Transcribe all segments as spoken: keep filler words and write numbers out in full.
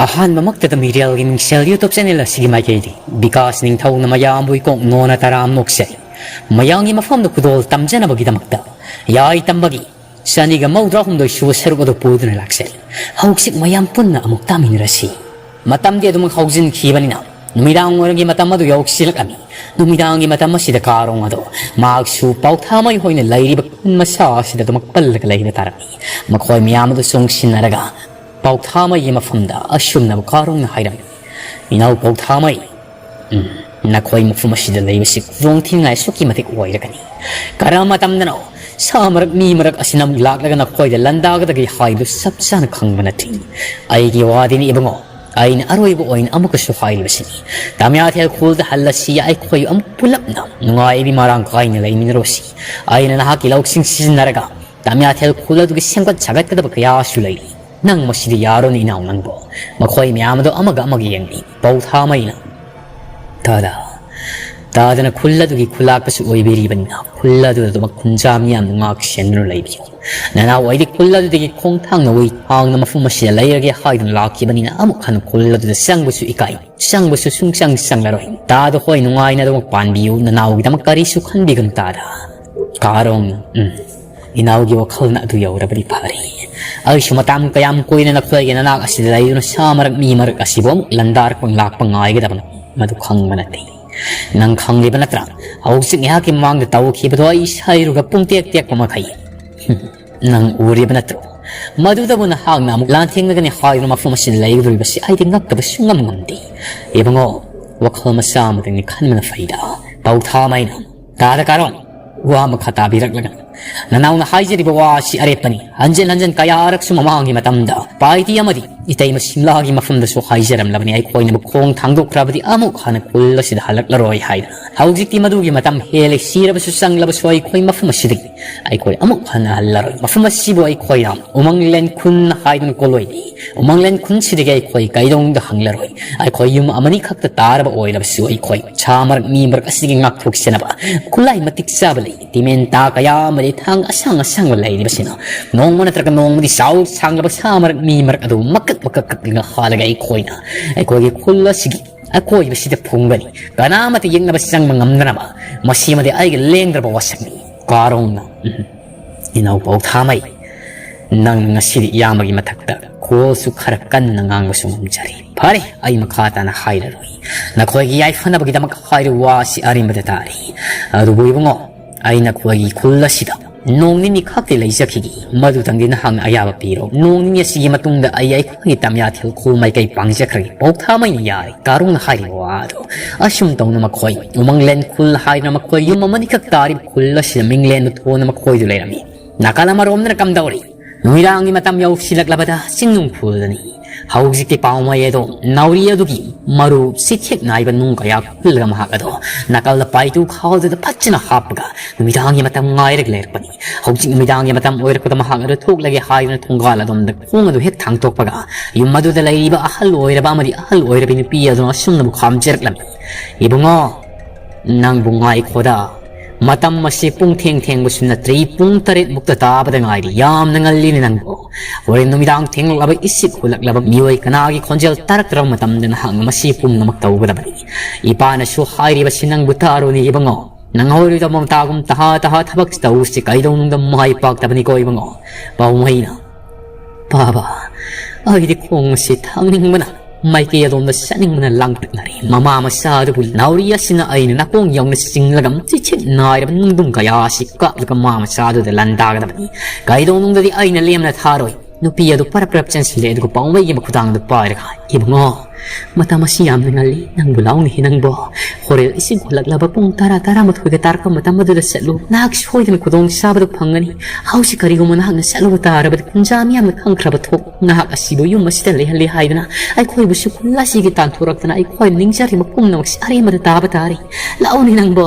ꯑꯍꯥꯟꯕꯃꯛꯇꯗ ꯃꯤꯔꯦꯜꯒꯤ ꯃꯤꯡꯁꯦꯜ YouTube channel ꯑꯁꯤꯒꯤ ꯃꯥꯏꯀꯩꯗꯤ ꯕꯤꯀꯥꯁ ꯅꯤꯡꯊꯧꯅ ꯃꯌꯥꯝꯕꯨ ꯏꯀꯣꯛ ꯅꯣꯅ ꯇꯔꯥꯝ ꯅꯣꯛꯆꯩ꯫ ꯃꯌꯥꯝꯒꯤ ꯃꯐꯝꯗ ꯈꯨꯗꯣꯜ ꯇꯝꯖꯅꯕꯒꯤꯗꯃꯛꯇ ꯌꯥꯏ ꯇꯝꯕꯒꯤ ꯆꯅꯤꯒ ꯃꯧꯗ꯭ꯔꯥ ꯍꯨꯝꯗꯣꯏ ꯁꯨꯕ ꯁꯔꯨꯛ ꯑꯗꯨ ꯄꯨꯗꯨꯅ ꯂꯥꯛꯆꯩ꯫ ꯍꯧꯖꯤꯛ ꯃꯌꯥꯝ ꯄꯨꯟꯅ ꯑꯃꯨꯛ ꯇꯥꯃꯤꯟꯅꯔꯁꯤ꯫ ꯃꯇꯝꯗꯤ ꯑꯗꯨꯃꯛ ꯍꯧꯖꯤꯟꯈꯤꯕꯅꯤꯅ ꯅꯨꯃꯤꯗꯥꯡ ꯋꯥꯏꯔꯝꯒꯤ ꯃꯇꯝ ꯑꯗꯨ ꯌꯧꯁꯤꯜꯂꯛꯂꯝꯃꯤ꯫ ꯅꯨꯃꯤꯗꯥꯡꯒꯤ ꯃꯇꯝ ꯑꯁꯤꯗ ꯀꯥꯔꯣꯡ ꯑꯗꯣ ꯃꯍꯥꯛꯁꯨ ꯄꯥꯎꯊꯥꯃꯩ ꯍꯣꯏꯅ ꯂꯩꯔꯤꯕ ꯈꯨꯟ ꯃꯆꯥ ꯑꯁꯤꯗ ꯑꯗꯨꯃꯛ ꯄꯜꯂꯒ ꯂꯩꯕ ꯇꯥꯔꯝꯃꯤ꯫ ꯃꯈꯣꯏ ꯃꯌꯥꯝ ꯑꯗꯨ ꯆꯣꯡꯁꯤꯟꯅꯔꯒ ꯄꯥꯎꯊꯥꯃꯩꯒꯤ ꯃꯐꯝꯗ ꯑꯁꯨꯝꯅ ꯀꯥꯔꯣꯡꯅ ꯍꯥꯏꯔꯝꯃꯤ, "ꯏꯅꯥꯎ ꯄꯥꯎꯊꯥꯃꯩ, ꯎꯝ, ꯅꯈꯣꯏ ꯃꯐꯝ ꯑꯁꯤꯗ ꯂꯩꯕꯁꯤ ꯈꯨꯗꯣꯡ ꯊꯤꯅꯤꯡꯉꯥꯏ ꯑꯁꯨꯛꯀꯤ ꯃꯇꯤꯛ ꯑꯣꯏꯔꯒꯅꯤ꯫ ꯀꯔꯝꯕ ꯃꯇꯝꯗꯅꯣ ꯁꯥ ꯃꯔꯛ ꯃꯤ ꯃꯔꯛ ꯑꯁꯤꯅ ꯑꯃꯨꯛ ꯂꯥꯛꯂꯒ ꯅꯈꯣꯏꯗ ꯂꯥꯟꯗꯥꯒꯗꯒꯦ ꯍꯥꯏꯕꯗꯨ ꯆꯞ ꯆꯥꯅ ꯈꯪꯕ ꯅꯠꯇꯦ꯫ ꯑꯩꯒꯤ ꯋꯥꯗꯤꯅꯤ ꯏꯕꯨꯡꯉꯣ, ꯑꯩꯅ ꯑꯔꯣꯏꯕ ꯑꯣꯏꯅ ꯑꯃꯨꯛꯀꯁꯨ ꯍꯥꯏꯔꯤꯕꯁꯤꯅꯤ꯫ ꯇꯥꯃꯤꯌꯥꯊꯦꯜ ꯈꯨꯜꯗ ꯍꯜꯂꯁꯤ, ꯑꯩꯈꯣꯏ ꯑꯃꯨꯛ ꯄꯨꯂꯞꯅ ꯅꯨꯡꯉꯥꯏꯕꯤ ꯃꯔꯥꯡ ꯀꯥꯏꯅ ꯂꯩꯃꯤꯟꯅꯔꯨꯁꯤ꯫ ꯑꯩꯅ ꯅꯍꯥꯛꯀꯤ ꯂꯧꯁꯤꯡ ꯁꯤꯖꯤꯟꯅꯔꯒ ꯇꯥꯃꯤꯌꯥꯊꯦꯜ ꯈꯨꯜ ꯑꯗꯨꯒꯤ ꯁꯦꯝꯒꯠ ꯁꯥꯒꯠꯀꯗꯕ ꯀꯌꯥꯁꯨ ꯂꯩꯔꯤ꯫ ꯅꯪ ꯃꯁꯤꯗ ꯌꯥꯔꯣꯅꯦ ꯏꯅꯥꯎ ꯅꯪꯕꯣ꯫" ꯃꯈꯣꯏ ꯃꯌꯥꯝ ꯑꯗꯨ ꯑꯃꯒ ꯑꯃꯒ ꯌꯦꯡꯂꯤ꯫ ꯄꯧꯊꯥꯃꯩꯅ, "ꯇꯥꯗ, ꯇꯥꯗꯅ ꯈꯨꯜ ꯑꯗꯨꯒꯤ ꯈꯨꯂꯥꯛꯄꯁꯨ ꯑꯣꯏꯕꯤꯔꯤꯕꯅꯤꯅ ꯈꯨꯜ ꯑꯗꯨꯗꯃꯛ ꯈꯨꯟꯖꯥ ꯃꯤꯌꯥꯝꯅ ꯉꯥꯛ ꯁꯦꯟꯗꯨꯅ ꯂꯩꯕꯤꯌꯨ꯫ ꯅꯅꯥꯎ ꯑꯩꯗꯤ ꯈꯨꯜ ꯑꯗꯨꯗꯒꯤ ꯈꯣꯡꯊꯥꯡꯅ ꯋꯥꯏ ꯊꯥꯡꯅ ꯃꯐꯝ ꯑꯁꯤꯗ ꯂꯩꯔꯒꯦ ꯍꯥꯏꯗꯨꯅ ꯂꯥꯛꯈꯤꯕꯅꯤꯅ ꯑꯃꯨꯛ ꯍꯟꯅ ꯈꯨꯜ ꯑꯗꯨꯗ ꯆꯪꯕꯁꯨ ꯏꯀꯥꯏ, ꯆꯪꯕꯁꯨ ꯁꯨꯡꯆꯪ ꯆꯪꯂꯔꯣꯏ꯫ ꯇꯥꯗ ꯍꯣꯏ ꯅꯨꯡꯉꯥꯏꯅ ꯑꯗꯨꯃꯛ ꯄꯥꯟꯕꯤꯌꯨ, ꯅꯅꯥꯎꯒꯤꯗꯃꯛ ꯀꯔꯤꯁꯨ ꯈꯟꯕꯤꯒꯅꯨ ꯇꯥꯗ꯫" ꯀꯥꯔꯣꯡ, ꯎꯝ, ꯏꯅꯥꯎꯒꯤ ꯋꯥꯈꯜꯅ ꯑꯗꯨ ꯌꯧꯔꯕꯗꯤ ꯐꯔꯦ꯫ ꯑꯩꯁꯨ ꯃꯇꯝ ꯀꯌꯥꯝ ꯀꯨꯏꯅ ꯅꯈꯣꯏꯒꯤ ꯅꯅꯥꯛ ꯑꯁꯤꯗ ꯂꯩꯗꯨꯅ ꯁꯥ ꯃꯔꯛ ꯃꯤ ꯃꯔꯛ ꯑꯁꯤꯕꯨ ꯑꯃꯨꯛ ꯂꯥꯟꯗꯥꯔꯛꯄ ꯂꯥꯛꯄ ꯉꯥꯏꯒꯗꯕꯅꯣ? ꯃꯗꯨ ꯈꯪꯕ ꯅꯠꯇꯦ꯫ ꯅꯪ ꯈꯪꯂꯤꯕ ꯅꯠꯇ꯭ꯔꯥ? ꯍꯧꯖꯤꯛ ꯉꯥꯏꯍꯥꯛꯀꯤ ꯃꯃꯥꯡꯗ ꯇꯧꯈꯤꯕꯗꯣ ꯑꯩ ꯁꯥꯏꯔꯨꯒ ꯄꯨꯡ ꯇꯦꯛ ꯇꯦꯛꯄ ꯃꯈꯩ꯫ ꯅꯪ ꯎꯔꯤꯕ ꯅꯠꯇ꯭ꯔꯣ? ꯃꯗꯨꯗꯕꯨ ꯅꯍꯥꯛꯅ ꯑꯃꯨꯛ ꯂꯥꯟꯊꯦꯡꯅꯒꯅꯤ ꯍꯥꯏꯗꯨꯅ ꯃꯐꯝ ꯑꯁꯤꯗ ꯂꯩꯒꯗꯧꯔꯤꯕꯁꯤ ꯑꯩꯗꯤ ꯉꯛꯇꯕ ꯁꯨꯡꯉꯝ ꯉꯝꯗꯦ꯫ ꯏꯕꯨꯡꯉꯣ, ꯋꯥꯈꯜ ꯃꯆꯥ ꯑꯃꯗꯪꯗꯤ ꯈꯟꯕꯅ ꯐꯩꯗ꯫ ꯄꯧꯊꯥꯃꯩꯅ, ꯇꯥꯗ ꯀꯥꯔꯣꯡ, ꯋꯥ ꯃꯈꯥ ꯇꯥꯕꯤꯔꯛꯂꯒꯅꯨ꯫ ꯅꯅꯥꯎꯅ ꯍꯥꯏꯖꯔꯤꯕ ꯋꯥ ꯑꯁꯤ ꯑꯔꯦꯞꯄꯅꯤ꯫ ꯍꯟꯖꯤꯟ ꯍꯟꯖꯤꯟ ꯀꯌꯥꯔꯛꯁꯨ ꯃꯃꯥꯡꯒꯤ ꯃꯇꯝꯗ ꯄꯥꯏꯇꯤ ꯑꯃꯗꯤ ꯏꯇꯩꯃ ꯁꯤꯝꯂꯥꯒꯤ ꯃꯐꯝꯗꯁꯨ ꯍꯥꯏꯖꯔꯝꯂꯕꯅꯤ, ꯑꯩꯈꯣꯏꯅ ꯈꯣꯡ ꯊꯥꯡꯗꯣꯛꯈ꯭ꯔꯕꯗꯤ ꯑꯃꯨꯛ ꯍꯟꯅ ꯈꯨꯜ ꯑꯁꯤꯗ ꯍꯜꯂꯛꯂꯔꯣꯏ ꯍꯥꯏꯅ꯫ ꯍꯧꯖꯤꯛꯇꯤ ꯃꯗꯨꯒꯤ ꯃꯇꯝ ꯍꯦꯜꯂꯦ, ꯁꯤꯔꯕꯁꯨ ꯆꯪꯂꯕꯁꯨ ꯑꯩꯈꯣꯏ ꯃꯐꯝ ꯑꯁꯤꯗꯒꯤ ꯑꯩꯈꯣꯏ ꯑꯃꯨꯛ ꯍꯟꯅ ꯍꯜꯂꯔꯣꯏ꯫ ꯃꯐꯝ ꯑꯁꯤꯕꯨ ꯑꯩꯈꯣꯏꯅ ꯎꯃꯪꯂꯦꯟ ꯈꯨꯟ ꯍꯥꯏꯗꯨꯅ ꯀꯣꯂꯣꯏꯅꯤ꯫ ꯎꯃꯪꯂꯦꯟ ꯈꯨꯟꯁꯤꯗꯒꯤ ꯑꯩꯈꯣꯏ ꯀꯩꯗꯧꯅꯨꯡꯗ ꯍꯜꯂꯔꯣꯏ꯫ ꯑꯩꯈꯣꯏ ꯌꯨꯝ ꯑꯃꯅꯤ ꯈꯛꯇ ꯇꯥꯔꯕ ꯑꯣꯏꯔꯕꯁꯨ ꯑꯩꯈꯣꯏ ꯁꯥ ꯃꯔꯛ ꯃꯤ ꯃꯔꯛ ꯑꯁꯤꯗꯒꯤ ꯉꯥꯛꯊꯣꯛꯆꯅꯕ ꯈꯨꯠꯂꯥꯏ ꯃꯇꯤꯛ ꯆꯥꯕ ꯂꯩ꯫ ꯇꯤꯃꯦꯟ ꯇꯥ ꯀꯌꯥ ꯑꯃ ꯂꯩ꯫ ꯊꯥꯡ ꯑꯁꯥꯡ ꯑꯁꯥꯡꯕ ꯂꯩꯔꯤꯕꯁꯤꯅ ꯅꯣꯡꯃ ꯅꯠꯇ꯭ꯔꯒ ꯅꯣꯡꯃꯗꯤ ꯆꯥꯎ ꯁꯥꯡꯂꯕ ꯁꯥ ꯃꯔꯛ, ꯃꯤ ꯃꯔꯛ ꯑꯗꯨ ꯃꯀꯛ ꯃꯀꯛ ꯀꯛꯂꯒ ꯍꯥꯠꯂꯒ ꯑꯩꯈꯣꯏꯅ ꯑꯩꯈꯣꯏꯒꯤ ꯈꯨꯜ ꯑꯁꯤꯒꯤ ꯑꯀꯣꯏꯕꯁꯤꯗ ꯐꯨꯝꯒꯅꯤ꯫ ꯀꯅꯥꯃꯠꯇ ꯌꯦꯛꯅꯕ ꯆꯪꯕ ꯉꯝꯗꯅꯕ꯫ ꯃꯁꯤꯃꯗꯤ ꯑꯩꯒꯤ ꯂꯦꯡꯗ꯭ꯔꯕ ꯋꯥꯁꯛꯅꯤ꯫ ꯀꯥꯔꯣꯡꯅ, ꯎꯝ, ꯏꯅꯥꯎ ꯄꯥꯎꯊꯥꯃꯩ, ꯅꯪ ꯉꯁꯤꯗꯤ ꯏꯌꯥꯝꯕꯒꯤ ꯃꯊꯛꯇ ꯈꯣꯜꯁꯨ ꯈꯔ ꯀꯟꯅ ꯉꯥꯡꯕꯁꯨ ꯉꯝꯖꯔꯦ꯫ ꯐꯔꯦ, ꯑꯩ ꯃꯈꯥ ꯇꯥꯅ ꯍꯥꯏꯔꯔꯣꯏ꯫ ꯅꯈꯣꯏꯒꯤ ꯌꯥꯏꯐꯅꯕꯒꯤꯗꯃꯛ ꯍꯥꯏꯔꯤꯕ ꯋꯥ ꯑꯁꯤ ꯑꯔꯦꯝꯕꯗ ꯇꯥꯔꯦ꯫ ꯑꯗꯨꯕꯨ ꯏꯕꯨꯡꯉꯣ, ꯑꯩ ꯅꯈꯣꯏꯒꯤ ꯈꯨꯜ ꯑꯁꯤꯗ ꯅꯣꯡ ꯅꯤꯅꯤ ꯈꯛꯇꯤ ꯂꯩꯖꯈꯤꯒꯦ꯫ ꯃꯗꯨꯗꯪꯗꯤ ꯅꯍꯥꯛꯅ ꯑꯌꯥꯕ ꯄꯤꯔꯣ꯫ ꯅꯣꯡ ꯅꯤꯅꯤ ꯑꯁꯤꯒꯤ ꯃꯇꯨꯡꯗ ꯑꯩ ꯑꯩꯈꯣꯏꯒꯤ ꯇꯝꯌꯥꯊꯦꯜ ꯈꯨꯜ ꯃꯥꯏꯀꯩ ꯄꯥꯡꯖꯈ꯭ꯔꯒꯦ꯫ ꯄꯥꯎꯊꯥꯃꯩꯅ ꯌꯥꯔꯦ꯫ ꯀꯥꯔꯣꯡꯅ ꯍꯥꯏꯔꯤꯕ ꯋꯥ ꯑꯗꯨ ꯑꯁꯨꯝ ꯇꯧꯅ ꯃꯈꯣꯏ ꯎꯃꯪꯂꯦꯟ ꯈꯨꯜ ꯍꯥꯏꯗꯨꯅ ꯃꯈꯣꯏ ꯌꯨꯝ ꯑꯃꯅꯤꯈꯛ ꯇꯥꯔꯤꯕ ꯈꯨꯜ ꯑꯁꯤꯗ ꯃꯤꯡꯂꯦꯟꯗꯨ ꯊꯣꯟꯅ ꯃꯈꯣꯏꯗꯨ ꯂꯩꯔꯝꯃꯤ꯫ ꯅꯥꯀꯜ ꯑꯃꯔꯣꯝꯗꯅ ꯀꯝꯗꯧꯔꯤ? ꯅꯨꯃꯤꯗꯥꯡꯒꯤ ꯃꯇꯝ ꯌꯧꯁꯤꯜꯂꯛꯂꯕꯗ ꯆꯤꯡꯅꯨꯡ ꯈꯨꯜꯗꯅꯤ꯫ ꯍꯧꯖꯤꯛꯇꯤ ꯄꯥꯎꯃꯩ ꯑꯗꯣ ꯅꯥꯎꯔꯤ ꯑꯗꯨꯒꯤ ꯃꯔꯨ ꯆꯤꯊꯦꯛ ꯅꯥꯏꯕ ꯅꯨꯡ ꯀꯌꯥ ꯈꯨꯜꯂꯒ ꯃꯍꯥꯛ ꯑꯗꯣ ꯅꯥꯀꯜꯗ ꯄꯥꯏꯇꯨ ꯈꯥꯎꯗꯨꯗ ꯐꯖꯅ ꯍꯥꯞꯄꯒ ꯅꯨꯃꯤꯗꯥꯡꯒꯤ ꯃꯇꯝ ꯉꯥꯏꯔꯒ ꯂꯩꯔꯛꯄꯅꯤ꯫ ꯍꯧꯖꯤꯛ ꯅꯨꯃꯤꯗꯥꯡꯒꯤ ꯃꯇꯝ ꯑꯣꯏꯔꯛꯄꯗ ꯃꯍꯥꯛ ꯑꯗꯨ ꯊꯣꯛꯂꯒꯦ ꯍꯥꯏꯗꯨꯅ ꯊꯣꯡꯒꯥꯜ ꯑꯗꯣꯝꯗ ꯈꯣꯡ ꯑꯗꯨ ꯍꯦꯛ ꯊꯥꯡꯇꯣꯛꯄꯒ ꯌꯨꯝ ꯑꯗꯨꯗ ꯂꯩꯔꯤꯕ ꯑꯍꯜ ꯑꯣꯏꯔꯕ ꯑꯃꯗꯤ ꯑꯍꯜ ꯑꯣꯏꯔꯕꯤ ꯅꯨꯄꯤ ꯑꯗꯨꯅ ꯑꯁꯨꯝꯅꯕꯨ ꯈꯥꯝꯖꯔꯛꯂꯝꯃꯤ꯫ ꯏꯕꯨꯡꯉꯣ, ꯅꯪꯕꯨ ꯉꯥꯏꯈꯣꯗ꯫ ꯃꯇꯝ ꯑꯁꯤ ꯄꯨꯡ ꯊꯦꯡ ꯊꯦꯡꯕꯁꯨ ꯅꯠꯇ꯭ꯔꯤ, ꯄꯨꯡ ꯇꯔꯦꯠ ꯃꯨꯛꯇ ꯇꯥꯕꯗ ꯉꯥꯏꯔꯤ꯫ ꯌꯥꯝꯅ ꯉꯜꯂꯤꯅꯦ ꯅꯪꯕꯨ꯫ ꯍꯣꯔꯦꯟ ꯅꯨꯃꯤꯗꯥꯡ ꯊꯦꯡꯂꯛꯂꯕ ꯏꯁꯤꯛ ꯍꯨꯜꯂꯛꯂꯕ ꯃꯤꯑꯣꯏ ꯀꯅꯥꯒꯤ ꯈꯣꯟꯖꯦꯜ ꯇꯥꯔꯛꯇ꯭ꯔꯕ ꯃꯇꯝꯗ ꯅꯍꯥꯛꯅ ꯃꯁꯤ ꯄꯨꯝꯅꯃꯛ ꯇꯧꯒꯗꯕꯅꯤ꯫ ꯏꯄꯥꯅꯁꯨ ꯍꯥꯏꯔꯤꯕꯁꯤ ꯅꯪꯕꯨ ꯇꯥꯔꯣꯅꯦ ꯏꯕꯨꯡꯉꯣ꯫ ꯅꯪꯍꯧꯔꯣꯏꯗꯕ ꯃꯇꯥꯒꯨꯝ ꯇꯍꯥ ꯇꯍꯥ ꯊꯕꯛ ꯇꯧꯁꯤ ꯀꯩꯗꯧꯅꯨꯡꯗ ꯃꯥꯏ ꯄꯥꯛꯇꯕꯅꯤꯀꯣ ꯏꯕꯨꯡꯉꯣ꯫ ꯄꯥꯎꯃꯩꯅ, ꯄꯥꯕ, ꯑꯩꯗꯤ ꯈꯣꯡ ꯑꯁꯤ ꯊꯥꯡꯅꯤꯡꯕꯅ ꯃꯥꯏꯀꯩ ꯑꯗꯣꯝꯗ ꯆꯠꯅꯤꯡꯕꯅ ꯂꯥꯡꯇꯛꯅꯔꯦ꯫ ꯃꯃꯥ ꯃꯆꯥ ꯑꯗꯨꯕꯨ ꯅꯥꯎꯔꯤ ꯑꯁꯤꯅ ꯑꯩꯅ ꯅꯥꯀꯣꯡ ꯌꯧꯅ ꯆꯤꯡꯂꯒ ꯆꯤꯊꯦꯛ ꯅꯥꯏꯔꯕ ꯅꯨꯡꯗꯨꯝ ꯀꯌꯥ ꯑꯁꯤ ꯀꯥꯞꯂꯒ ꯃꯃꯥ ꯃꯆꯥ ꯑꯗꯨꯗ ꯂꯥꯟꯗꯥꯒꯗꯕꯅꯤ꯫ ꯀꯩꯗꯧꯅꯨꯡꯗꯗꯤ ꯑꯩꯅ ꯂꯦꯝꯅ ꯊꯥꯔꯣꯏ꯫ ꯅꯨꯄꯤ ꯑꯗꯨ ꯄꯔꯞ ꯄꯔꯞ ꯆꯦꯟꯁꯤꯜꯂꯦ, ꯑꯗꯨꯒ ꯄꯥꯎꯃꯩꯒꯤ ꯃꯈꯨꯗꯥꯡꯗꯨ ꯄꯥꯏꯔꯒ, "ꯏꯕꯨꯡꯉꯣ, ꯃꯇꯝ ꯑꯁꯤ ꯌꯥꯝꯅ ꯉꯜꯂꯤ, ꯅꯪꯕꯨ ꯂꯥꯎꯅꯤꯍꯦ ꯅꯪꯕꯣ꯫ ꯍꯣꯔꯦꯟ ꯏꯁꯤꯡ ꯍꯨꯜꯂꯛꯂꯕ ꯄꯨꯡ ꯇꯔꯥ, ꯇꯔꯥꯃꯥꯊꯣꯏꯒ ꯇꯥꯔꯛꯄ ꯃꯇꯝ ꯑꯗꯨꯗ ꯆꯠꯂꯨ꯫ ꯅꯍꯥꯛ ꯁꯣꯏꯗꯅ ꯈꯨꯗꯣꯡ ꯆꯥꯕꯗꯨ ꯐꯪꯒꯅꯤ꯫ ꯍꯧꯖꯤꯛ ꯀꯔꯤꯒꯨꯝꯕ ꯅꯍꯥꯛꯅ ꯆꯠꯂꯨꯕ ꯇꯥꯔꯕꯗꯤ ꯈꯨꯟꯖꯥ ꯃꯤꯌꯥꯝꯅ ꯈꯪꯈ꯭ꯔꯕ ꯊꯣꯛ꯫ ꯅꯍꯥꯛ ꯑꯁꯤꯕꯨ ꯌꯨꯝ ꯑꯁꯤꯗ ꯂꯩꯍꯜꯂꯦ ꯍꯥꯏꯗꯨꯅ ꯑꯩꯈꯣꯏꯕꯨꯁꯨ ꯈꯨꯜ ꯑꯁꯤꯒꯤ ꯇꯥꯟꯊꯣꯔꯛꯇꯅ ꯑꯩꯈꯣꯏ ꯅꯤꯡꯖꯔꯤꯕ ꯄꯨꯝꯅꯃꯛꯁꯤ ꯑꯔꯦꯝꯕꯗ ꯇꯥꯕ ꯇꯥꯔꯦ꯫ ꯂꯥꯛꯎꯅꯦ ꯅꯪꯕꯣ!"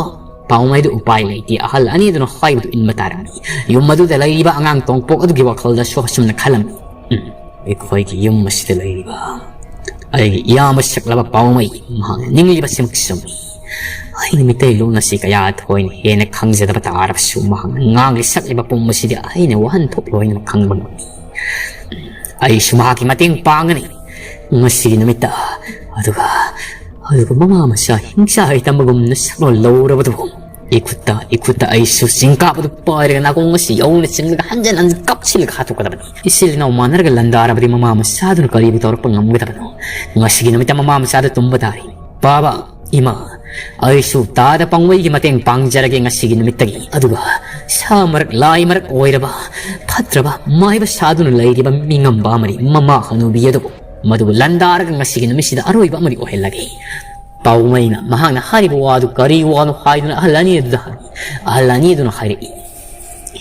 ꯄꯥꯎꯃꯩꯗꯨ ꯎꯄꯥꯏ ꯂꯩꯇꯦ꯫ ꯑꯍꯜ ꯑꯅꯤꯗꯨꯅ ꯍꯥꯏꯕꯗꯨ ꯏꯟꯕ ꯇꯥꯔꯝꯃꯤ꯫ ꯌꯨꯝ ꯑꯗꯨꯗ ꯂꯩꯔꯤꯕ ꯑꯉꯥꯡ ꯇꯣꯡꯄꯣꯛ ꯑꯗꯨꯒꯤ ꯋꯥꯈꯜꯗꯁꯨ ꯑꯁꯨꯝꯅ ꯈꯜꯂꯝꯃꯤ꯫ "ꯎꯝ, ꯑꯩꯈꯣꯏꯒꯤ ꯌꯨꯝ ꯑꯁꯤꯗ ꯂꯩꯔꯤꯕ ꯑꯩꯒꯤ ꯏꯌꯥꯝꯕ ꯁꯛꯂꯕ ꯄꯥꯎꯃꯩ, ꯃꯍꯥꯛꯅ ꯅꯤꯡꯂꯤꯕꯁꯤꯃꯛ ꯆꯨꯝꯃꯤ꯫ ꯑꯩꯅ ꯃꯤꯇꯩ ꯂꯣꯟ ꯑꯁꯤ ꯀꯌꯥ ꯊꯣꯏꯅ ꯍꯦꯟꯅ ꯈꯪꯖꯗꯕ ꯇꯥꯔꯕꯁꯨ, ꯃꯍꯥꯛꯅ ꯉꯥꯡꯂꯤ ꯁꯛꯂꯤꯕ ꯄꯨꯝꯕꯁꯤꯗꯤ ꯑꯩꯅ ꯋꯥꯍꯟꯊꯣꯛ ꯂꯣꯏꯅꯃꯛ ꯈꯪꯕ ꯉꯝꯃꯤ꯫ ꯑꯩꯁꯨ ꯃꯍꯥꯛꯀꯤ ꯃꯇꯦꯡ ꯄꯥꯡꯒꯅꯤ ꯉꯁꯤꯒꯤ ꯅꯨꯃꯤꯠꯇ꯫ ꯑꯗꯨꯒ, ꯑꯗꯨꯒ ꯃꯃꯥ ꯃꯆꯥ ꯍꯤꯡꯆꯥꯏ ꯇꯝꯕꯒꯨꯝꯅ ꯁꯛꯂꯣꯟ ꯂꯧꯔꯕꯗꯨꯕꯨ ꯏꯈꯨꯠꯇ, ꯏꯈꯨꯠꯇ ꯑꯩꯁꯨ ꯆꯤꯡꯀꯥꯞ ꯑꯗꯨ ꯄꯥꯏꯔꯒ ꯅꯥꯀꯣꯡ ꯑꯁꯤ ꯌꯧꯅ ꯆꯤꯡꯂꯒ ꯍꯟꯖꯟ ꯍꯟꯖꯟ ꯀꯥꯞꯁꯤꯜꯂꯒ ꯍꯥꯠꯇꯣꯛꯀꯗꯕꯅꯤ꯫ ꯏꯆꯤꯜ ꯏꯅꯥꯎ ꯃꯥꯟꯅꯔꯒ ꯂꯥꯟꯗꯥꯔꯕꯗꯤ ꯃꯃꯥ ꯃꯆꯥꯗꯨꯅ ꯀꯔꯤꯕꯨ ꯇꯧꯔꯛꯄ ꯉꯝꯒꯗꯕꯅꯣ? ꯉꯁꯤꯒꯤ ꯅꯨꯃꯤꯠꯇ ꯃꯃꯥ ꯃꯆꯥꯗꯨ ꯇꯨꯝꯕ ꯇꯥꯔꯤ꯫ ꯕꯥꯕꯥ, ꯏꯃꯥ, ꯑꯩꯁꯨ ꯇꯥꯗ ꯄꯥꯡꯋꯩꯒꯤ ꯃꯇꯦꯡ ꯄꯥꯡꯖꯔꯒꯦ ꯉꯁꯤꯒꯤ ꯅꯨꯃꯤꯠꯇꯒꯤ꯫ ꯑꯗꯨꯒ ꯁꯥ ꯃꯔꯛ, ꯂꯥꯏ ꯃꯔꯛ ꯑꯣꯏꯔꯕ, ꯐꯠꯇ꯭ꯔꯕ ꯃꯥꯏꯕ ꯁꯥꯗꯨꯅ ꯂꯩꯔꯤꯕ ꯃꯤꯉꯝꯕ ꯑꯃꯗꯤ ꯃꯃꯥ ꯍꯅꯨꯕꯤ ꯑꯗꯨꯕꯨ ꯃꯗꯨꯕꯨ ꯂꯥꯟꯗꯥꯔꯒ ꯉꯁꯤꯒꯤ ꯅꯨꯃꯤꯠꯁꯤꯗ ꯑꯔꯣꯏꯕ ꯑꯃꯗꯤ ꯑꯣꯏꯍꯜꯂꯒꯦ꯫ ꯄꯥꯎꯃꯩꯅ ꯃꯍꯥꯛꯅ ꯍꯥꯏꯔꯤꯕ ꯋꯥꯗꯨ ꯀꯔꯤ ꯋꯥꯅꯣ ꯍꯥꯏꯗꯨꯅ ꯑꯍꯜ ꯑꯅꯤ ꯑꯗꯨꯗ ꯍꯪꯏ꯫ ꯑꯍꯜ ꯑꯅꯤ ꯑꯗꯨꯅ ꯍꯥꯏꯔꯛꯏ,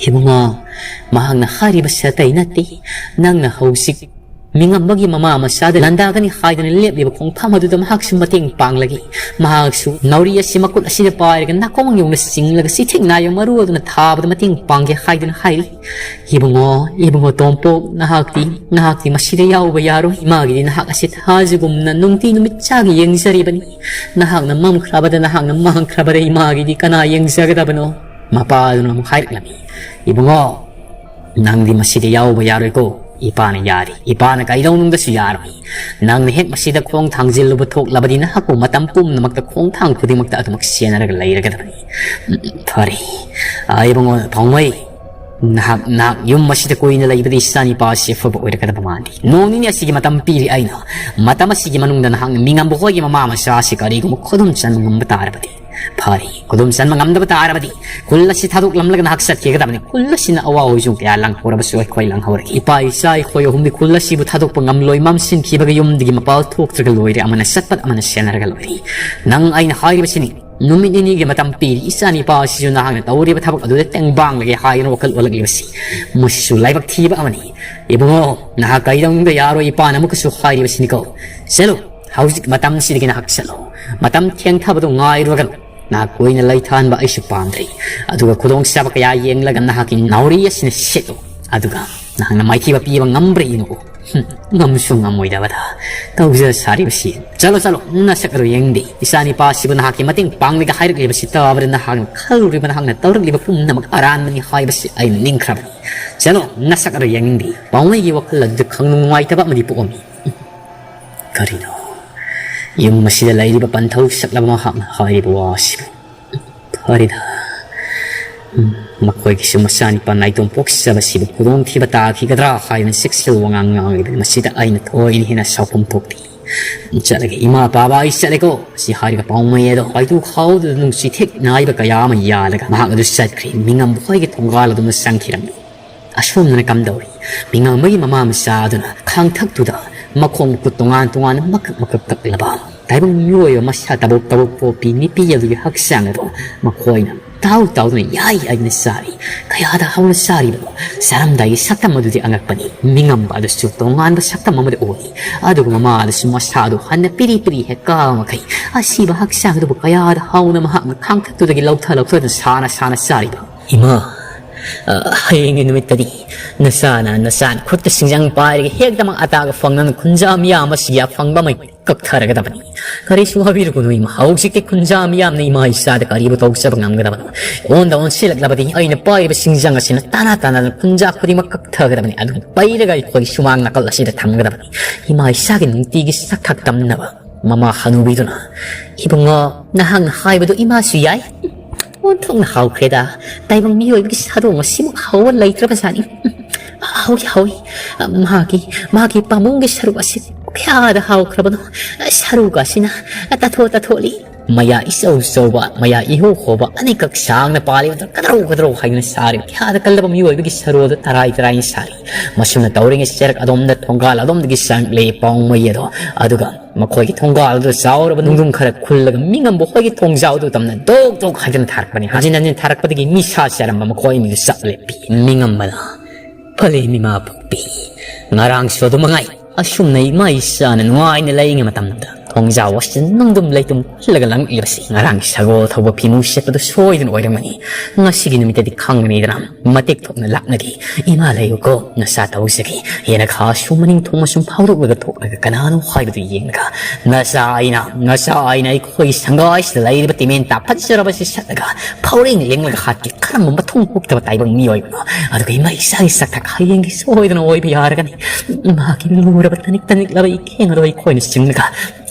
"ꯏꯕꯨꯡꯉꯣ, ꯃꯍꯥꯛꯅ ꯍꯥꯏꯔꯤꯕꯁꯤ ꯑꯇꯩ ꯅꯠꯇꯦ꯫ ꯅꯪꯅ ꯍꯧꯖꯤꯛ ꯃꯤꯉꯝꯕꯒꯤ ꯃꯃꯥ ꯃꯆꯥꯗ ꯂꯥꯟꯗꯥꯒꯅꯤ ꯍꯥꯏꯗꯨꯅ ꯂꯦꯞꯂꯤꯕ ꯈꯣꯡꯐꯝ ꯑꯗꯨꯗ ꯃꯍꯥꯛꯁꯨ ꯃꯇꯦꯡ ꯄꯥꯡꯂꯒꯦ꯫ ꯃꯍꯥꯛꯁꯨ ꯅꯥꯎꯔꯤ ꯑꯁꯤ ꯃꯈꯨꯠ ꯑꯁꯤꯗ ꯄꯥꯏꯔꯒ ꯅꯥꯀꯣꯡ ꯌꯧꯅ ꯆꯤꯡꯂꯒ ꯆꯤꯊꯦꯛ ꯅꯥꯏꯕ ꯃꯔꯨ ꯑꯗꯨꯅ ꯊꯥꯕꯗ ꯃꯇꯦꯡ ꯄꯥꯡꯒꯦ ꯍꯥꯏꯗꯨꯅ ꯍꯥꯏꯔꯤ꯫ ꯏꯕꯨꯡꯉꯣ, ꯏꯕꯨꯡꯉꯣ ꯇꯣꯝꯄꯣꯛ, ꯅꯍꯥꯛꯇꯤ, ꯅꯍꯥꯛꯇꯤ ꯃꯁꯤꯗ ꯌꯥꯎꯕ ꯌꯥꯔꯣꯏ꯫ ꯏꯃꯥꯒꯤꯗꯤ ꯅꯍꯥꯛ ꯑꯁꯤ ꯊꯥꯖꯒꯨꯝꯅ ꯅꯨꯡꯇꯤ ꯅꯨꯃꯤꯠ ꯆꯥꯒꯤ ꯌꯦꯡꯖꯔꯤꯕꯅꯤ꯫ ꯅꯍꯥꯛꯅ ꯃꯝꯈ꯭ꯔꯕꯗ, ꯅꯍꯥꯛꯅ ꯃꯥꯡꯈ꯭ꯔꯕꯗ ꯏꯃꯥꯒꯤꯗꯤ ꯀꯅꯥ ꯌꯦꯡꯖꯒꯗꯕꯅꯣ?" ꯃꯄꯥꯗꯨꯅ ꯑꯃꯨꯛ ꯍꯥꯏꯔꯛꯂꯝꯃꯤ, "ꯏꯕꯨꯡꯉꯣ, ꯅꯪꯗꯤ ꯃꯁꯤꯗ ꯌꯥꯎꯕ ꯌꯥꯔꯣꯏꯀꯣ꯫ ꯏꯄꯥꯅ ꯌꯥꯔꯤ꯫ ꯏꯄꯥꯅ ꯀꯩꯗꯧꯅꯨꯡꯗꯁꯨ ꯌꯥꯔꯣꯏ꯫ ꯅꯪꯅ ꯍꯦꯛ ꯃꯁꯤꯗ ꯈꯣꯡ ꯊꯥꯡꯖꯤꯜꯂꯨꯕ ꯊꯣꯛꯂꯕꯗꯤ ꯅꯍꯥꯛꯄꯨ ꯃꯇꯝ ꯄꯨꯝꯅꯃꯛꯇ ꯈꯣꯡꯊꯥꯡ ꯈꯨꯗꯤꯡꯃꯛꯇ ꯑꯗꯨꯃꯛ ꯁꯦꯟꯅꯔꯒ ꯂꯩꯔꯒꯗꯕꯅꯤ꯫ ꯎꯝ, ꯐꯔꯦ꯫ ꯑꯥ, ꯏꯕꯨꯡꯉꯣ ꯄꯥꯎꯃꯩ, ꯅꯍꯥꯛ, ꯅꯍꯥꯛ ꯌꯨꯝ ꯑꯁꯤꯗ ꯀꯨꯏꯅ ꯂꯩꯕꯗꯤ ꯏꯆꯥꯅꯤꯄꯥ ꯑꯁꯤ ꯑꯐꯕ ꯑꯣꯏꯔꯛꯀꯗꯕ ꯃꯥꯟꯗꯦ꯫ ꯅꯣꯡ ꯅꯤꯅꯤ ꯑꯁꯤꯒꯤ ꯃꯇꯝ ꯄꯤꯔꯤ ꯑꯩꯅ꯫ ꯃꯇꯝ ꯑꯁꯤꯒꯤ ꯃꯅꯨꯡꯗ ꯅꯍꯥꯛꯅ ꯃꯤꯉꯝꯕ ꯍꯣꯏꯒꯤ ꯃꯃꯥ ꯃꯆꯥ ꯑꯁꯤ ꯀꯔꯤꯒꯨꯝꯕ ꯈꯨꯗꯨꯝ ꯆꯟꯕ ꯉꯝꯕ ꯇꯥꯔꯕꯗꯤ ꯐꯔꯦ꯫ ꯈꯨꯗꯨꯝ ꯆꯟꯕ ꯉꯝꯗꯕ ꯇꯥꯔꯕꯗꯤ ꯈꯨꯜ ꯑꯁꯤ ꯊꯥꯗꯣꯛꯂꯝꯂꯒ ꯅꯍꯥꯛ ꯆꯠꯈꯤꯒꯗꯕꯅꯤ꯫ ꯈꯨꯜ ꯑꯁꯤꯅ ꯑꯋꯥ ꯍꯣꯏꯁꯨ ꯀꯌꯥ ꯂꯥꯡꯍꯧꯔꯕꯁꯨ ꯑꯩꯈꯣꯏ ꯂꯥꯡꯍꯧꯔꯒꯦ꯫ ꯏꯄꯥ ꯏꯆꯥ ꯑꯩꯈꯣꯏ ꯑꯍꯨꯝꯗꯤ ꯈꯨꯜ ꯑꯁꯤꯕꯨ ꯊꯥꯗꯣꯛꯄ ꯉꯝꯂꯣꯏ꯫ ꯃꯝꯁꯤꯟꯈꯤꯕꯒ ꯌꯨꯝꯗꯒꯤ ꯃꯄꯥꯜ ꯊꯣꯛꯇ꯭ꯔꯒ ꯂꯣꯏꯔꯦ꯫ ꯑꯃꯅ ꯆꯠꯄ, ꯑꯃꯅ ꯁꯦꯟꯅꯔꯒ ꯂꯣꯏꯔꯦ꯫ ꯅꯪ ꯑꯩꯅ ꯍꯥꯏꯔꯤꯕꯁꯤꯅꯤ꯫ ꯅꯨꯃꯤꯠ ꯅꯤꯅꯤꯒꯤ ꯃꯇꯝ ꯄꯤꯔꯤ꯫ ꯏꯆꯥꯅꯤꯄꯥ ꯑꯁꯤꯁꯨ ꯅꯍꯥꯛꯅ ꯇꯧꯔꯤꯕ ꯊꯕꯛ ꯑꯗꯨꯗ ꯇꯦꯡꯕꯥꯡꯂꯒꯦ ꯍꯥꯏꯗꯨꯅ ꯋꯥꯈꯜ ꯑꯣꯜꯂꯛꯂꯤꯕꯁꯤ꯫ ꯃꯁꯤꯁꯨ ꯂꯥꯏꯕꯛ ꯊꯤꯕ ꯑꯃꯅꯤ꯫ ꯏꯕꯨꯡꯉꯣ, ꯅꯍꯥꯛ ꯀꯩꯗꯧꯅꯨꯡꯗ ꯌꯥꯔꯣꯏ꯫ ꯏꯄꯥꯅ ꯑꯃꯨꯛꯀꯁꯨ ꯍꯥꯏꯔꯤꯕꯁꯤꯅꯤꯀꯣ꯫ ꯆꯠꯂꯨ, ꯍꯧꯖꯤꯛ ꯃꯇꯝꯁꯤꯗꯒꯤ ꯅꯍꯥꯛ ꯆꯠꯂꯨ꯫ ꯃꯇꯝ ꯊꯦꯡꯊꯕꯗꯨ ꯉꯥꯏꯔꯨꯔꯒꯅꯨ꯫ ꯅꯍꯥꯛ ꯀꯨꯏꯅ ꯂꯩꯊꯍꯟꯕ ꯑꯩꯁꯨ ꯄꯥꯝꯗ꯭ꯔꯤ꯫ ꯑꯗꯨꯒ ꯈꯨꯗꯣꯡꯆꯥꯕ ꯀꯌꯥ ꯌꯦꯡꯂꯒ ꯅꯍꯥꯛꯀꯤ ꯅꯥꯎꯔꯤ ꯑꯁꯤꯅ ꯁꯤꯠꯂꯨ꯫ ꯑꯗꯨꯒ ꯅꯍꯥꯛꯅ ꯃꯥꯏꯊꯤꯕ ꯄꯤꯕ ꯉꯝꯕ꯭ꯔꯥ ꯌꯦꯡꯉꯨ꯫ ꯍꯨꯝ, ꯉꯝꯁꯨ ꯉꯝꯃꯣꯏꯗꯕꯗ ꯇꯧꯖ ꯁꯥꯔꯤꯕꯁꯤ꯫ ꯆꯠꯂꯣ, ꯆꯠꯂꯣ, ꯅꯁꯛ ꯑꯗꯨ ꯌꯦꯡꯅꯤꯡꯗꯦ꯫ ꯏꯆꯥꯅꯤꯄꯥ ꯑꯁꯤꯕꯨ ꯅꯍꯥꯛꯀꯤ ꯃꯇꯦꯡ ꯄꯥꯡꯂꯒꯦ ꯍꯥꯏꯔꯛꯂꯤꯕꯁꯤ ꯇꯥꯕꯗ ꯅꯍꯥꯛꯅ ꯈꯜꯂꯨꯔꯤꯕ, ꯅꯍꯥꯛꯅ ꯇꯧꯔꯛꯂꯤꯕ ꯄꯨꯝꯅꯃꯛ ꯑꯔꯥꯟꯕꯅꯤ ꯍꯥꯏꯕꯁꯤ ꯑꯩꯅ ꯅꯤꯡꯈ꯭ꯔꯕꯅꯤ꯫ ꯆꯠꯂꯣ, ꯅꯁꯛ ꯑꯗꯨ ꯌꯦꯡꯅꯤꯡꯗꯦ꯫ ꯄꯥꯎꯃꯩꯒꯤ ꯋꯥꯈꯜ ꯑꯗꯨꯗ ꯈꯪꯅꯨꯡ ꯅꯨꯡꯉꯥꯏꯇꯕ ꯑꯃꯗꯤ ꯄꯣꯛꯑꯝꯃꯤ꯫ ꯀꯔꯤꯅꯣ? ꯌꯨꯝ ꯑꯁꯤꯗ ꯂꯩꯔꯤꯕ ꯄꯟꯊꯧ ꯁꯛꯂꯕ ꯃꯍꯥꯛꯅ ꯍꯥꯏꯔꯤꯕ ꯋꯥꯁꯤꯕꯨ? ꯐꯔꯦꯗ꯫ ꯎꯝ, ꯃꯈꯣꯏꯒꯤꯁꯨ ꯃꯆꯥꯅꯤꯄꯥ ꯅꯥꯏꯇꯣꯝ ꯄꯣꯛꯆꯕꯁꯤꯕꯨ ꯈꯨꯗꯣꯡꯊꯤꯕ ꯇꯥꯈꯤꯒꯗ꯭ꯔꯥ ꯍꯥꯏꯗꯨꯅ ꯆꯦꯛꯁꯤꯜ ꯋꯥꯉꯥꯡ ꯉꯥꯡꯂꯤꯕꯅꯤ꯫ ꯃꯁꯤꯗ ꯑꯩꯅ ꯊꯣꯏꯅ ꯍꯦꯟꯅ ꯁꯥꯎꯐꯝ ꯊꯣꯛꯇꯦ꯫ ꯆꯠꯂꯒꯦ, ꯏꯃꯥ ꯄꯥꯕ, ꯑꯩ ꯆꯠꯂꯦꯀꯣ꯫ ꯑꯁꯤ ꯍꯥꯏꯔꯒ ꯄꯥꯎꯃꯩ ꯑꯗꯣ ꯍꯥꯏꯗꯨ ꯈꯥꯎꯗꯨꯗ ꯅꯨꯡꯁꯤ ꯊꯦꯛ ꯅꯥꯏꯕ ꯀꯌꯥ ꯑꯃ ꯌꯥꯜꯂꯒ ꯃꯍꯥꯛ ꯑꯗꯨ ꯆꯠꯈ꯭ꯔꯦ꯫ ꯃꯤꯉꯝ ꯃꯈꯣꯏꯒꯤ ꯊꯣꯡꯒꯥꯜ ꯑꯗꯨꯅ ꯆꯪꯈꯤꯔꯝꯃꯤ꯫ ꯑꯁꯣꯝꯗꯅ ꯀꯝꯗꯧꯔꯤ? ꯃꯤꯉꯝ ꯑꯃꯒꯤ ꯃꯃꯥ ꯃꯆꯥ ꯑꯗꯨꯅ ꯈꯥꯡꯊꯛꯇꯨꯗ ꯃꯈꯣꯡ ꯃꯈꯨꯠ ꯇꯣꯉꯥꯟ ꯇꯣꯉꯥꯟꯅ ꯃꯀꯛ ꯃꯀꯛ ꯀꯛꯂꯕ ꯇꯥꯏꯕꯪ ꯃꯤꯑꯣꯏꯕ ꯃꯁꯥ ꯇꯕꯣꯛ ꯇꯕꯣꯛ ꯄꯣꯛꯄꯤ ꯅꯨꯄꯤ ꯑꯗꯨꯒꯤ ꯍꯛꯆꯥꯡ ꯑꯗꯨ ꯃꯈꯣꯏꯅ ꯇꯥꯎ ꯇꯥꯎꯗꯨꯅ ꯌꯥꯏ ꯍꯥꯏꯗꯨꯅ ꯆꯥꯔꯤ꯫ ꯀꯌꯥꯗ ꯍꯥꯎꯅ ꯆꯥꯔꯤꯕꯅꯣ! ꯆꯥꯔꯝꯗꯥꯏꯒꯤ ꯁꯛꯇꯝ ꯑꯗꯨꯗꯤ ꯑꯉꯛꯄꯅꯤ꯫ ꯃꯤꯉꯝꯕ ꯑꯗꯨꯁꯨ ꯇꯣꯉꯥꯟꯕ ꯁꯛꯇꯝ ꯑꯃꯗ ꯑꯣꯏ꯫ ꯑꯗꯨꯒ ꯃꯃꯥ ꯑꯗꯨꯁꯨ ꯃꯁꯥꯗꯨ ꯍꯟꯅ ꯄꯤꯔꯤ ꯄꯤꯔꯤ ꯍꯦꯛ ꯀꯥ ꯃꯈꯩ ꯑꯁꯤꯕ ꯍꯛꯆꯥꯡ ꯑꯗꯨꯕꯨ ꯀꯌꯥꯗ ꯍꯥꯎꯅ ꯃꯍꯥꯛꯅ ꯈꯥꯡꯊꯛꯇꯨꯗꯒꯤ ꯂꯧꯊ ꯂꯧꯊꯗꯨꯅ ꯁꯥꯅ ꯁꯥꯅ ꯆꯥꯔꯤꯕ꯫ "ꯏꯃꯥ, ꯑ, ꯍꯌꯦꯡꯒꯤ ꯅꯨꯃꯤꯠꯇꯗꯤ ꯅꯆꯥꯅ, ꯅꯆꯥꯅ ꯈꯨꯠꯇ ꯁꯤꯡꯖꯪ ꯄꯥꯏꯔꯒ ꯍꯦꯛꯇꯃꯛ ꯑꯇꯥꯒ ꯐꯪꯅꯅ ꯈꯨꯟꯖꯥ ꯃꯤꯌꯥꯝ ꯑꯁꯤꯒꯤ ꯑꯐꯪꯕ ꯑꯃ ꯀꯛꯊꯔꯒꯗꯕꯅꯤ꯫ ꯀꯔꯤꯁꯨ ꯋꯥꯕꯤꯔꯨꯒꯅꯨ ꯏꯃꯥ꯫ ꯍꯧꯖꯤꯛꯇꯤ ꯈꯨꯟꯖꯥ ꯃꯤꯌꯥꯝꯅ ꯏꯃꯥ ꯏꯆꯥꯗ ꯀꯔꯤꯕꯨ ꯇꯧꯖꯕ ꯉꯝꯒꯗꯕꯅꯣ? ꯑꯣꯟꯗ ꯑꯣꯟꯁꯤꯜꯂꯛꯂꯕꯗꯤ ꯑꯩꯅ ꯄꯥꯏꯔꯤꯕ ꯁꯤꯡꯖꯪ ꯑꯁꯤꯅ ꯇꯥꯅ ꯇꯥꯅ ꯈꯨꯟꯖꯥ ꯈꯨꯗꯤꯡꯃꯛ ꯀꯛꯊꯒꯗꯕꯅꯤ꯫ ꯑꯗꯨ ꯄꯩꯔꯒ ꯑꯩꯈꯣꯏ ꯁꯨꯃꯥꯡ ꯅꯥꯀꯜ ꯑꯁꯤꯗ ꯊꯝꯒꯗꯕꯅꯤ꯫ ꯏꯃꯥ ꯏꯆꯥꯒꯤ ꯅꯨꯡꯇꯤꯒꯤ ꯁꯛ ꯈꯛ ꯇꯝꯅꯕ"꯫ ꯃꯃꯥ ꯍꯅꯨꯕꯤꯗꯨꯅ, "ꯏꯕꯨꯡꯉꯣ, ꯅꯍꯥꯛꯅ ꯍꯥꯏꯕꯗꯨ ꯏꯃꯥꯁꯨ ꯌꯥꯏ꯫ ꯑꯣꯟꯊꯣꯛꯅ ꯍꯥꯎꯈ꯭ꯔꯦꯗ꯫ ꯇꯥꯏꯕꯪ ꯃꯤꯑꯣꯏꯕꯒꯤ ꯁꯥꯗꯣꯡ ꯑꯁꯤꯃꯨꯛ ꯍꯥꯎꯕ ꯂꯩꯇ꯭ꯔꯕꯖꯥꯠꯅꯤ꯫ ꯍꯥꯎꯏ, ꯍꯥꯎꯏ꯫ ꯃꯥꯒꯤ, ꯃꯥꯒꯤ ꯄꯥꯝꯕꯣꯝꯒꯤ ꯁꯔꯨꯛ ꯑꯁꯤ ꯀꯌꯥꯗ ꯍꯥꯎꯈ꯭ꯔꯕꯅꯣ꯫ ꯁꯔꯨꯒ ꯑꯁꯤꯅ ꯇꯥꯊꯣꯛ ꯇꯥꯊꯣꯛꯂꯤ꯫ ꯃꯌꯥ ꯏꯆꯧ ꯆꯧꯕ, ꯃꯌꯥ ꯏꯍꯣ ꯍꯣꯕ, ꯑꯅꯤꯈꯛ ꯁꯥꯡꯅ ꯄꯥꯜꯂꯤꯕꯗꯨ ꯀꯗ꯭ꯔꯧ ꯀꯗ꯭ꯔꯧ ꯍꯥꯏꯗꯨꯅ ꯁꯥꯔꯤ꯫ ꯀꯌꯥꯗ ꯀꯜꯂꯕ ꯃꯤꯑꯣꯏꯕꯒꯤ ꯁꯔꯨ ꯑꯗꯨ ꯇꯔꯥꯏ ꯇꯔꯥꯏꯅ ꯁꯥꯔꯤ꯫ ꯃꯁꯨꯝꯅ ꯇꯧꯔꯤꯉꯩ ꯆꯦꯔꯛ ꯑꯗꯣꯝꯗ ꯊꯣꯡꯒꯥꯜ ꯑꯗꯣꯝꯗꯒꯤ ꯆꯪꯂꯛꯂꯦ ꯄꯥꯎꯃꯩ ꯑꯗꯣ꯫ ꯑꯗꯨꯒ ꯃꯈꯣꯏꯒꯤ ꯊꯣꯡꯒꯥꯜ ꯑꯗꯨ ꯆꯥꯎꯔꯕ ꯅꯨꯡꯗꯨꯝ ꯈꯔ ꯈꯨꯜꯂꯒ ꯃꯤꯉꯝꯕ ꯍꯣꯏꯒꯤ ꯊꯣꯡꯖꯥꯎ ꯑꯗꯨ ꯇꯝꯅ ꯗꯣꯛ ꯗꯣꯛ ꯍꯥꯏꯗꯨꯅ ꯊꯥꯔꯛꯄꯅꯤ꯫ ꯍꯟꯖꯤꯟ ꯍꯟꯖꯤꯟ ꯊꯥꯔꯛꯄꯗꯒꯤ ꯃꯤꯁꯥ ꯆꯦꯔꯝꯕ ꯃꯈꯣꯏ ꯑꯅꯤꯗꯨ ꯆꯞ ꯂꯦꯞꯄꯤ꯫ ꯃꯤꯉꯝꯕꯅ, "ꯐꯂꯦ ꯃꯤꯃꯥ ꯄꯣꯛꯄꯤ, ꯉꯔꯥꯡꯁꯨ ꯑꯗꯨ ꯃꯉꯥꯏ꯫ ꯑꯁꯨꯝꯅ ꯏꯃꯥ ꯏꯆꯥꯅ ꯅꯨꯡꯉꯥꯏꯅ ꯂꯩꯔꯤꯉꯩ ꯃꯇꯝꯗ ꯈꯣꯡꯖꯥꯎ ꯑꯁꯤꯗ ꯅꯨꯡꯗꯨꯝ ꯂꯩꯇꯨꯝ ꯀꯨꯜꯂꯒ ꯂꯪꯂꯛꯂꯤꯕꯁꯤ ꯉꯔꯥꯡꯒꯤ ꯁꯒꯣꯜ ꯊꯧꯕ ꯐꯤꯃꯨ ꯁꯦꯠꯄꯗꯨ ꯁꯣꯏꯗꯅ ꯑꯣꯏꯔꯝꯒꯅꯤ꯫ ꯉꯁꯤꯒꯤ ꯅꯨꯃꯤꯠꯇꯗꯤ ꯈꯪꯒꯅꯤꯗꯅ꯫ ꯃꯇꯤꯛ ꯊꯣꯛꯅ ꯂꯥꯛꯅꯒꯦ꯫ "ꯏꯃꯥ ꯂꯩꯌꯨꯀꯣ, ꯅꯆꯥ ꯇꯧꯖꯒꯦ" ꯍꯥꯏꯅ ꯈꯥꯁꯨ ꯃꯅꯤꯡ ꯊꯣꯡ ꯑꯁꯨꯝ ꯐꯥꯎꯗꯣꯛꯂꯒ ꯊꯣꯛꯂꯒ ꯀꯅꯥꯅꯣ ꯍꯥꯏꯕꯗꯨ ꯌꯦꯡꯂꯒ, ꯅꯆꯥ ꯑꯩꯅ, ꯅꯆꯥ ꯑꯩꯅ ꯑꯩꯈꯣꯏ ꯁꯪꯒꯥꯏꯁꯤꯗ ꯂꯩꯔꯤꯕ ꯇꯤꯃꯦꯟ ꯇꯥ ꯐꯖꯔꯕꯁꯤ ꯁꯠꯂꯒ ꯐꯥꯎꯔꯦꯡ ꯂꯦꯡꯂꯒ ꯍꯥꯠꯀꯦ꯫ ꯀꯔꯝꯕ ꯃꯊꯣꯡ ꯍꯨꯛꯇꯕ ꯇꯥꯏꯕꯪ ꯃꯤꯑꯣꯏꯕꯅꯣ? ꯑꯗꯨꯒ ꯏꯃꯥ ꯏꯆꯥꯒꯤ ꯁꯛꯇꯥꯛ ꯍꯌꯦꯡꯒꯤ ꯁꯣꯏꯗꯅ ꯑꯣꯏꯕ ꯌꯥꯔꯒꯅꯤ꯫ ꯃꯍꯥꯛꯀꯤ ꯂꯨꯔꯕ ꯇꯅꯤꯛ ꯇꯅꯤꯛꯂꯕ ꯏꯈꯦꯡ ꯑꯗꯨ ꯑꯩꯈꯣꯏꯅ ꯆꯤꯡꯂꯒ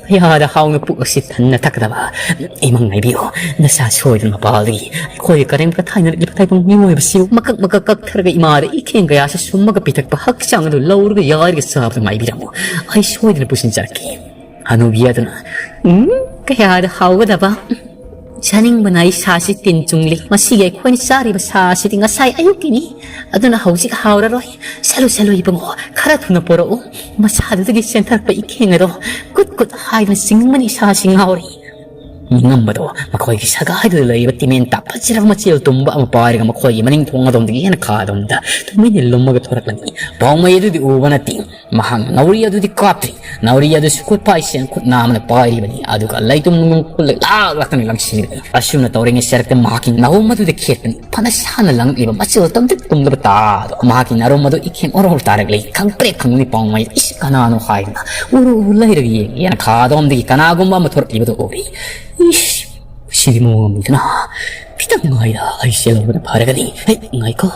ꯀꯌꯥꯗ ꯍꯥꯎꯅ ꯄꯨꯛ ꯑꯁꯤ ꯊꯟꯅ ꯊꯛꯀꯗꯕ꯫ ꯏꯃꯥ ꯉꯥꯏꯕꯤꯌꯨ, ꯅꯆꯥ ꯁꯣꯏꯗꯅ ꯃꯄꯥꯜꯗꯒꯤ ꯑꯩꯈꯣꯏꯒꯤ ꯀꯔꯦꯝ ꯀꯊꯥꯏꯅꯔꯛꯂꯤꯕ ꯇꯥꯏꯕꯪ ꯃꯤꯑꯣꯏꯕꯁꯤꯕꯨ ꯃꯀꯛ ꯃꯀꯛ ꯀꯛꯊꯔꯒ ꯏꯃꯥꯗ ꯏꯈꯦꯡ ꯀꯌꯥꯁꯤ ꯁꯨꯝꯃꯒ ꯄꯤꯊꯛꯄ ꯍꯛꯆꯥꯡ ꯑꯗꯨ ꯂꯧꯔꯒ ꯌꯥꯏꯔꯒ ꯆꯥꯕꯗ ꯉꯥꯏꯕꯤꯔꯝꯃꯨ꯫ ꯑꯩ ꯁꯣꯏꯗꯅ ꯄꯨꯁꯤꯟꯖꯔꯛꯀꯦ꯫ ꯍꯅꯨꯕꯤ ꯑꯗꯨꯅ, "ꯎꯝ, ꯀꯌꯥꯗ ꯍꯥꯎꯒꯗꯕ! ꯆꯥꯅꯤꯡꯕꯅ ꯑꯩ ꯁꯥꯁꯤ ꯇꯤꯟ ꯆꯨꯡꯂꯤ꯫ ꯃꯁꯤꯒꯤ ꯑꯩꯈꯣꯏꯅ ꯆꯥꯔꯤꯕ ꯁꯥ ꯑꯁꯤꯗꯤ ꯉꯁꯥꯏ ꯑꯌꯨꯛꯀꯤꯅꯤ, ꯑꯗꯨꯅ ꯍꯧꯖꯤꯛ ꯍꯥꯎꯔꯔꯣꯏ꯫ ꯆꯠꯂꯨ, ꯆꯠꯂꯨ ꯏꯕꯨꯡꯉꯣ, ꯈꯔ ꯊꯨꯅ ꯄꯣꯔꯛꯎ꯫ ꯃꯁꯥꯗꯨꯗꯒꯤ ꯆꯦꯟꯊꯔꯛꯄ ꯏꯈꯦꯡ ꯑꯗꯣ ꯀꯨꯠ ꯀꯨꯠ ꯍꯥꯏꯗꯨꯅ ꯆꯤꯡꯕꯅ ꯏꯁꯥꯁꯤ ꯉꯥꯎꯔꯤ"꯫ ꯅꯤꯡꯉꯝꯕꯗꯣ ꯃꯈꯣꯏꯒꯤ ꯁꯒꯥꯏꯗꯨꯗ ꯂꯩꯔꯤꯕ ꯇꯤꯃꯦꯟ ꯇꯥ ꯐꯖꯔꯕ ꯃꯆꯦꯜ ꯇꯨꯝꯕ ꯑꯃ ꯄꯥꯏꯔꯒ ꯃꯈꯣꯏꯒꯤ ꯃꯅꯤꯡ ꯊꯣꯡ ꯑꯗꯣꯝꯗꯒꯤ ꯍꯦꯟꯅ ꯈꯥ ꯑꯗꯣꯝꯗ ꯇꯨꯃꯤꯟꯅ ꯂꯨꯝꯃꯒ ꯊꯣꯔꯛꯂꯝꯃꯤ꯫ ꯄꯥꯎꯃꯩ ꯑꯗꯨꯗꯤ ꯎꯕ ꯅꯠꯇꯦ꯫ ꯃꯍꯥꯛꯅ ꯅꯥꯎꯔꯤ ꯑꯗꯨꯗꯤ ꯀꯥꯞꯇ꯭ꯔꯤ꯫ ꯅꯥꯎꯔꯤ ꯑꯗꯨꯁꯨ ꯈꯨꯠ ꯄꯥꯏꯁꯦꯟ ꯈꯨꯠ ꯅꯥꯝꯃꯅ ꯄꯥꯏꯔꯤꯕꯅꯤ꯫ ꯑꯗꯨꯒ ꯂꯩꯇꯨꯝ ꯅꯨꯡꯗꯨꯝ ꯀꯨꯜꯂꯒ ꯂꯥꯛ ꯂꯥꯛꯇꯅ ꯂꯪꯁꯤꯜꯂꯤ꯫ ꯑꯁꯨꯝꯅ ꯇꯧꯔꯤꯉꯩ ꯁꯔꯛꯇ ꯃꯍꯥꯛꯀꯤ ꯅꯥꯎꯔꯝ ꯑꯗꯨꯗ ꯈꯦꯠꯄꯅꯤ꯫ ꯐꯅ ꯁꯥꯟꯅ ꯂꯪꯂꯤꯕ ꯃꯆꯦꯜ ꯇꯝꯇ꯭ꯔꯤꯛ ꯇꯨꯝꯂꯕ ꯇꯥꯗꯣ ꯃꯍꯥꯛꯀꯤ ꯅꯥꯎꯔꯝ ꯑꯗꯨ ꯏꯈꯦꯡ ꯑꯣꯔꯣ ꯑꯣꯔꯣ ꯇꯥꯔꯛꯂꯤ꯫ ꯈꯪꯄ꯭ꯔꯦꯛ ꯈꯪꯉꯤ ꯄꯥꯎꯃꯩ꯫ "ꯏꯁ, ꯀꯅꯥꯅꯣ?" ꯍꯥꯏꯗꯅ ꯎꯔꯨ ꯎꯔꯨ ꯂꯩꯔꯒ ꯌꯦꯡꯒꯦꯅ ꯈꯥꯗꯣꯝꯗꯒꯤ ꯀꯅꯥꯒꯨꯝꯕ ꯑꯃ ꯊꯣꯔꯛꯂꯤꯕꯗꯨ ꯎꯔꯤ꯫ "ꯏꯁ, ꯁꯤꯗꯤ ꯃꯑꯣꯡ ꯑꯃꯅꯤꯗꯅ꯫ ꯈꯤꯇꯪ ꯉꯥꯏꯗ ꯑꯩ ꯆꯦꯜꯍꯧꯕꯅ ꯐꯔꯒꯅꯤ꯫ ꯍꯦ, ꯉꯥꯏꯈꯣ꯫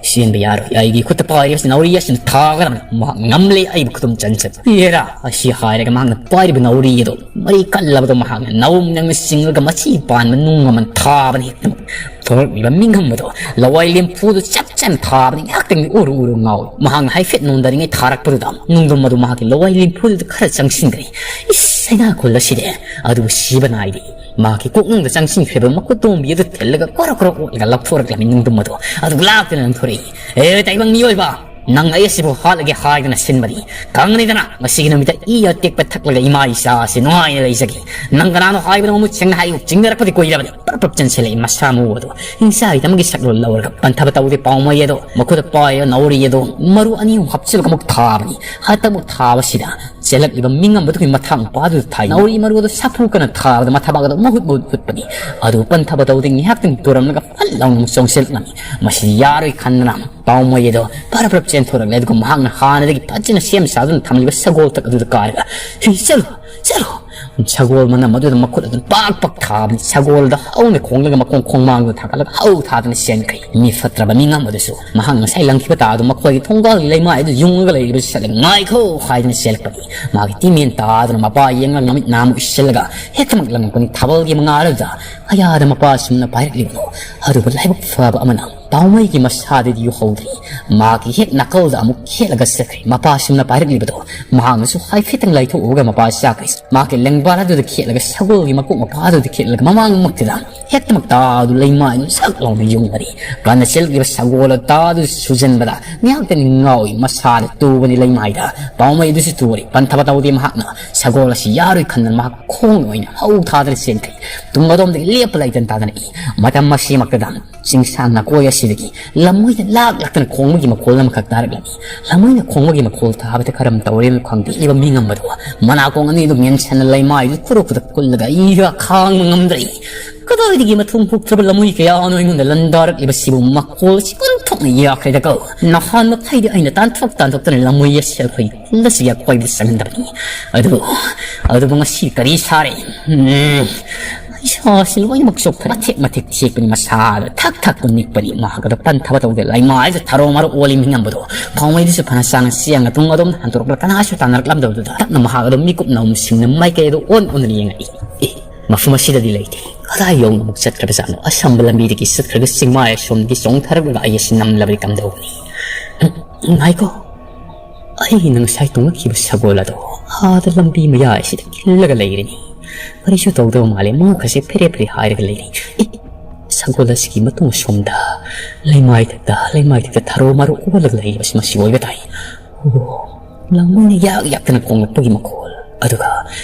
ꯆꯦꯟꯕ ꯌꯥꯔꯣꯏ꯫ ꯑꯩꯒꯤ ꯈꯨꯠꯇ ꯄꯥꯏꯔꯤꯕꯁꯤ ꯅꯥꯎꯔꯤ ꯑꯁꯤꯅ ꯊꯥꯒꯗꯕꯅꯤ꯫ ꯃꯍꯥꯛ ꯉꯝꯂꯦ ꯑꯩꯕꯨ ꯈꯨꯗꯨꯝ ꯆꯟꯁꯤꯟ꯫ ꯌꯦꯔꯥ!" ꯑꯁꯤ ꯍꯥꯏꯔꯒ ꯃꯍꯥꯛꯅ ꯄꯥꯏꯔꯤꯕ ꯅꯥꯎꯔꯤ ꯑꯗꯨ ꯃꯔꯤ ꯀꯜꯂꯕꯗꯨ ꯃꯍꯥꯛꯅ ꯅꯥꯎꯔꯝ ꯅꯪꯅ ꯆꯤꯡꯉꯒ ꯃꯆꯤ ꯄꯥꯟꯕ ꯅꯨꯡ ꯑꯃꯅ ꯊꯥꯕꯅ ꯍꯦꯛꯇꯃꯛ ꯊꯣꯔꯛꯂꯤꯕ ꯃꯤꯡꯒꯝ ꯑꯗꯨ ꯂꯋꯥꯏ ꯂꯦꯝꯐꯨꯗꯨ ꯆꯞ ꯆꯥꯅ ꯊꯥꯕꯅꯤ꯫ ꯉꯥꯏꯍꯥꯛꯇꯪꯗꯤ ꯎꯔꯨ ꯎꯔꯨ ꯉꯥꯎꯏ꯫ ꯃꯍꯥꯛꯅ ꯍꯥꯏꯐꯦꯠ ꯅꯣꯟꯗꯔꯤꯉꯩ ꯊꯥꯔꯛꯄꯗꯨꯗ ꯅꯨꯡꯗꯝ ꯑꯗꯨ ꯃꯍꯥꯛꯀꯤ ꯂꯋꯥꯏ ꯂꯦꯝꯐꯨꯗꯨꯗ ꯈꯔ ꯆꯪꯁꯤꯟꯈ꯭ꯔꯦ꯫ "ꯏꯁ, ꯁꯩꯅꯥ ꯈꯨꯜ ꯑꯁꯤꯗꯤ!" ꯑꯗꯨꯕꯨ ꯁꯤꯕ ꯅꯥꯏꯗꯦ꯫ ꯃꯍꯥꯛꯀꯤ ꯀꯣꯛꯅꯨꯡꯗ ꯆꯪꯁꯤꯟꯈ꯭ꯔꯤꯕ ꯃꯈꯨꯠꯇꯣꯝꯕꯤ ꯑꯗꯨ ꯊꯤꯜꯂꯒ ꯀꯣꯔꯣꯛ ꯀꯣꯔꯣꯛ ꯑꯣꯠꯂꯒ ꯂꯧꯊꯣꯔꯛꯂꯝꯃꯤ ꯅꯨꯡꯗꯝ ꯑꯗꯨ꯫ ꯑꯗꯨꯒ ꯂꯥꯛꯇꯨꯅ ꯂꯪꯊꯣꯔꯛꯏ꯫ "ꯑꯦ, ꯇꯥꯏꯕꯪ ꯃꯤꯑꯣꯏꯕ!" "ꯅꯪ ꯑꯩ ꯑꯁꯤꯕꯨ ꯍꯥꯠꯂꯒꯦ ꯍꯥꯏꯗꯅ ꯁꯤꯟꯕꯅꯤ꯫ ꯈꯪꯒꯅꯤꯗꯅ, ꯉꯁꯤꯒꯤ ꯅꯨꯃꯤꯠꯇ ꯏ ꯑꯇꯦꯛꯄ ꯊꯛꯂꯒ ꯏꯃꯥ ꯏꯆꯥ ꯑꯁꯤ ꯅꯨꯡꯉꯥꯏꯅ ꯂꯩꯖꯒꯦ꯫ ꯅꯪ ꯀꯅꯥꯅꯣ ꯍꯥꯏꯕꯗꯨ ꯃꯃꯨꯠ ꯁꯦꯡꯅ ꯍꯥꯏꯌꯨ꯫ ꯆꯤꯡꯅꯔꯛꯄꯗꯤ ꯀꯨꯏꯔꯕꯅꯤ꯫" ꯄꯔꯞ ꯄꯔꯞ ꯆꯦꯟꯁꯤꯜꯂꯛꯏ ꯃꯁꯥ ꯃꯎ ꯑꯗꯨ꯫ ꯍꯤꯡꯆꯥꯕꯤ ꯑꯃꯒꯤ ꯁꯛꯂꯣꯟ ꯂꯧꯔꯒ ꯄꯟꯊꯕ ꯇꯧꯗꯦ ꯄꯥꯎꯃꯩ ꯑꯗꯣ꯫ ꯃꯈꯨꯠꯇ ꯄꯥꯏꯔꯤꯕ ꯅꯥꯎꯔꯤ ꯑꯗꯨ ꯃꯔꯨ ꯑꯅꯤ ꯑꯍꯨꯝ ꯍꯥꯞꯆꯤꯜꯂꯒ ꯑꯃꯨꯛ ꯊꯥꯕꯅꯤ꯫ ꯍꯟꯗꯛ ꯑꯃꯨꯛ ꯊꯥꯕꯁꯤꯗ ꯆꯦꯜꯂꯛꯂꯤꯕ ꯃꯤꯉꯝꯕꯗꯨꯒꯤ ꯃꯊꯥ ꯃꯄꯥꯗꯨꯗ ꯊꯥꯏ꯫ ꯅꯥꯎꯔꯤ ꯃꯔꯨ ꯑꯗꯨ ꯁꯥꯐꯨ ꯀꯟꯅ ꯊꯥꯕꯗ ꯃꯊꯕꯥꯛ ꯑꯗꯨ ꯃꯍꯨꯠ ꯃꯍꯨꯠ ꯍꯨꯠꯄꯅꯤ꯫ ꯑꯗꯨ ꯄꯟꯊꯕ ꯇꯧꯗꯦ ꯉꯥꯏꯍꯥꯛꯇꯪ ꯇꯨꯔꯝꯂꯒ ꯐꯠ ꯂꯥꯎꯅ ꯑꯃꯨꯛ ꯆꯣꯡꯁꯤꯜꯂꯛꯂꯝꯃꯤ꯫ ꯃꯁꯤꯗꯤ ꯌꯥꯔꯣꯏ ꯈꯟꯗꯅ ꯄꯥꯎꯃꯩ ꯑꯗꯣ ꯄꯔꯞ ꯄꯔꯞ ꯆꯦꯟꯊꯣꯔꯛꯂꯦ꯫ ꯑꯗꯨꯒ ꯃꯍꯥꯛꯅ ꯍꯥꯟꯅꯗꯒꯤ ꯐꯖꯅ ꯁꯦꯝ ꯁꯥꯗꯨꯅ ꯊꯝꯂꯤꯕ ꯁꯒꯣꯜ ꯊꯛ ꯑꯗꯨꯗ ꯀꯥꯔꯒ, "ꯍꯦ, ꯆꯠꯂꯣ, ꯆꯠꯂꯣ!" ꯁꯒꯣꯜ ꯃꯅꯝ ꯑꯗꯨꯗ ꯃꯈꯨꯠ ꯑꯗꯨꯅ ꯄꯥꯛ ꯄꯥꯛ ꯊꯥꯕꯅꯤ꯫ ꯁꯒꯣꯜꯗ ꯍꯧꯅ ꯈꯣꯡꯂꯒ ꯃꯈꯣꯡ ꯈꯣꯡꯃꯥꯡꯗ ꯊꯥꯡꯒꯠꯂꯒ ꯍꯧ ꯊꯥꯗꯅ ꯆꯦꯟꯈ꯭ꯔꯦ꯫ ꯃꯤ ꯐꯠꯇ꯭ꯔꯕ ꯃꯤꯉꯝ ꯑꯗꯨꯁꯨ ꯃꯍꯥꯛ ꯉꯁꯥꯏ ꯂꯪꯈꯤꯕ ꯇꯥ ꯑꯗꯨ ꯃꯈꯣꯏꯒꯤ ꯊꯣꯡꯒꯥꯜꯒꯤ ꯂꯩꯃꯥꯏ ꯑꯗꯨ ꯌꯨꯡꯉꯒ ꯂꯩꯔꯤꯕꯁꯨ ꯆꯠꯂꯒ, "ꯉꯥꯏꯈꯣ!" ꯍꯥꯏꯗꯨꯅ ꯆꯦꯜꯂꯛꯄꯅꯤ꯫ ꯃꯥꯒꯤ ꯇꯤꯃꯦꯟ ꯇꯥꯗꯨꯅ ꯃꯄꯥ ꯌꯦꯡꯂꯒ ꯃꯃꯤꯠ ꯅꯥ ꯑꯃꯨꯛ ꯎꯏꯁꯤꯜꯂꯒ ꯍꯦꯛꯇꯃꯛ ꯂꯪꯉꯛꯄꯅꯤ꯫ ꯊꯥꯕꯜꯒꯤ ꯃꯉꯥꯜ ꯑꯗꯨꯗ ꯀꯌꯥꯗ ꯃꯄꯥ ꯑꯁꯨꯝꯅ ꯄꯥꯏꯔꯛꯂꯤꯕꯅꯣ? ꯑꯗꯨꯕꯨ ꯂꯥꯏꯕꯛ ꯐꯕ ꯑꯃꯅ ꯄꯥꯎꯃꯩꯒꯤ ꯃꯁꯥꯗꯨꯗꯤ ꯌꯧꯍꯧꯗ꯭ꯔꯤ꯫ ꯃꯥꯒꯤ ꯍꯦꯛ ꯅꯥꯀꯜꯗ ꯑꯃꯨꯛ ꯈꯦꯠꯂꯒ ꯆꯠꯈ꯭ꯔꯦ꯫ ꯃꯄꯥ ꯑꯁꯨꯝꯅ ꯄꯥꯏꯔꯛꯂꯤꯕꯗꯣ ꯃꯍꯥꯛꯅꯁꯨ ꯍꯥꯏꯐꯦꯠꯇꯪ ꯂꯥꯏꯊꯣꯛꯎꯔꯒ ꯃꯄꯥ ꯆꯥꯈ꯭ꯔꯦ꯫ ꯃꯥꯒꯤ ꯂꯦꯡꯕꯥꯜ ꯑꯗꯨꯗ ꯈꯦꯠꯂꯒ ꯁꯒꯣꯜꯒꯤ ꯃꯀꯣꯛ ꯃꯄꯥꯗꯨꯗ ꯈꯦꯠꯂꯒ ꯃꯃꯥꯡꯃꯛꯇꯨꯗ ꯍꯦꯛꯇꯃꯛ ꯇꯥꯗꯨ ꯂꯩꯃꯥꯏꯗꯨ ꯁꯛ ꯂꯥꯎꯅ ꯌꯨꯡꯕꯅꯤ꯫ ꯀꯟꯅ ꯆꯦꯜꯂꯛꯂꯤꯕ ꯁꯒꯣꯜ ꯇꯥꯗꯨ ꯁꯨꯖꯟꯕꯗ ꯉꯥꯏꯍꯥꯛꯇꯅꯤ ꯉꯥꯎꯏ꯫ ꯃꯁꯥꯗ ꯇꯨꯕꯅꯤ ꯂꯩꯃꯥꯏꯗ꯫ ꯄꯥꯎꯃꯩ ꯑꯗꯨꯁꯨ ꯇꯨꯔꯦ꯫ ꯄꯟꯊꯕ ꯇꯧꯗꯦ ꯃꯍꯥꯛꯅ꯫ ꯁꯒꯣꯜ ꯑꯁꯤ ꯌꯥꯔꯣꯏ ꯈꯟꯗꯅ ꯃꯍꯥꯛ ꯈꯣꯡꯅ ꯑꯣꯏꯅ ꯍꯧ ꯊꯥꯗꯅ ꯆꯦꯟꯈ꯭ꯔꯦ꯫ ꯇꯨꯡ ꯑꯗꯣꯝꯗꯒꯤ ꯂꯦꯞꯄ ꯂꯩꯇꯅ ꯇꯥꯗꯅ ꯏ꯫ ꯃꯇꯝ ꯑꯁꯤꯃꯛꯇꯗ ꯆꯤꯡꯁꯥꯡ ꯅꯥꯀꯣꯏ ꯑꯁꯤꯗꯒꯤ ꯂꯝꯃꯣꯏꯗ ꯂꯥꯛ ꯂꯥꯛꯇꯅ ꯈꯣꯡꯕꯒꯤ ꯃꯈꯣꯜ ꯑꯃꯈꯛ ꯇꯥꯔꯛꯂꯝꯃꯤ꯫ ꯂꯝꯃꯣꯏꯅ ꯈꯣꯡꯕꯒꯤ ꯃꯈꯣꯜ ꯇꯥꯕꯗ ꯀꯔꯝ ꯇꯧꯔꯦꯅ ꯈꯪꯗꯦ꯫ ꯏꯕ ꯃꯤ ꯉꯝꯕꯗꯣ ꯃꯅꯥꯀꯣꯡ ꯑꯅꯤꯗꯨ ꯃꯦꯟꯁꯟꯅ ꯂꯩꯃꯥꯏꯗꯨ ꯈꯨꯔꯨ ꯈꯨꯗꯛ ꯀꯨꯜꯂꯒ ꯏ ꯈꯥꯡꯕ ꯉꯝꯗ꯭ꯔꯦ꯫ ꯀꯗꯥꯏꯗꯒꯤ ꯃꯊꯣꯡ ꯍꯨꯛꯇ꯭ꯔꯕ ꯂꯝꯃꯣꯏ ꯀꯌꯥꯅꯣ ꯑꯩꯉꯣꯟꯗ ꯂꯟꯗꯥꯔꯛꯂꯤꯕꯁꯤꯕꯨ? ꯃꯈꯣꯜꯁꯤ ꯑꯣꯟꯊꯣꯛꯅ ꯌꯥꯈ꯭ꯔꯦꯗꯀꯣ꯫ ꯅꯍꯥꯟ ꯃꯈꯩꯗꯤ ꯑꯩꯅ ꯇꯥꯟꯊꯣꯛ ꯇꯥꯟꯊꯣꯛꯇꯅ ꯂꯝꯃꯣꯏ ꯑꯁꯤ ꯑꯩꯈꯣꯏ ꯈꯨꯜ ꯑꯁꯤꯒꯤ ꯑꯀꯣꯏꯕꯗ ꯆꯪꯍꯟꯗꯕꯅꯤ꯫ ꯑꯗꯨꯕꯨ, ꯑꯗꯨꯕꯨ ꯉꯁꯤ ꯀꯔꯤ ꯁꯥꯔꯦ? ꯎꯝ, ꯏꯁꯥꯁꯤ ꯂꯣꯏꯅꯃꯛ ꯆꯣꯛꯊꯔꯦ꯫ ꯃꯊꯦꯛ ꯃꯊꯦꯛ ꯊꯦꯛꯄꯅꯤ, ꯃꯁꯥꯗ ꯊꯛ ꯊꯛꯇꯨ ꯅꯤꯛꯄꯅꯤ꯫ ꯃꯍꯥꯛ ꯑꯗꯨ ꯄꯟꯊꯕ ꯇꯧꯗꯦ꯫ ꯂꯩꯃꯥꯏꯗ ꯊꯔꯣ ꯃꯔꯣ ꯑꯣꯜꯂꯤ꯫ ꯃꯤ ꯉꯝꯕꯗꯣ ꯈꯣꯡꯃꯩꯗꯨꯁꯨ ꯐꯅ ꯁꯥꯡꯅ ꯆꯦꯡꯅ ꯇꯨꯡ ꯑꯗꯣꯝꯗ ꯍꯟꯗꯣꯔꯛꯂꯒ ꯀꯅꯥꯁꯨ ꯇꯥꯟꯅꯔꯛꯂꯝꯗꯕꯗꯨꯗ ꯇꯞꯅ ꯃꯍꯥꯛ ꯑꯗꯨ ꯃꯤꯀꯨꯞ ꯅꯧꯅ ꯁꯤꯡꯅ ꯃꯥꯏꯀꯩ ꯑꯗꯨ ꯑꯣꯟ ꯑꯣꯟꯗꯨꯅ ꯌꯦꯡꯉꯛꯏ꯫ ꯑꯦ, ꯃꯐꯝ ꯑꯁꯤꯗꯗꯤ ꯂꯩꯇꯦ꯫ ꯀꯗꯥꯏ ꯌꯧꯅ ꯑꯃꯨꯛ ꯆꯠꯈ꯭ꯔꯕꯖꯥꯠꯅꯣ? ꯑꯁꯝꯕ ꯂꯝꯕꯤꯗꯒꯤ ꯆꯠꯈ꯭ꯔꯒ ꯆꯤꯡꯃꯥꯏ ꯑꯁꯣꯝꯗꯒꯤ ꯆꯣꯡꯊꯔꯛꯂꯒ ꯑꯩ ꯑꯁꯤ ꯅꯝꯂꯕꯗꯤ ꯀꯝꯗꯧꯒꯅꯤ? ꯎꯝ, ꯉꯥꯏꯈꯣ, ꯑꯩꯅ ꯉꯁꯥꯏ ꯇꯣꯡꯂꯛꯈꯤꯕ ꯁꯒꯣꯜ ꯑꯗꯣ ꯑꯥꯗ ꯂꯝꯕꯤ ꯃꯌꯥꯏꯁꯤꯗ ꯈꯤꯜꯂꯒ ꯂꯩꯔꯤꯅꯤ꯫ ꯀꯔꯤꯁꯨ ꯇꯧꯗꯕ ꯃꯥꯜꯂꯦ, ꯃꯉꯛ ꯑꯁꯤ ꯐꯦꯔꯦ ꯐꯦꯔꯦ ꯍꯥꯏꯔꯒ ꯂꯩꯔꯤ꯫ ꯑꯦ, ꯁꯒꯣꯜ ꯑꯁꯤꯒꯤ ꯃꯇꯨꯡ ꯑꯁꯣꯝꯗ ꯂꯩꯃꯥꯏꯊꯛꯇ, ꯂꯩꯃꯥꯏꯊꯛꯇ ꯊꯔꯣ ꯃꯔꯨ ꯑꯣꯜꯂꯒ ꯂꯩꯔꯤꯕꯁꯤ ꯃꯁꯤ ꯑꯣꯏꯕ ꯇꯥꯏ꯫ ꯑꯣ, ꯂꯥꯡꯃꯩꯅ ꯌꯥꯛ ꯌꯥꯛꯇꯅ ꯈꯣꯡꯂꯛꯄꯒꯤ ꯃꯈꯣꯜ, ꯑꯗꯨꯒ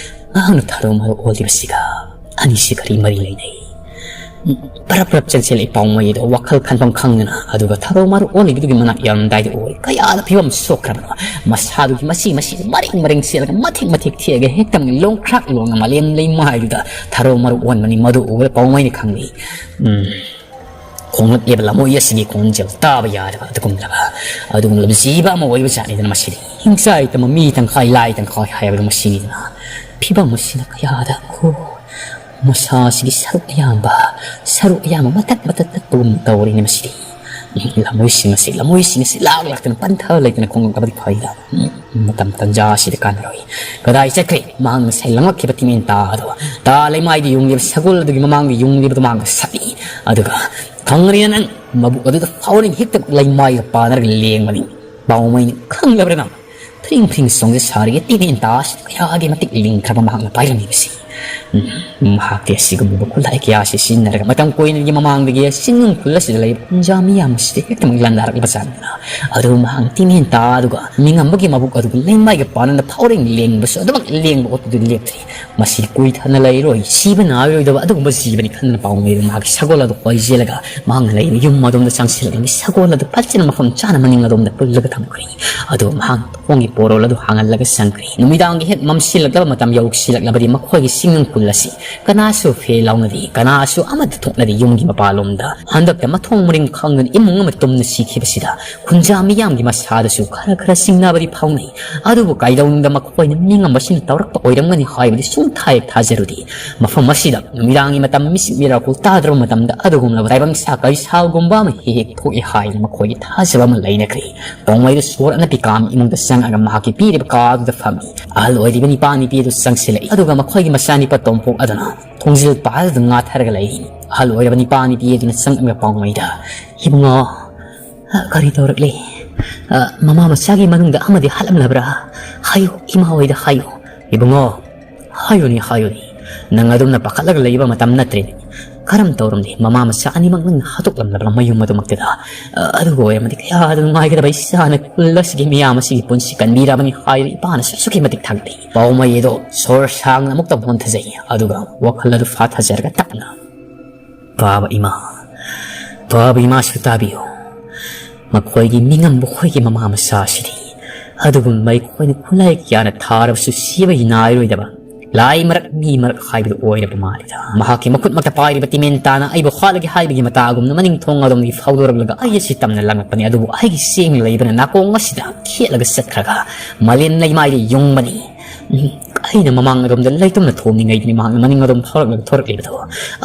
ꯃꯍꯥꯛꯅ ꯊꯔꯣ ꯃꯔꯨ ꯑꯣꯜꯂꯤꯕꯁꯤꯒ ꯑꯅꯤꯁꯤ ꯀꯔꯤ ꯃꯔꯤ ꯂꯩꯅꯩ? ꯄꯔꯞ ꯄꯔꯞ ꯆꯪꯁꯤꯜꯂꯛꯏ ꯄꯥꯎꯃꯩꯗꯣ ꯋꯥꯈꯜ ꯈꯟꯐꯝ ꯈꯪꯗꯅ, ꯑꯗꯨꯒ ꯊꯔꯣ ꯃꯔꯨ ꯑꯣꯜꯂꯤꯕꯗꯨꯒꯤ ꯃꯅꯥꯛ ꯌꯧꯔꯝꯗꯥꯏꯗ ꯎꯔꯦ ꯀꯌꯥꯗ ꯐꯤꯕꯝ ꯁꯣꯛꯈ꯭ꯔꯕꯅꯣ꯫ ꯃꯁꯥꯗꯨꯒꯤ ꯃꯁꯤ ꯃꯁꯤ ꯃꯔꯦꯡ ꯃꯔꯦꯡ ꯆꯦꯜꯂꯒ ꯃꯊꯦꯛ ꯃꯊꯦꯛ ꯊꯦꯛꯑꯒ ꯍꯦꯛꯇ ꯂꯣꯡꯈ꯭ꯔꯥꯛ ꯂꯣꯡꯉ ꯃꯥꯂꯦꯝ ꯂꯩꯃꯥꯏꯗꯨꯗ ꯊꯔꯣ ꯃꯔꯨ ꯑꯣꯟꯕꯅꯤ꯫ ꯃꯗꯨ ꯎꯕꯗ ꯄꯥꯎꯃꯩꯅ ꯈꯪꯂꯤ꯫ ꯎꯝ, ꯈꯣꯡꯂꯛꯂꯤꯕ ꯂꯝꯑꯣꯏ ꯑꯁꯤꯒꯤ ꯈꯣꯟꯖꯦꯜ ꯇꯥꯕ ꯌꯥꯗꯕ ꯑꯗꯨꯒꯨꯝꯂꯕ, ꯑꯗꯨꯒꯨꯝꯂꯕ ꯖꯤꯕ ꯑꯃ ꯑꯣꯏꯕ ꯖꯥꯠꯅꯤꯗꯅ ꯃꯁꯤꯗꯤ꯫ ꯍꯤꯡꯆꯥꯏ ꯇꯝꯕ ꯃꯤ ꯇꯪꯈꯥꯏ ꯂꯥꯏ ꯇꯪꯈꯥꯏ ꯍꯥꯏꯕꯗꯨ ꯃꯁꯤꯅꯤꯗꯅ꯫ ꯐꯤꯕꯝ ꯑꯁꯤꯅ ꯀꯌꯥꯗ, ꯑꯣ, ꯃꯁꯥ ꯑꯁꯤꯒꯤ ꯁꯔꯨꯛ ꯑꯌꯥꯝꯕ, ꯁꯔꯨꯛ ꯑꯌꯥꯝꯕ ꯃꯇꯠ ꯃꯇꯠ ꯇꯠꯄꯒꯨꯝ ꯇꯧꯔꯤꯅꯦ ꯃꯁꯤꯗꯤ꯫ ꯂꯝꯑꯣꯏꯁꯤꯡ ꯑꯁꯤ, ꯂꯝꯑꯣꯏꯁꯤꯡ ꯑꯁꯤ ꯂꯥꯛ ꯂꯥꯛꯇꯅ ꯄꯟꯊ ꯂꯩꯇꯅ ꯈꯣꯡꯂꯛꯂꯕꯗꯤ ꯐꯩꯗ꯫ ꯃꯇꯝ ꯇꯟꯖꯥ ꯑꯁꯤꯗ ꯀꯥꯟꯅꯔꯣꯏ꯫ ꯀꯗꯥꯏ ꯆꯠꯈ꯭ꯔꯦ? ꯃꯍꯥꯛ ꯉꯁꯥꯏ ꯂꯪꯂꯛꯈꯤꯕ ꯇꯤꯃꯦꯟ ꯇꯥ ꯑꯗꯣ꯫ ꯇꯥ ꯂꯩꯃꯥꯏꯗ ꯌꯨꯡꯂꯤꯕ ꯁꯒꯣꯜ ꯑꯗꯨꯒꯤ ꯃꯃꯥꯡꯗ ꯌꯨꯡꯂꯤꯕꯗꯨ ꯃꯍꯥꯛꯅ ꯁꯠꯂꯤ꯫ ꯑꯗꯨꯒ, "ꯈꯪꯉꯅꯤꯅ ꯅꯪ ꯃꯕꯨꯛ ꯑꯗꯨꯗ ꯐꯥꯎꯔꯤꯡ ꯍꯦꯛꯇ ꯂꯩꯃꯥꯏꯒ ꯄꯥꯅꯔꯒ ꯂꯦꯡꯕꯅꯤ꯫ ꯄꯥꯎꯃꯩꯅ ꯈꯪꯂꯕ꯭ꯔꯥ ꯅꯪ?" ꯐ꯭ꯔꯤꯡ ꯐ꯭ꯔꯤꯡ ꯆꯣꯡꯖ ꯁꯥꯔꯤꯕ ꯇꯤꯃꯦꯟ ꯇꯥ ꯑꯁꯤ ꯀꯌꯥꯒꯤ ꯃꯇꯤꯛ ꯂꯤꯡꯈ꯭ꯔꯕ ꯃꯍꯥꯛꯅ ꯄꯥꯏꯔꯝꯃꯤꯕꯁꯤ꯫ ꯎꯝ, ꯃꯍꯥꯛꯇꯤ ꯑꯁꯤꯒꯨꯝꯂꯕ ꯈꯨꯠꯂꯥꯏ ꯀꯌꯥ ꯑꯁꯤ ꯁꯤꯖꯤꯟꯅꯔꯒ ꯃꯇꯝ ꯀꯨꯏꯅꯒꯤ ꯃꯃꯥꯡꯗꯒꯤ ꯆꯤꯡꯅꯨꯡ ꯈꯨꯜ ꯑꯁꯤꯗ ꯂꯩꯕ ꯀꯨꯟꯖꯥ ꯃꯤꯌꯥꯝ ꯑꯁꯤꯗ ꯍꯦꯛꯇꯃꯛ ꯂꯥꯟꯗꯥꯔꯛꯂꯕ ꯖꯥꯠꯅꯤꯗꯅ꯫ ꯑꯗꯨꯕꯨ ꯃꯍꯥꯛꯅ ꯇꯤꯃꯦꯟ ꯇꯥ ꯑꯗꯨꯒ ꯃꯤꯉꯝꯕꯒꯤ ꯃꯕꯨꯛ ꯑꯗꯨꯒ ꯂꯩꯃꯥꯏꯒ ꯄꯥꯅꯅ ꯐꯥꯎꯔꯦꯡ ꯂꯦꯡꯕꯁꯨ ꯑꯗꯨꯃꯛ ꯂꯦꯡꯕ ꯑꯣꯠꯄꯗꯨ ꯂꯦꯞꯇ꯭ꯔꯤ꯫ ꯃꯁꯤ ꯀꯨꯏꯊꯅ ꯂꯩꯔꯣꯏ, ꯁꯤꯕ ꯅꯥꯔꯣꯏꯗꯕ ꯑꯗꯨꯒꯨꯝꯕ ꯖꯤꯕꯅꯤ ꯈꯟꯗꯨꯅ ꯄꯥꯎꯃꯩꯗꯨ ꯃꯍꯥꯛꯀꯤ ꯁꯒꯣꯜ ꯑꯗꯨ ꯍꯣꯏꯖꯤꯜꯂꯒ ꯃꯍꯥꯛꯅ ꯂꯩꯔꯤꯕ ꯌꯨꯝ ꯑꯗꯣꯝꯗ ꯆꯪꯁꯤꯜꯂꯒ ꯁꯒꯣꯜ ꯑꯗꯨ ꯐꯖꯅ ꯃꯐꯝ ꯆꯥꯅ ꯃꯅꯤꯡ ꯑꯗꯣꯝꯗ ꯄꯨꯜꯂꯒ ꯊꯝꯈ꯭ꯔꯦ꯫ ꯑꯗꯨꯒ ꯃꯍꯥꯛꯅ ꯊꯣꯡꯒꯤ ꯄꯣꯔꯣꯜ ꯑꯗꯨ ꯍꯥꯡꯍꯜꯂꯒ ꯆꯪꯈ꯭ꯔꯦ꯫ ꯅꯨꯃꯤꯗꯥꯡꯒꯤ ꯍꯦꯛ ꯃꯝꯁꯤꯜꯂꯛꯂꯕ ꯃꯇꯝ ꯌꯧꯁꯤꯜꯂꯛꯂꯕꯗꯤ ꯃꯈꯣꯏꯒꯤ ꯁꯤꯡꯅꯨꯡ ꯈꯨꯜ ꯑꯁꯤ ꯀꯅꯥꯁꯨ ꯐꯦ ꯂꯥꯎꯅꯗꯦ, ꯀꯅꯥꯁꯨ ꯑꯃꯠꯇ ꯊꯣꯛꯅꯗꯦ ꯌꯨꯝꯒꯤ ꯃꯄꯥꯟꯂꯣꯝꯗ꯫ ꯍꯟꯗꯛꯇ ꯃꯊꯣꯡ ꯃꯔꯤꯡ ꯈꯪꯗꯅ ꯏꯃꯨꯡ ꯑꯃ ꯇꯨꯝꯅ ꯁꯤꯈꯤꯕꯁꯤꯗ ꯈꯨꯟꯖꯥ ꯃꯤꯌꯥꯝꯒꯤ ꯃꯁꯥꯗꯁꯨ ꯈꯔ ꯈꯔ ꯆꯤꯡꯅꯕꯗꯤ ꯐꯥꯎꯅꯩ꯫ ꯑꯗꯨꯕꯨ ꯀꯩꯗꯧꯅꯨꯡꯗ ꯃꯈꯣꯏꯅ ꯃꯤꯉꯝꯕꯁꯤꯅ ꯇꯧꯔꯛꯄ ꯑꯣꯏꯔꯝꯒꯅꯤ ꯍꯥꯏꯕꯗꯤ ꯁꯨꯡꯊꯥ ꯍꯦꯛ ꯊꯥꯖꯔꯨꯗꯦ꯫ ꯃꯐꯝ ꯑꯁꯤꯗ ꯅꯨꯃꯤꯗꯥꯡꯒꯤ ꯃꯇꯝ ꯃꯤꯁꯤꯡ ꯃꯤꯔꯥꯈꯨꯜ ꯇꯥꯗ꯭ꯔꯕ ꯃꯇꯝꯗ ꯑꯗꯨꯒꯨꯝꯂꯕ ꯇꯥꯏꯕꯪ ꯁꯥ ꯀꯩꯁꯥꯜꯒꯨꯝꯕ ꯑꯃ ꯍꯦꯛ ꯍꯦꯛ ꯊꯣꯛꯏ ꯍꯥꯏꯗꯅ ꯃꯈꯣꯏꯒꯤ ꯊꯥꯖꯕ ꯑꯃ ꯂꯩꯅꯈ꯭ꯔꯦ꯫ ꯄꯥꯎꯃꯩꯗꯨ ꯁꯣꯔ ꯑꯅꯛꯄꯤ ꯀꯥ ꯑꯃ ꯏꯃꯨꯡꯗ ꯆꯪꯉꯒ ꯃꯍꯥꯛꯀꯤ ꯄꯤꯔꯤꯕ ꯀꯥ ꯑꯗꯨꯗ ꯐꯝꯃꯤ꯫ ꯑꯍꯜ ꯑꯣꯏꯔꯤꯕ ꯅꯤꯄꯥ ꯅꯨꯄꯤ ꯑꯗꯨ ꯆꯪꯁꯤꯜꯂꯛꯏ꯫ ꯑꯗꯨꯒ ꯃꯈꯣꯏꯒꯤ ꯃꯆꯥꯅꯤꯄꯥ ꯇꯣꯝꯄꯣꯛ ꯑꯗꯨꯅ ꯊꯣꯡꯖꯤꯜ ꯄꯥꯜꯗꯨꯅ ꯉꯥꯊꯔꯒ ꯂꯩꯔꯤ꯫ ꯑꯍꯜ ꯑꯣꯏꯔꯕ ꯅꯤꯄꯥ ꯅꯨꯄꯤ ꯑꯗꯨꯅ ꯆꯪꯉꯛꯂꯒ ꯄꯥꯎꯃꯩꯗ, "ꯏꯕꯨꯡꯉꯣ, ꯑ, ꯀꯔꯤ ꯇꯧꯔꯛꯂꯤ? ꯑ, ꯃꯃꯥ ꯃꯆꯥꯒꯤ ꯃꯅꯨꯡꯗ ꯑꯃꯗꯤ ꯍꯥꯠꯂꯝꯂꯕ꯭ꯔꯥ? ꯍꯥꯏꯌꯨ, ꯏꯃꯥ ꯍꯣꯏꯗ ꯍꯥꯏꯌꯨ꯫ ꯏꯕꯨꯡꯉꯣ, ꯍꯥꯏꯌꯨꯅꯦ, ꯍꯥꯏꯌꯨꯅꯦ꯫ ꯅꯪ ꯑꯗꯨꯝꯅ ꯄꯥꯈꯠꯂꯒ ꯂꯩꯕ ꯃꯇꯝ ꯅꯠꯇ꯭ꯔꯦ꯫ ꯀꯔꯝ ꯇꯧꯔꯝꯂꯤ? ꯃꯃꯥ ꯃꯆꯥ ꯑꯅꯤꯃꯛ ꯅꯪꯅ ꯍꯥꯠꯇꯣꯛꯂꯝꯂꯕ꯭ꯔꯥ ꯃꯌꯨꯝ ꯑꯗꯨꯃꯛꯇꯨꯗ? ꯑ, ꯑꯗꯨꯒ ꯑꯣꯏꯔꯝꯃꯗꯤ ꯀꯌꯥꯗ ꯅꯨꯡꯉꯥꯏꯒꯗꯕ ꯏꯆꯥꯅ ꯈꯨꯜ ꯑꯁꯤꯒꯤ ꯃꯤꯌꯥꯝ ꯑꯁꯤꯒꯤ ꯄꯨꯟꯁꯤ ꯀꯟꯕꯤꯔꯕꯅꯤ ꯍꯥꯏꯗꯨꯅ ꯏꯄꯥꯅꯁꯨ ꯑꯁꯨꯛꯀꯤ ꯃꯇꯤꯛ ꯊꯥꯒꯠꯂꯤ꯫ ꯄꯥꯎꯃꯩ ꯑꯗꯣ ꯁꯣꯔ ꯁꯥꯡꯅ ꯑꯃꯨꯛꯇ ꯍꯣꯟꯊꯖꯩ, ꯑꯗꯨꯒ ꯋꯥꯈꯜ ꯑꯗꯨ ꯐꯥꯊꯖꯔꯒ ꯇꯞꯅ, "ꯄꯥꯕ ꯏꯃꯥ, ꯄꯥꯕ ꯏꯃꯥꯁꯨ ꯇꯥꯕꯤꯌꯨ꯫ ꯃꯈꯣꯏꯒꯤ ꯃꯤꯉꯝꯕ ꯑꯩꯈꯣꯏꯒꯤ ꯃꯃꯥ ꯃꯆꯥ ꯑꯁꯤꯗꯤ ꯑꯗꯨꯒꯨꯝꯕ ꯑꯩꯈꯣꯏꯅ ꯈꯨꯠꯂꯥꯏ ꯀꯌꯥꯅ ꯊꯥꯔꯕꯁꯨ ꯁꯤꯕꯒꯤ ꯅꯥꯏꯔꯣꯏꯗꯕ ꯂꯥꯏ ꯃꯔꯛ ꯃꯤ ꯃꯔꯛ ꯍꯥꯏꯕꯗꯨ ꯑꯣꯏꯔꯕ ꯃꯥꯜꯂꯤꯗ꯫ ꯃꯍꯥꯛꯀꯤ ꯃꯈꯨꯠꯃꯛꯇ ꯄꯥꯏꯔꯤꯕ ꯇꯤꯃꯦꯟ ꯇꯥꯅ ꯑꯩꯕꯨ ꯍꯥꯠꯂꯒꯦ ꯍꯥꯏꯕꯒꯤ ꯃꯇꯥꯒꯨꯝꯅ ꯃꯅꯤꯡ ꯊꯣꯡ ꯑꯗꯣꯝꯗꯒꯤ ꯐꯥꯎꯗꯣꯔꯛꯂꯒ ꯑꯩ ꯑꯁꯤ ꯇꯝꯅ ꯂꯪꯂꯛꯄꯅꯤ, ꯑꯗꯨꯕꯨ ꯑꯩꯒꯤ ꯆꯦꯡ ꯂꯩꯕꯅ ꯅꯥꯀꯣꯡ ꯑꯁꯤꯗ ꯈꯦꯠꯂꯒ ꯆꯠꯈ꯭ꯔꯒ ꯃꯥꯂꯦꯝ ꯂꯩꯃꯥꯏꯗ ꯌꯨꯡꯕꯅꯤ꯫ ꯎꯝ, ꯑꯩꯅ ꯃꯃꯥꯡ ꯑꯗꯣꯝꯗ ꯂꯩꯇꯨꯝꯅ ꯊꯣꯝꯂꯤꯉꯩꯗꯅꯤ ꯃꯍꯥꯛꯅ ꯃꯅꯤꯡ ꯑꯗꯣꯝ ꯐꯥꯎꯔꯛꯂꯒ ꯊꯣꯔꯛꯂꯤꯕꯗꯣ꯫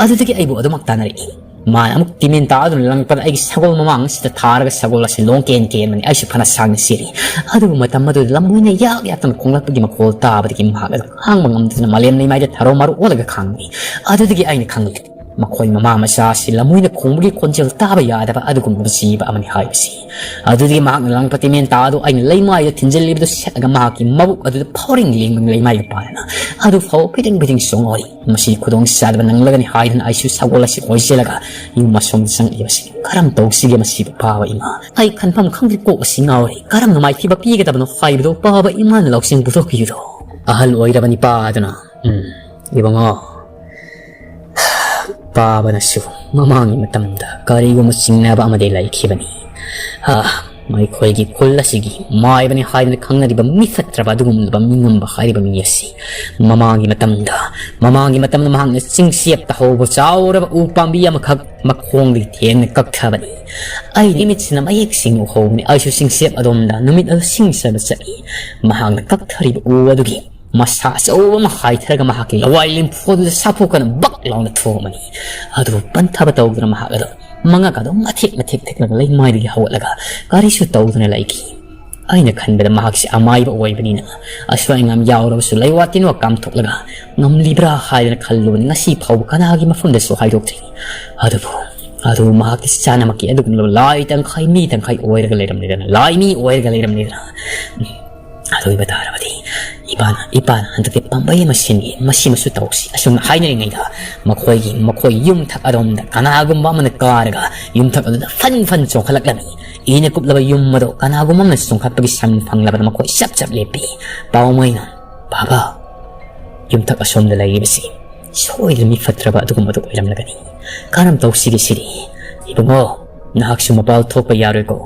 ꯑꯗꯨꯗꯒꯤ ꯑꯩꯕꯨ ꯑꯗꯨꯃꯛ ꯇꯥꯟꯅꯔꯛꯏ꯫ ꯃꯥꯅ ꯑꯃꯨꯛ ꯇꯤꯃꯦꯟ ꯇꯥꯗꯨꯅ ꯂꯪꯂꯛꯄꯗ ꯑꯩꯒꯤ ꯁꯒꯣꯜ ꯃꯃꯥꯡ ꯑꯁꯤꯗ ꯊꯥꯔꯒ ꯁꯒꯣꯜ ꯑꯁꯤ ꯂꯣꯡ ꯀꯦꯟ ꯀꯦꯟꯕꯅꯤ꯫ ꯑꯩꯁꯨ ꯐꯅ ꯁꯥꯡꯅ ꯆꯦꯜꯂꯤ꯫ ꯑꯗꯨꯕꯨ ꯃꯇꯝ ꯑꯗꯨꯗ ꯂꯝꯕꯣꯏꯅ ꯌꯥꯛ ꯌꯥꯛꯇꯅ ꯈꯣꯡꯂꯛꯄꯒꯤ ꯃꯈꯣꯜ ꯇꯥꯕꯗꯒꯤ ꯃꯍꯥꯛ ꯑꯗꯨ ꯈꯥꯡꯕ ꯉꯝꯗꯗꯨꯅ ꯃꯥꯂꯦꯝ ꯂꯩꯃꯥꯏꯗ ꯊꯔꯣ ꯃꯔꯣ ꯑꯣꯜꯂꯒ ꯈꯥꯡꯕꯅꯤ꯫ ꯑꯗꯨꯗꯒꯤ ꯑꯩꯅ ꯈꯪꯂꯤ, ꯃꯈꯣꯏ ꯃꯃꯥ ꯃꯆꯥ ꯑꯁꯤ ꯂꯝꯃꯣꯏꯅ ꯈꯣꯡꯕꯒꯤ ꯈꯣꯟꯖꯦꯜ ꯇꯥꯕ ꯌꯥꯗꯕ ꯑꯗꯨꯒꯨꯝꯂꯕ ꯖꯤꯕ ꯑꯃꯅꯤ ꯍꯥꯏꯕꯁꯤ꯫ ꯑꯗꯨꯗꯒꯤ ꯃꯍꯥꯛꯅ ꯂꯪꯂꯛꯄ ꯇꯤꯃꯦꯟ ꯇꯥ ꯑꯗꯨ ꯑꯩꯅ ꯂꯩꯃꯥꯏꯗ ꯊꯤꯟꯖꯤꯜꯂꯤꯕꯗꯨ ꯁꯦꯠꯂꯒ ꯃꯍꯥꯛꯀꯤ ꯃꯕꯨꯛ ꯑꯗꯨꯗ ꯐꯥꯎꯔꯤꯡ ꯂꯦꯡꯕ ꯂꯩꯃꯥꯏꯒ ꯄꯥꯟꯅꯅ ꯑꯗꯨ ꯐꯥꯎ ꯐꯤꯗꯤꯡ ꯐꯤꯗꯤꯡ ꯆꯣꯡꯍꯧꯔꯤ꯫ ꯃꯁꯤ ꯈꯨꯗꯣꯡ ꯆꯥꯗꯕ ꯅꯪꯂꯒꯅꯤ ꯍꯥꯏꯗꯨꯅ ꯑꯩꯁꯨ ꯁꯒꯣꯜ ꯑꯁꯤ ꯑꯣꯏꯁꯤꯜꯂꯒ ꯌꯨꯝ ꯑꯁꯣꯝꯗ ꯆꯪꯂꯤꯕꯁꯤꯅꯤ꯫ ꯀꯔꯝ ꯇꯧꯁꯤꯒꯦ ꯃꯁꯤꯕꯨ, ꯄꯥꯕ ꯏꯃꯥ? ꯑꯩ ꯈꯟꯐꯝ ꯈꯪꯗ꯭ꯔꯦ, ꯀꯣꯛ ꯑꯁꯤ ꯉꯥꯎꯔꯦ꯫ ꯀꯔꯝꯅ ꯃꯥꯏꯊꯤꯕ ꯄꯤꯒꯗꯕꯅꯣ ꯍꯥꯏꯕꯗꯨ ꯄꯥꯕ ꯏꯃꯥꯅ ꯂꯧꯁꯤꯡ ꯄꯨꯊꯣꯛꯄꯤꯌꯨꯔꯣ? ꯑꯍꯜ ꯑꯣꯏꯔꯕ ꯅꯤꯄꯥ ꯑꯗꯨꯅ, "ꯎꯝ, ꯏꯕꯨꯡꯉꯣ, ꯄꯥꯕꯅꯁꯨ ꯃꯃꯥꯡꯒꯤ ꯃꯇꯝꯗ ꯀꯔꯤꯒꯨꯝꯕ ꯆꯤꯡꯅꯕ ꯑꯃꯗꯤ ꯂꯩꯈꯤꯕꯅꯤ꯫ ꯑꯥ, ꯃꯈꯣꯏꯒꯤ ꯈꯨꯜ ꯑꯁꯤꯒꯤ ꯃꯥꯏꯕꯅꯤ ꯍꯥꯏꯗꯨꯅ ꯈꯪꯅꯔꯤꯕ ꯃꯤ ꯐꯠꯇ꯭ꯔꯕ ꯑꯗꯨꯒꯨꯝꯂꯕ ꯃꯤꯉꯝꯕ ꯍꯥꯏꯔꯤꯕ ꯃꯤ ꯑꯁꯤ ꯃꯃꯥꯡꯒꯤ ꯃꯇꯝꯗ, ꯃꯃꯥꯡꯒꯤ ꯃꯇꯝꯗ ꯃꯍꯥꯛꯅ ꯆꯤꯡꯆꯦꯞꯇ ꯍꯧꯕ ꯆꯥꯎꯔꯕ ꯎ ꯄꯥꯝꯕꯤ ꯑꯃꯈꯛ ꯃꯈꯣꯡꯗꯒꯤ ꯊꯦꯡꯅ ꯀꯛꯊꯕꯅꯤ꯫ ꯑꯩ ꯅꯨꯃꯤꯠꯁꯤꯅ ꯃꯌꯦꯛ ꯁꯦꯡꯅ ꯎꯍꯧꯕꯅꯤ꯫ ꯑꯩꯁꯨ ꯆꯤꯡꯆꯦꯞ ꯑꯗꯣꯝꯗ ꯅꯨꯃꯤꯠ ꯑꯗꯨ ꯁꯤꯡ ꯆꯥꯕ ꯆꯠꯂꯤ꯫ ꯃꯍꯥꯛꯅ ꯀꯛꯊꯔꯤꯕ ꯎ ꯑꯗꯨꯒꯤ ꯃꯁꯥ ꯑꯆꯧꯕ ꯑꯃ ꯍꯥꯏꯊꯔꯒ ꯃꯍꯥꯛꯀꯤ ꯂꯋꯥꯏ ꯂꯦꯝꯐꯨ ꯑꯗꯨꯗ ꯁꯥꯐꯨ ꯀꯟꯅ ꯕꯛ ꯂꯥꯎꯅ ꯊꯣꯝꯃꯅꯤ꯫ ꯑꯗꯨꯕꯨ ꯄꯟꯊꯕ ꯇꯧꯗꯨꯅ ꯃꯍꯥꯛ ꯑꯗꯨ ꯃꯉꯛ ꯑꯗꯨ ꯃꯊꯦꯛ ꯃꯊꯦꯛ ꯊꯦꯛꯂꯒ ꯂꯩꯃꯥꯏꯗꯒꯤ ꯍꯧꯒꯠꯂꯒ ꯀꯔꯤꯁꯨ ꯇꯧꯗꯨꯅ ꯂꯩꯈꯤ꯫ ꯑꯩꯅ ꯈꯟꯕꯗ ꯃꯍꯥꯛꯁꯤ ꯑꯃꯥꯏꯕ ꯑꯣꯏꯕꯅꯤꯅ ꯑꯁꯣꯏ ꯑꯉꯥꯝ ꯌꯥꯎꯔꯕꯁꯨ ꯂꯩꯋꯥ ꯇꯤꯟꯋꯥ ꯀꯥꯝꯊꯣꯛꯂꯒ ꯉꯝꯂꯤꯕ꯭ꯔꯥ ꯍꯥꯏꯗꯅ ꯈꯜꯂꯨꯕꯅꯤ꯫ ꯉꯁꯤ ꯐꯥꯎꯕ ꯀꯅꯥꯒꯤ ꯃꯐꯝꯗꯁꯨ ꯍꯥꯏꯗꯣꯛꯇ꯭ꯔꯤ꯫ ꯑꯗꯨꯕꯨ, ꯑꯗꯨꯕꯨ ꯃꯍꯥꯛꯀꯤ ꯆꯥꯅꯃꯛꯀꯤ ꯑꯗꯨꯒꯨꯝꯂꯕ ꯂꯥꯏ ꯇꯪꯈꯥꯏ ꯃꯤ ꯇꯪꯈꯥꯏ ꯑꯣꯏꯔꯒ ꯂꯩꯔꯝꯂꯦꯗꯅ, ꯂꯥꯏ ꯃꯤ ꯑꯣꯏꯔꯒ ꯂꯩꯔꯝꯂꯦꯗꯅ꯫ ꯑꯗꯨ ꯑꯣꯏꯕ ꯇꯥꯔꯕꯗꯤ ꯏꯄꯥꯅ, ꯏꯄꯥꯅ ꯍꯟꯗꯛꯇꯤ ꯄꯥꯝꯕꯩ ꯑꯃ ꯁꯤꯟꯒꯦ, ꯃꯁꯤꯃꯁꯨ ꯇꯧꯁꯤ꯫ ꯑꯁꯨꯝꯅ ꯍꯥꯏꯅꯔꯤꯉꯩꯗ ꯃꯈꯣꯏꯒꯤ, ꯃꯈꯣꯏ ꯌꯨꯝꯊꯛ ꯑꯗꯣꯝꯗ ꯀꯅꯥꯒꯨꯝꯕ ꯑꯃꯅ ꯀꯥꯔꯒ ꯌꯨꯝꯊꯛ ꯑꯗꯨꯗ ꯐꯟ ꯐꯟ ꯆꯣꯡꯈꯠꯂꯛꯂꯝꯃꯤ꯫ ꯏꯅ ꯀꯨꯞꯂꯕ ꯌꯨꯝ ꯑꯗꯨ ꯀꯅꯥꯒꯨꯝꯕ ꯑꯃꯅ ꯆꯣꯡꯈꯠꯄꯒꯤ ꯁꯟ ꯐꯪꯂꯕꯗ ꯃꯈꯣꯏ ꯆꯞ ꯆꯞ ꯂꯦꯞꯄꯤ꯫ ꯄꯥꯎꯃꯩꯅ, "ꯕꯥꯕꯥ, ꯌꯨꯝꯊꯛ ꯑꯁꯣꯝꯗ ꯂꯩꯔꯤꯕꯁꯤ ꯁꯣꯏꯗꯅ ꯃꯤ ꯐꯠꯇ꯭ꯔꯕ ꯑꯗꯨꯒꯨꯝꯕꯗꯨ ꯑꯣꯏꯔꯝꯂꯒꯅꯤ꯫ ꯀꯔꯝ ꯇꯧꯁꯤꯒꯦ ꯁꯤꯗꯤ? ꯏꯕꯨꯡꯉꯣ, ꯅꯍꯥꯛꯁꯨ ꯃꯄꯥꯜ ꯊꯣꯛꯄ ꯌꯥꯔꯣꯏꯀꯣ꯫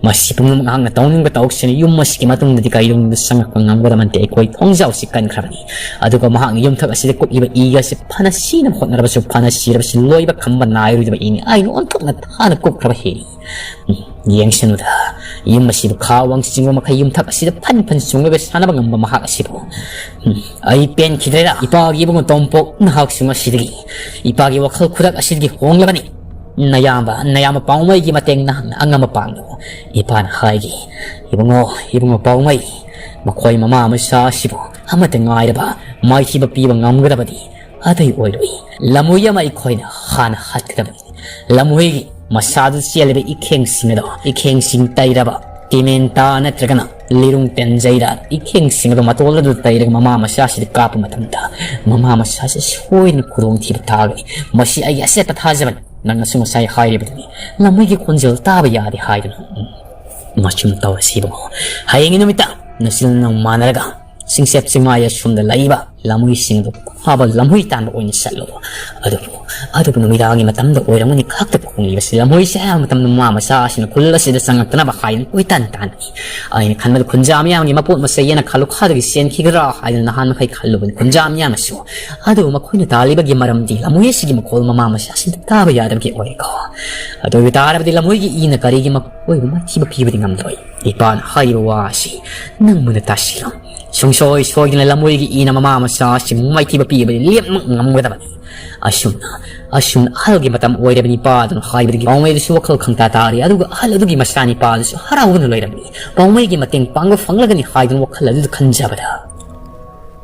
ꯃꯁꯤ ꯄꯨꯝꯅꯃꯛ ꯅꯍꯥꯛꯅ ꯇꯧꯅꯤꯡꯕ ꯇꯧꯁꯤꯅ, ꯌꯨꯝ ꯑꯁꯤꯒꯤ ꯃꯇꯨꯡꯗꯗꯤ ꯀꯩꯗꯧꯅꯨꯡꯗ ꯆꯪꯉꯛꯄ ꯉꯝꯒꯗꯕ ꯅꯠꯇꯦ꯫ ꯑꯩꯈꯣꯏ ꯊꯣꯡꯖꯥꯎꯁꯤ ꯀꯟꯈ꯭ꯔꯕꯅꯤ꯫ ꯑꯗꯨꯒ ꯃꯍꯥꯛꯅ ꯌꯨꯝꯊꯛ ꯑꯁꯤꯗ ꯀꯨꯞꯂꯤꯕ ꯏ ꯑꯁꯤ ꯐꯅ ꯁꯤꯅꯕ ꯍꯣꯠꯅꯔꯕꯁꯨ, ꯐꯅ ꯁꯤꯔꯕꯁꯨ, ꯂꯣꯏꯕ ꯈꯝꯕ ꯅꯥꯏꯔꯣꯏꯗꯕ ꯏꯅꯤ꯫ ꯑꯩꯅ ꯑꯣꯟꯊꯣꯛꯅ ꯊꯥꯅ ꯀꯨꯞꯈ꯭ꯔꯕ ꯍꯦꯅꯤ꯫ ꯎꯝ, ꯌꯦꯡꯁꯅꯨꯗ, ꯌꯨꯝ ꯑꯁꯤꯕꯨ ꯈꯥ ꯋꯥꯡ ꯆꯤꯡꯕ ꯃꯈꯩ ꯌꯨꯝꯊꯛ ꯑꯁꯤꯗ ꯐꯟ ꯐꯟ ꯆꯣꯡꯂꯒ ꯁꯥꯟꯅꯕ ꯉꯝꯕ ꯃꯍꯥꯛ ꯑꯁꯤꯕꯨ꯫ ꯎꯝ, ꯑꯩ ꯄꯦꯟꯈꯤꯗ꯭ꯔꯦꯗ, ꯏꯄꯥꯒꯤ ꯏꯕꯨꯡꯉꯣ ꯇꯣꯝꯄꯣꯛ, ꯅꯍꯥꯛꯁꯨ ꯉꯁꯤꯗꯒꯤ ꯏꯄꯥꯒꯤ ꯋꯥꯈꯜ ꯈꯨꯗꯛ ꯑꯁꯤꯗꯒꯤ ꯍꯣꯡꯂꯕꯅꯤ꯫ ꯅꯌꯥꯝꯕ, ꯅꯌꯥꯝꯕ ꯄꯥꯎꯃꯩꯒꯤ ꯃꯇꯦꯡ ꯅꯍꯥꯛꯅ ꯑꯉꯝꯕ ꯄꯥꯡꯂꯨ꯫ ꯏꯄꯥꯅ ꯍꯥꯏꯈꯤ, "ꯏꯕꯨꯡꯉꯣ, ꯏꯕꯨꯡꯉꯣ ꯄꯥꯎꯃꯩ, ꯃꯈꯣꯏ ꯃꯃꯥ ꯃꯆꯥ ꯑꯁꯤꯕꯨ ꯑꯃꯠꯇ ꯉꯥꯏꯔꯕ ꯃꯥꯏꯊꯤꯕ ꯄꯤꯕ ꯉꯝꯒꯗꯕꯗꯤ ꯑꯇꯩ ꯑꯣꯏꯔꯣꯏ꯫ ꯂꯝꯍꯨꯏ ꯑꯃ ꯑꯩꯈꯣꯏꯅ ꯍꯥꯟꯅ ꯍꯥꯠꯀꯗꯕꯅꯤ꯫ ꯂꯝꯍꯨꯏꯒꯤ ꯃꯁꯥꯗꯨ ꯆꯦꯜꯂꯤꯕ ꯏꯈꯦꯡꯁꯤꯡ ꯑꯗꯣ, ꯏꯈꯦꯡꯁꯤꯡ ꯇꯩꯔꯕ ꯇꯤꯃꯦꯟꯇꯥ ꯅꯠꯇ꯭ꯔꯒꯅ ꯂꯤꯔꯨꯡ ꯇꯦꯟꯖꯩꯔ, ꯏꯈꯦꯡꯁꯤꯡ ꯑꯗꯣ ꯃꯇꯣꯜ ꯑꯗꯨ ꯇꯩꯔꯒ ꯃꯃꯥ ꯃꯆꯥꯁꯤꯗ ꯀꯥꯞꯄ ꯃꯇꯝꯗ ꯃꯃꯥ ꯃꯆꯥꯁꯤ ꯁꯣꯏꯗꯅ ꯈꯨꯗꯣꯡꯊꯤꯕ ꯊꯥꯒꯅꯤ꯫ ꯃꯁꯤ ꯑꯩꯒꯤ ꯑꯆꯦꯠꯄ ꯊꯥꯖꯕꯅꯤ꯫ ꯅꯪꯅꯁꯨ ꯉꯁꯥꯏ ꯍꯥꯏꯔꯤꯕꯗꯨꯅꯤ, ꯂꯝꯍꯨꯏꯒꯤ ꯈꯣꯟꯖꯦꯜ ꯇꯥꯕ ꯌꯥꯗꯦ ꯍꯥꯏꯗꯨꯅ꯫ ꯎꯝ, ꯃꯆꯨꯝ ꯇꯧꯔꯁꯤ ꯏꯕꯨꯡꯉꯣ꯫ ꯍꯌꯦꯡꯒꯤ ꯅꯨꯃꯤꯠꯇ ꯅꯆꯤꯟ ꯅꯅꯥꯎ ꯃꯥꯟꯅꯔꯒ ꯆꯤꯡꯆꯦꯞ ꯆꯤꯡꯃꯥꯏ ꯑꯁꯣꯝꯗ ꯂꯩꯕ ꯂꯝꯍꯨꯏꯁꯤꯡꯗꯨ ꯐꯥꯕ ꯂꯝꯍꯨꯏ ꯇꯥꯟꯕ ꯑꯣꯏꯅ ꯆꯠꯂꯨ꯫ ꯑꯗꯨꯕꯨ, ꯑꯗꯨꯕꯨ ꯅꯨꯃꯤꯗꯥꯡꯒꯤ ꯃꯇꯝꯗ ꯑꯣꯏꯔꯝꯒꯅꯤ ꯈꯛꯇ ꯈꯣꯡꯂꯤꯕꯁꯤ꯫ ꯂꯝꯍꯨꯏꯁꯦ ꯑꯌꯥꯝꯕ ꯃꯇꯝꯗ ꯃꯃꯥ ꯃꯆꯥ ꯑꯁꯤꯅ ꯈꯨꯜ ꯑꯁꯤꯗ ꯆꯪꯉꯛꯇꯅꯕ ꯍꯥꯏꯗꯨꯅ ꯀꯣꯏꯇꯥꯟ ꯇꯥꯟꯕꯅꯤ꯫ ꯑꯩꯅ ꯈꯟꯕꯗ ꯈꯨꯟꯖꯥ ꯃꯤꯌꯥꯝꯒꯤ ꯃꯄꯣꯠ ꯃꯆꯩ ꯑꯩꯅ ꯈꯜꯂꯨꯈꯥꯗꯒꯤ ꯆꯦꯟꯈꯤꯒꯗ꯭ꯔꯥ ꯍꯥꯏꯗꯨꯅ ꯅꯍꯥꯟ ꯃꯈꯩ ꯈꯜꯂꯨꯕꯅꯤ꯫ ꯈꯨꯟꯖꯥ ꯃꯤꯌꯥꯝꯅꯁꯨ꯫ ꯑꯗꯨꯕꯨ ꯃꯈꯣꯏꯅ ꯇꯥꯜꯂꯤꯕꯒꯤ ꯃꯔꯝꯗꯤ ꯂꯝꯍꯨꯏ ꯑꯁꯤꯒꯤ ꯃꯈꯣꯜ ꯃꯃꯥ ꯃꯆꯥꯁꯤꯡꯗ ꯇꯥꯕ ꯌꯥꯗꯕꯒꯤ ꯑꯣꯏꯔꯦꯀꯣ꯫ ꯑꯗꯨ ꯑꯣꯏꯕ ꯇꯥꯔꯕꯗꯤ ꯂꯝꯍꯨꯏꯒꯤ ꯏꯅ ꯀꯔꯤꯒꯤ ꯃꯈꯣꯏꯕꯨ ꯃꯥꯏꯊꯤꯕ ꯄꯤꯕꯗꯤ ꯉꯝꯂꯣꯏ꯫ ꯏꯄꯥꯅ ꯍꯥꯏꯔꯤꯕ ꯋꯥ ꯑꯁꯤ ꯅꯪ ꯃꯨꯟꯅ ꯇꯥꯁꯤꯜꯂꯨ꯫ ꯁꯨꯡꯁꯣꯏ ꯁꯣꯏꯗꯅ ꯂꯝꯍꯨꯏꯒꯤ ꯏꯅ ꯃꯃꯥ ꯃꯆꯥ ꯑꯁꯤꯕꯨ ꯃꯥꯏꯊꯤꯕ ꯄꯤꯕꯗꯤ ꯂꯦꯞꯃꯛ ꯉꯝꯒꯗꯕꯅꯤ꯫ ꯑꯁꯨꯝꯅ, ꯑꯁꯨꯝꯅ ꯑꯍꯜꯒꯤ ꯃꯇꯝ ꯑꯣꯏꯔꯕꯅꯤ ꯏꯄꯥꯗꯨꯅ ꯍꯥꯏꯕꯗꯒꯤ ꯄꯥꯎꯃꯩꯗꯨꯁꯨ ꯋꯥꯈꯜ ꯈꯪꯇꯥ ꯇꯥꯔꯤ꯫ ꯑꯗꯨꯒ ꯑꯍꯜ ꯑꯗꯨꯒꯤ ꯃꯆꯥꯅꯤꯄꯥꯗꯨꯁꯨ ꯍꯔꯥꯎꯗꯨꯅ ꯂꯩꯔꯝꯃꯤ꯫ ꯄꯥꯎꯃꯩꯒꯤ ꯃꯇꯦꯡ ꯄꯥꯡꯕ ꯐꯪꯂꯒꯅꯤ ꯍꯥꯏꯗꯨꯅ ꯋꯥꯈꯜ ꯑꯗꯨꯗ ꯈꯟꯖꯕꯗ꯫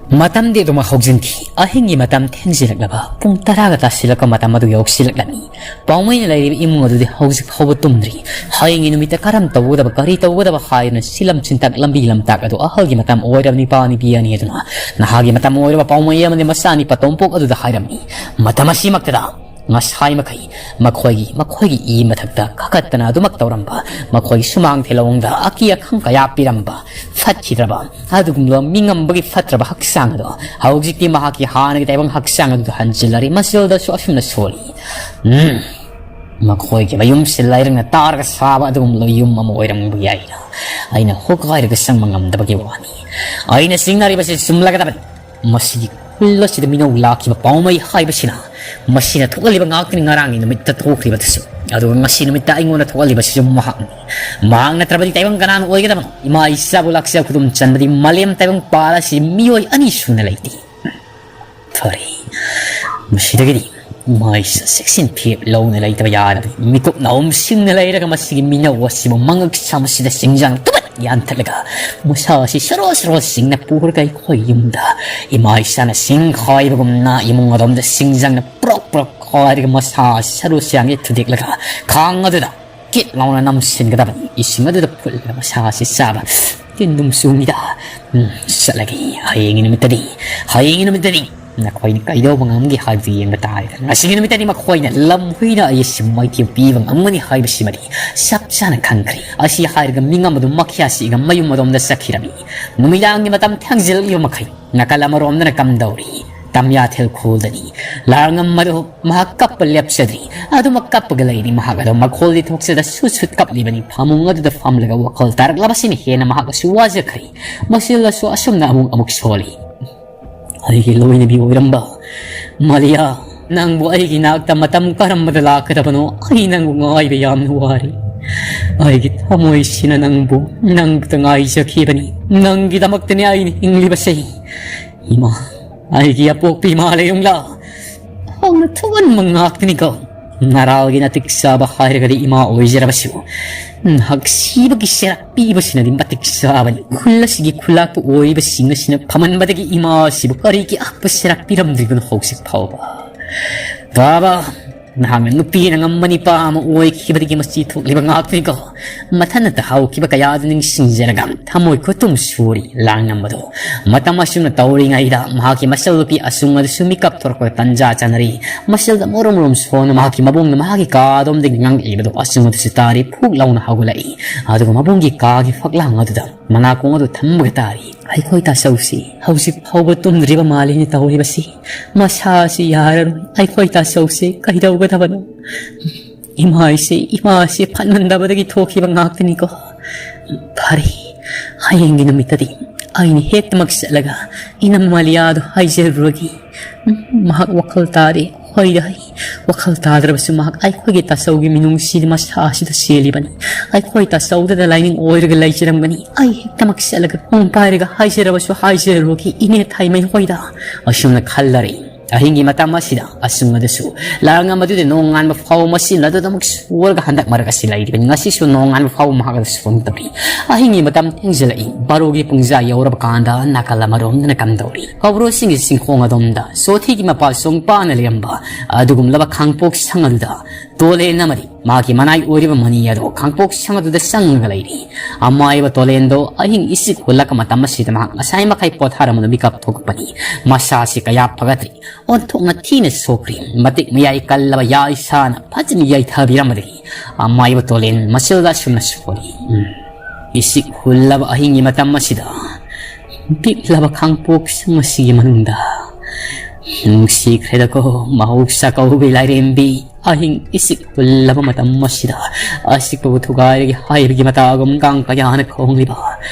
ꯃꯇꯝꯗꯤ ꯑꯗꯨꯃꯛ ꯍꯧꯖꯤꯟꯈꯤ꯫ ꯑꯍꯤꯡꯒꯤ ꯃꯇꯝ ꯊꯦꯡꯖꯤꯜꯂꯛꯂꯕ ꯄꯨꯡ ꯇꯔꯥꯒ ꯇꯥꯁꯤꯜꯂꯛꯄ ꯃꯇꯝ ꯑꯗꯨ ꯌꯧꯁꯤꯜꯂꯛꯂꯝꯃꯤ꯫ ꯄꯥꯎꯃꯩꯅ ꯂꯩꯔꯤꯕ ꯏꯃꯨꯡ ꯑꯗꯨꯗꯤ ꯍꯧꯖꯤꯛ ꯐꯥꯎꯕ ꯇꯨꯝꯗ꯭ꯔꯤ꯫ ꯍꯌꯦꯡꯒꯤ ꯅꯨꯃꯤꯠꯇ ꯀꯔꯝ ꯇꯧꯒꯗꯕ, ꯀꯔꯤ ꯇꯧꯒꯗꯕ ꯍꯥꯏꯗꯨꯅ ꯁꯤꯂꯝ ꯁꯤꯟꯇꯥꯛ ꯂꯝꯕꯤ ꯂꯝꯇꯥꯛ ꯑꯗꯨ ꯑꯍꯜꯒꯤ ꯃꯇꯝ ꯑꯣꯏꯔꯕ ꯅꯤꯄꯥ ꯅꯨꯄꯤ ꯑꯅꯤ ꯑꯗꯨꯅ ꯅꯍꯥꯒꯤ ꯃꯇꯝ ꯑꯣꯏꯔꯕ ꯄꯥꯎꯃꯩ ꯑꯃꯗꯤ ꯃꯆꯥꯅꯤꯄꯥ ꯇꯣꯝꯄꯣꯛ ꯑꯗꯨꯗ ꯍꯥꯏꯔꯝꯃꯤ꯫ ꯃꯇꯝ ꯑꯁꯤꯃꯛꯇꯗ ꯉꯁꯥꯏ ꯃꯈꯩ ꯃꯈꯣꯏꯒꯤ, ꯃꯈꯣꯏꯒꯤ ꯏ ꯃꯊꯛꯇ ꯀꯥꯈꯠꯇꯅ ꯑꯗꯨꯃꯛ ꯇꯧꯔꯝꯕ, ꯃꯈꯣꯏꯒꯤ ꯁꯨꯃꯥꯡ ꯊꯦꯂꯣꯡꯗ ꯑꯀꯤ ꯑꯈꯪ ꯀꯌꯥ ꯄꯤꯔꯝꯕ, ꯐꯠꯈꯤꯗ꯭ꯔꯕ, ꯑꯗꯨꯒꯨꯝꯂꯕ ꯃꯤꯉꯝꯕꯒꯤ ꯐꯠꯇ꯭ꯔꯕ ꯍꯛꯆꯥꯡ ꯑꯗꯣ ꯍꯧꯖꯤꯛꯇꯤ ꯃꯍꯥꯛꯀꯤ ꯍꯥꯟꯅꯒꯤ ꯇꯥꯏꯕꯪ ꯍꯛꯆꯥꯡ ꯑꯗꯨꯗ ꯍꯟꯖꯤꯜꯂꯔꯤ꯫ ꯃꯁꯤꯗꯁꯨ ꯑꯁꯨꯝꯅ ꯁꯣꯜꯂꯤ꯫ ꯎꯝ, ꯃꯈꯣꯏꯒꯤ ꯃꯌꯨꯝꯁꯤ ꯂꯩꯔꯪꯅ ꯇꯥꯔꯒ ꯁꯥꯕ ꯑꯗꯨꯒꯨꯝꯂꯕ ꯌꯨꯝ ꯑꯃ ꯑꯣꯏꯔꯝꯕ ꯌꯥꯏꯅ ꯑꯩꯅ ꯍꯣꯀꯥꯏꯔꯒ ꯆꯪꯕ ꯉꯝꯗꯕꯒꯤ ꯋꯥꯅꯤ꯫ ꯑꯩꯅ ꯆꯤꯡꯅꯔꯤꯕꯁꯤ ꯆꯨꯝꯂꯒꯗꯕꯅꯤ꯫ ꯃꯁꯤꯒꯤ ꯈꯨꯜ ꯑꯁꯤꯗ ꯃꯤꯅꯧ ꯂꯥꯛꯈꯤꯕ ꯄꯥꯎꯃꯩ ꯍꯥꯏꯕꯁꯤꯅ ꯃꯁꯤꯅ ꯊꯣꯛꯍꯜꯂꯤꯕ ꯉꯥꯛꯇꯅꯤ꯫ ꯉꯔꯥꯡꯒꯤ ꯅꯨꯃꯤꯠꯇ ꯊꯣꯛꯈ꯭ꯔꯤꯕꯗꯨꯁꯨ, ꯑꯗꯨꯒ ꯉꯁꯤ ꯅꯨꯃꯤꯠꯇ ꯑꯩꯉꯣꯟꯗ ꯊꯣꯛꯍꯜꯂꯤꯕꯁꯤꯁꯨ ꯃꯍꯥꯛꯅꯤ꯫ ꯃꯍꯥꯛ ꯅꯠꯇ꯭ꯔꯕꯗꯤ ꯇꯥꯏꯕꯪ ꯀꯅꯥꯅ ꯑꯣꯏꯒꯗꯕꯅꯣ? ꯏꯃꯥ ꯏꯆꯥꯕꯨ ꯂꯥꯛꯆ ꯈꯨꯗꯨꯝ ꯆꯟꯕꯗꯤ ꯃꯥꯂꯦꯝ ꯇꯥꯏꯕꯪ ꯄꯥꯜ ꯑꯁꯤ ꯃꯤꯑꯣꯏ ꯑꯅꯤ ꯁꯨꯅ ꯂꯩꯇꯦ꯫ ꯐꯔꯦ, ꯃꯁꯤꯗꯒꯤꯗꯤ ꯃꯥꯏꯁ ꯆꯦꯛꯁꯤꯟ ꯊꯦꯞ ꯂꯧꯅ ꯂꯩꯇꯕ ꯌꯥꯔꯕꯅꯤ꯫ ꯃꯤꯀꯨꯞ ꯅꯥꯎꯝꯁꯤꯡꯅ ꯂꯩꯔꯒ ꯃꯁꯤꯒꯤ ꯃꯤꯅꯧ ꯑꯁꯤꯕꯨ ꯃꯉꯛ ꯁꯥꯕꯁꯤꯗ ꯆꯤꯡꯖꯥꯡ ꯇꯨꯕꯠ ꯌꯥꯟꯊꯠꯂꯒ ꯃꯁꯥ ꯑꯁꯤ ꯁꯔꯣ ꯁꯔꯣ ꯁꯤꯡꯅ ꯄꯨꯔꯒ ꯑꯩꯈꯣꯏ ꯌꯨꯝꯗ ꯏꯃꯥ ꯏꯆꯥꯅ ꯁꯤꯡ ꯈꯥꯏꯕꯒꯨꯝꯅ ꯏꯃꯨꯡ ꯑꯗꯣꯝꯗ ꯆꯤꯡꯖꯥꯡꯅ ꯄ꯭ꯔꯣꯛ ꯄ꯭ꯔꯣꯛ ꯈꯥꯏꯔꯒ ꯃꯁꯥ ꯑꯁꯤ ꯁꯔꯨ ꯁꯌꯥꯡꯒꯤ ꯊꯨꯗꯦꯛꯂꯒ ꯈꯥꯡ ꯑꯗꯨꯗ ꯀꯤꯠ ꯂꯥꯎꯅ ꯅꯝꯁꯤꯟꯒꯗꯕꯅꯤ꯫ ꯏꯁꯤꯡ ꯑꯗꯨꯗ ꯐꯨꯠꯂꯒ ꯃꯁꯥ ꯑꯁꯤ ꯆꯥꯕ꯫ ꯇꯤꯟꯗꯨꯝ ꯆꯨꯡꯉꯤꯗ꯫ ꯎꯝ, ꯆꯠꯂꯒꯦ꯫ ꯍꯌꯦꯡꯒꯤ ꯅꯨꯃꯤꯠꯇꯗꯤ, ꯍꯌꯦꯡꯒꯤ ꯅꯨꯃꯤꯠꯇꯗꯤ ꯅꯈꯣꯏꯅ ꯀꯩꯗꯧꯕ ꯉꯝꯒꯦ ꯍꯥꯏꯕꯗꯨ ꯌꯦꯡꯕ ꯇꯥꯔꯦꯗꯅ꯫ ꯉꯁꯤꯒꯤ ꯅꯨꯃꯤꯠꯇꯗꯤ ꯃꯈꯣꯏꯅ ꯂꯝ ꯍꯨꯏꯅ ꯑꯩ ꯁꯤꯃꯥꯏꯊꯤꯕ ꯄꯤꯕ ꯉꯝꯒꯅꯤ ꯍꯥꯏꯕꯁꯤꯃꯗꯤ ꯆꯞ ꯆꯥꯅ ꯈꯪꯈ꯭ꯔꯦ꯫ ꯑꯁꯤ ꯍꯥꯏꯔꯒ ꯃꯤꯉꯝ ꯑꯗꯨ ꯃꯈꯤꯌꯥ ꯁꯤꯛꯑꯒ ꯃꯌꯨꯝ ꯑꯗꯣꯝꯗ ꯆꯠꯈꯤꯔꯝꯃꯤ꯫ ꯅꯨꯃꯤꯗꯥꯡꯒꯤ ꯃꯇꯝ ꯊꯦꯡꯖꯤꯜꯂꯛꯂꯤꯕ ꯃꯈꯩ ꯅꯥꯀꯜ ꯑꯃꯔꯣꯝꯗꯅ ꯀꯝꯗꯧꯔꯤ? ꯇꯝꯌꯥꯊꯦꯜ ꯈꯨꯜꯗꯅꯤ꯫ ꯂꯥꯔꯉꯝ ꯑꯗꯨ ꯃꯍꯥꯛ ꯀꯞꯄ ꯂꯦꯞꯆꯗ꯭ꯔꯤ꯫ ꯑꯗꯨꯃꯛ ꯀꯞꯄꯒ ꯂꯩꯔꯤ꯫ ꯃꯍꯥꯛ ꯑꯗꯨ ꯃꯈꯣꯜꯗꯤ ꯊꯣꯛꯆꯗ ꯁꯨꯠ ꯁꯨꯠ ꯀꯞꯂꯤꯕꯅꯤ꯫ ꯐꯃꯨꯡ ꯑꯗꯨꯗ ꯐꯝꯂꯒ ꯋꯥꯈꯜ ꯇꯥꯔꯛꯂꯕꯁꯤꯅ ꯍꯦꯟꯅ ꯃꯍꯥꯛ ꯑꯁꯨ ꯋꯥꯖꯈ꯭ꯔꯦ꯫ ꯃꯁꯤꯜꯂꯁꯨ ꯑꯁꯨꯝꯅ ꯑꯃꯨꯛ ꯑꯃꯨꯛ ꯁꯣꯜꯂꯤ꯫ ꯑꯩꯒꯤ ꯂꯣꯏꯅꯕꯤ ꯑꯣꯏꯔꯝꯕ ꯃꯥꯂꯤꯌꯥ, ꯅꯪꯕꯨ ꯑꯩꯒꯤ ꯅꯥꯛꯇ ꯃꯇꯝ ꯀꯔꯝꯕꯗ ꯂꯥꯛꯀꯗꯕꯅꯣ? ꯑꯩ ꯅꯪꯕꯨ ꯉꯥꯏꯕ ꯌꯥꯝꯅ ꯋꯥꯔꯤ꯫ ꯑꯩꯒꯤ ꯊꯃꯣꯏꯁꯤꯅ ꯅꯪꯕꯨ, ꯅꯪꯕꯨꯇ ꯉꯥꯏꯖꯈꯤꯕꯅꯤ꯫ ꯅꯪꯒꯤꯗꯃꯛꯇꯅꯤ ꯑꯩꯅ ꯍꯤꯡꯂꯤꯕꯁꯦ꯫ ꯏꯃꯥ, ꯑꯩꯒꯤ ꯑꯄꯣꯛꯄꯤ ꯏꯃꯥ ꯂꯩꯔꯨꯡꯂꯥ, ꯍꯧꯅ ꯊꯨꯒꯟꯕ ꯉꯥꯛꯇꯅꯤꯀꯣ꯫ ꯅꯔꯥꯜꯒꯤ ꯅꯇꯤꯛ ꯆꯥꯕ ꯍꯥꯏꯔꯒꯗꯤ ꯏꯃꯥ ꯑꯣꯏꯖꯔꯕꯁꯨ, ꯎꯝ, ꯍꯛꯁꯤꯕꯒꯤ ꯁꯦꯔꯥꯛ ꯄꯤꯕꯁꯤꯅꯗꯤ ꯃꯇꯤꯛ ꯆꯥꯕꯅꯤ꯫ ꯈꯨꯜ ꯑꯁꯤꯒꯤ ꯈꯨꯂꯥꯛꯄ ꯑꯣꯏꯔꯤꯕꯁꯤꯡ ꯑꯁꯤꯅ ꯐꯝꯍꯟꯕꯗꯒꯤ ꯏꯃꯥ ꯑꯁꯤꯕꯨ ꯀꯔꯤꯒꯤ ꯑꯍꯛꯄ ꯁꯦꯔꯥꯛ ꯄꯤꯔꯝꯗ꯭ꯔꯤꯕꯅꯣ ꯍꯧꯖꯤꯛ ꯐꯥꯎꯕ? ꯕꯥꯕꯥ, ꯅꯍꯥꯛꯅ ꯅꯨꯄꯤꯅ ꯉꯝꯕ ꯅꯤꯄꯥ ꯑꯃ ꯑꯣꯏꯈꯤꯕꯗꯒꯤ ꯃꯁꯤ ꯊꯣꯛꯂꯤꯕ ꯉꯥꯛꯇꯅꯤꯀꯣ꯫ ꯃꯊꯟꯅ ꯇꯥꯍꯧꯈꯤꯕ ꯀꯌꯥꯗꯨ ꯅꯤꯡꯁꯤꯡꯖꯔꯒ ꯊꯃꯣꯏ ꯈꯨꯇꯨꯝ ꯁꯨꯔꯤ꯫ ꯂꯥꯡꯉꯝꯕꯗꯣ ꯃꯇꯝ ꯑꯁꯨꯝꯅ ꯇꯧꯔꯤꯉꯩꯗ ꯃꯍꯥꯛꯀꯤ ꯃꯆꯜ ꯅꯨꯄꯤ ꯑꯁꯨꯡ ꯑꯗꯨꯁꯨ ꯃꯤꯀꯞ ꯊꯣꯔꯛꯄ ꯇꯟꯖꯥ ꯆꯥꯅꯔꯤ꯫ ꯃꯆꯜꯗ ꯃꯔꯨꯝ ꯃꯔꯨꯝ ꯁꯣꯟꯅ ꯃꯍꯥꯛꯀꯤ ꯃꯕꯨꯡꯅ ꯃꯍꯥꯛꯀꯤ ꯀꯥꯗꯣꯝꯗꯒꯤ ꯉꯥꯡꯂꯛꯂꯤꯕꯗꯣ ꯑꯁꯨꯡ ꯑꯗꯨꯁꯨ ꯇꯥꯔꯤ꯫ ꯐꯨꯛ ꯂꯥꯎꯅ ꯍꯧꯒꯠꯂꯛꯏ꯫ ꯑꯗꯨꯒ ꯃꯕꯨꯡꯒꯤ ꯀꯥꯒꯤ ꯐꯛꯂꯥꯡ ꯑꯗꯨꯗ ꯃꯅꯥꯀꯣꯡ ꯑꯗꯨ ꯊꯝꯃꯒ ꯇꯥꯔꯤ꯫ ꯑꯩꯈꯣꯏ ꯇꯥꯆꯧꯁꯤ ꯍꯧꯖꯤꯛ ꯐꯥꯎꯕ ꯇꯨꯝꯗ꯭ꯔꯤꯕ ꯃꯥꯜꯂꯤꯅꯦ ꯇꯧꯔꯤꯕꯁꯤ꯫ ꯃꯁꯥꯁꯤ ꯌꯥꯔꯔꯣꯏ꯫ ꯑꯩꯈꯣꯏ ꯇꯥꯆꯧꯁꯤ ꯀꯩꯗꯧꯒꯗꯕꯅꯣ? ꯏꯃꯥ ꯑꯩꯁꯦ, ꯏꯃꯥ ꯑꯁꯤ ꯐꯠꯃꯟꯗꯕꯗꯒꯤ ꯊꯣꯛꯈꯤꯕ ꯉꯥꯛꯇꯅꯤꯀꯣ꯫ ꯐꯔꯦ, ꯍꯌꯦꯡꯒꯤ ꯅꯨꯃꯤꯠꯇꯗꯤ ꯑꯩꯅ ꯍꯦꯛꯇꯃꯛ ꯆꯠꯂꯒ ꯏꯅꯝ ꯃꯥꯂꯤꯌꯥꯗꯨ ꯍꯥꯏꯖꯔꯨꯔꯒꯦ꯫ ꯎꯝ, ꯃꯍꯥꯛ ꯋꯥꯈꯜ ꯇꯥꯔꯦ꯫ ꯍꯣꯏꯗ, ꯍꯩ, ꯋꯥꯈꯜ ꯇꯥꯗ꯭ꯔꯕꯁꯨ ꯃꯍꯥꯛ ꯑꯩꯈꯣꯏꯒꯤ ꯇꯥꯆꯧꯒꯤ ꯃꯤꯅꯨꯡꯁꯤꯗꯤ ꯃꯁꯥ ꯑꯁꯤꯗ ꯆꯦꯜꯂꯤꯕꯅꯤ꯫ ꯑꯩꯈꯣꯏ ꯇꯥꯆꯧꯗꯗ ꯂꯥꯏꯅꯤꯡ ꯑꯣꯏꯔꯒ ꯂꯩꯖꯔꯝꯒꯅꯤ꯫ ꯑꯩ ꯍꯦꯛꯇꯃꯛ ꯆꯠꯂꯒ ꯄꯨꯡ ꯄꯥꯏꯔꯒ ꯍꯥꯏꯖꯔꯕꯁꯨ ꯍꯥꯏꯖꯔꯨꯔꯒꯦ, ꯏꯅꯦ ꯊꯥꯏꯃꯩ ꯍꯣꯏꯗ꯫ ꯑꯁꯨꯝꯅ ꯈꯜꯂꯔꯦ꯫ ꯑꯍꯤꯡꯒꯤ ꯃꯇꯝ ꯑꯁꯤꯗ ꯑꯁꯨꯝ ꯑꯗꯨꯁꯨ ꯂꯥꯡ ꯑꯃꯗꯨꯗꯤ ꯅꯣꯡꯉꯥꯟꯕ ꯐꯥꯎꯕ ꯃꯁꯤ ꯂꯗꯨꯗꯃꯛ ꯁꯣꯔꯒ ꯍꯟꯗꯛ ꯃꯔꯛ ꯑꯁꯤ ꯂꯩꯔꯤꯕꯅꯤ꯫ ꯉꯁꯤꯁꯨ ꯅꯣꯡꯉꯥꯟꯕ ꯐꯥꯎꯕ ꯃꯍꯥꯛ ꯑꯗꯨ ꯁꯣꯟꯗꯧꯔꯤ꯫ ꯑꯍꯤꯡꯒꯤ ꯃꯇꯝ ꯊꯦꯡꯖꯤꯜꯂꯛꯏ꯫ ꯕꯥꯔꯣꯒꯤ ꯄꯨꯡꯖꯥ ꯌꯧꯔꯕ ꯀꯥꯟꯗ ꯅꯥꯀꯜ ꯑꯃꯔꯣꯝꯗꯅ ꯀꯝꯗꯧꯔꯤ꯫ ꯀꯧꯕ꯭ꯔꯨꯁꯤꯡꯒꯤ ꯆꯤꯡꯈꯣꯡ ꯑꯗꯣꯝꯗ ꯁꯣꯊꯤꯒꯤ ꯃꯄꯥ ꯁꯣꯡꯄꯥꯅ ꯂꯩꯔꯝꯕ ꯑꯗꯨꯒꯨꯝꯂꯕ ꯈꯥꯡꯄꯣꯛ ꯁꯪ ꯑꯗꯨꯗ ꯇꯣꯂꯦꯟ ꯑꯃꯗꯤ ꯃꯥꯒꯤ ꯃꯅꯥꯏ ꯑꯣꯏꯔꯤꯕ ꯃꯅꯤ ꯑꯗꯨ ꯈꯥꯡꯄꯣꯛ ꯁꯪ ꯑꯗꯨꯗ ꯆꯪꯉꯒ ꯂꯩꯔꯤ꯫ ꯑꯃꯥꯏꯕ ꯇꯣꯂꯦꯟꯗꯣ ꯑꯍꯤꯡ ꯏꯆꯤꯛ ꯍꯨꯜꯂꯛꯄ ꯃꯇꯝ ꯑꯁꯤꯗ ꯃꯍꯥꯛ ꯉꯁꯥꯏ ꯃꯈꯩ ꯄꯣꯊꯥꯔꯝꯕꯗꯨ ꯃꯤꯀꯞ ꯊꯣꯛꯄꯅꯤ꯫ ꯃꯁꯥꯁꯤ ꯀꯌꯥ ꯐꯒꯠꯇ꯭ꯔꯤ꯫ ꯑꯣꯟꯊꯣꯛꯅ ꯊꯤꯅ ꯁꯣꯛꯈ꯭ꯔꯦ꯫ ꯃꯇꯤꯛ ꯃꯌꯥꯏ ꯀꯜꯂꯕ ꯌꯥ ꯏꯁꯥꯅ ꯐꯖꯅ ꯌꯩꯊꯕꯤꯔꯝꯕꯗꯒꯤ ꯑꯃꯥꯏꯕ ꯇꯣꯂꯦꯟ ꯃꯆꯤꯜꯗ ꯑꯁꯨꯝꯅ ꯁꯣꯜꯂꯤ꯫ ꯎꯝ꯫ ꯏꯆꯤꯛ ꯍꯨꯜꯂꯕ ꯑꯍꯤꯡꯒꯤ ꯃꯇꯝ ꯑꯁꯤꯗ ꯄꯤꯛꯂꯕ ꯈꯥꯡꯄꯣꯛꯁꯪ ꯑꯁꯤꯒꯤ ꯃꯅꯨꯡꯗ ꯅꯨꯡꯁꯤꯈ꯭ꯔꯦꯗꯀꯣ ꯃꯍꯧꯁꯥ ꯀꯧꯕꯤ ꯂꯥꯏꯔꯦꯝꯕꯤ꯫ ꯑꯍꯤꯡ ꯏꯆꯤꯛ ꯍꯨꯜꯂꯕ ꯃꯇꯝ ꯑꯁꯤꯗ ꯑꯆꯤꯛꯄꯕꯨ ꯊꯨꯒꯥꯏꯔꯒꯦ ꯍꯥꯏꯕꯒꯤ ꯃꯇꯥꯒꯨꯝ ꯀꯥꯡ ꯀꯌꯥꯅ ꯈꯣꯡꯂꯤꯕ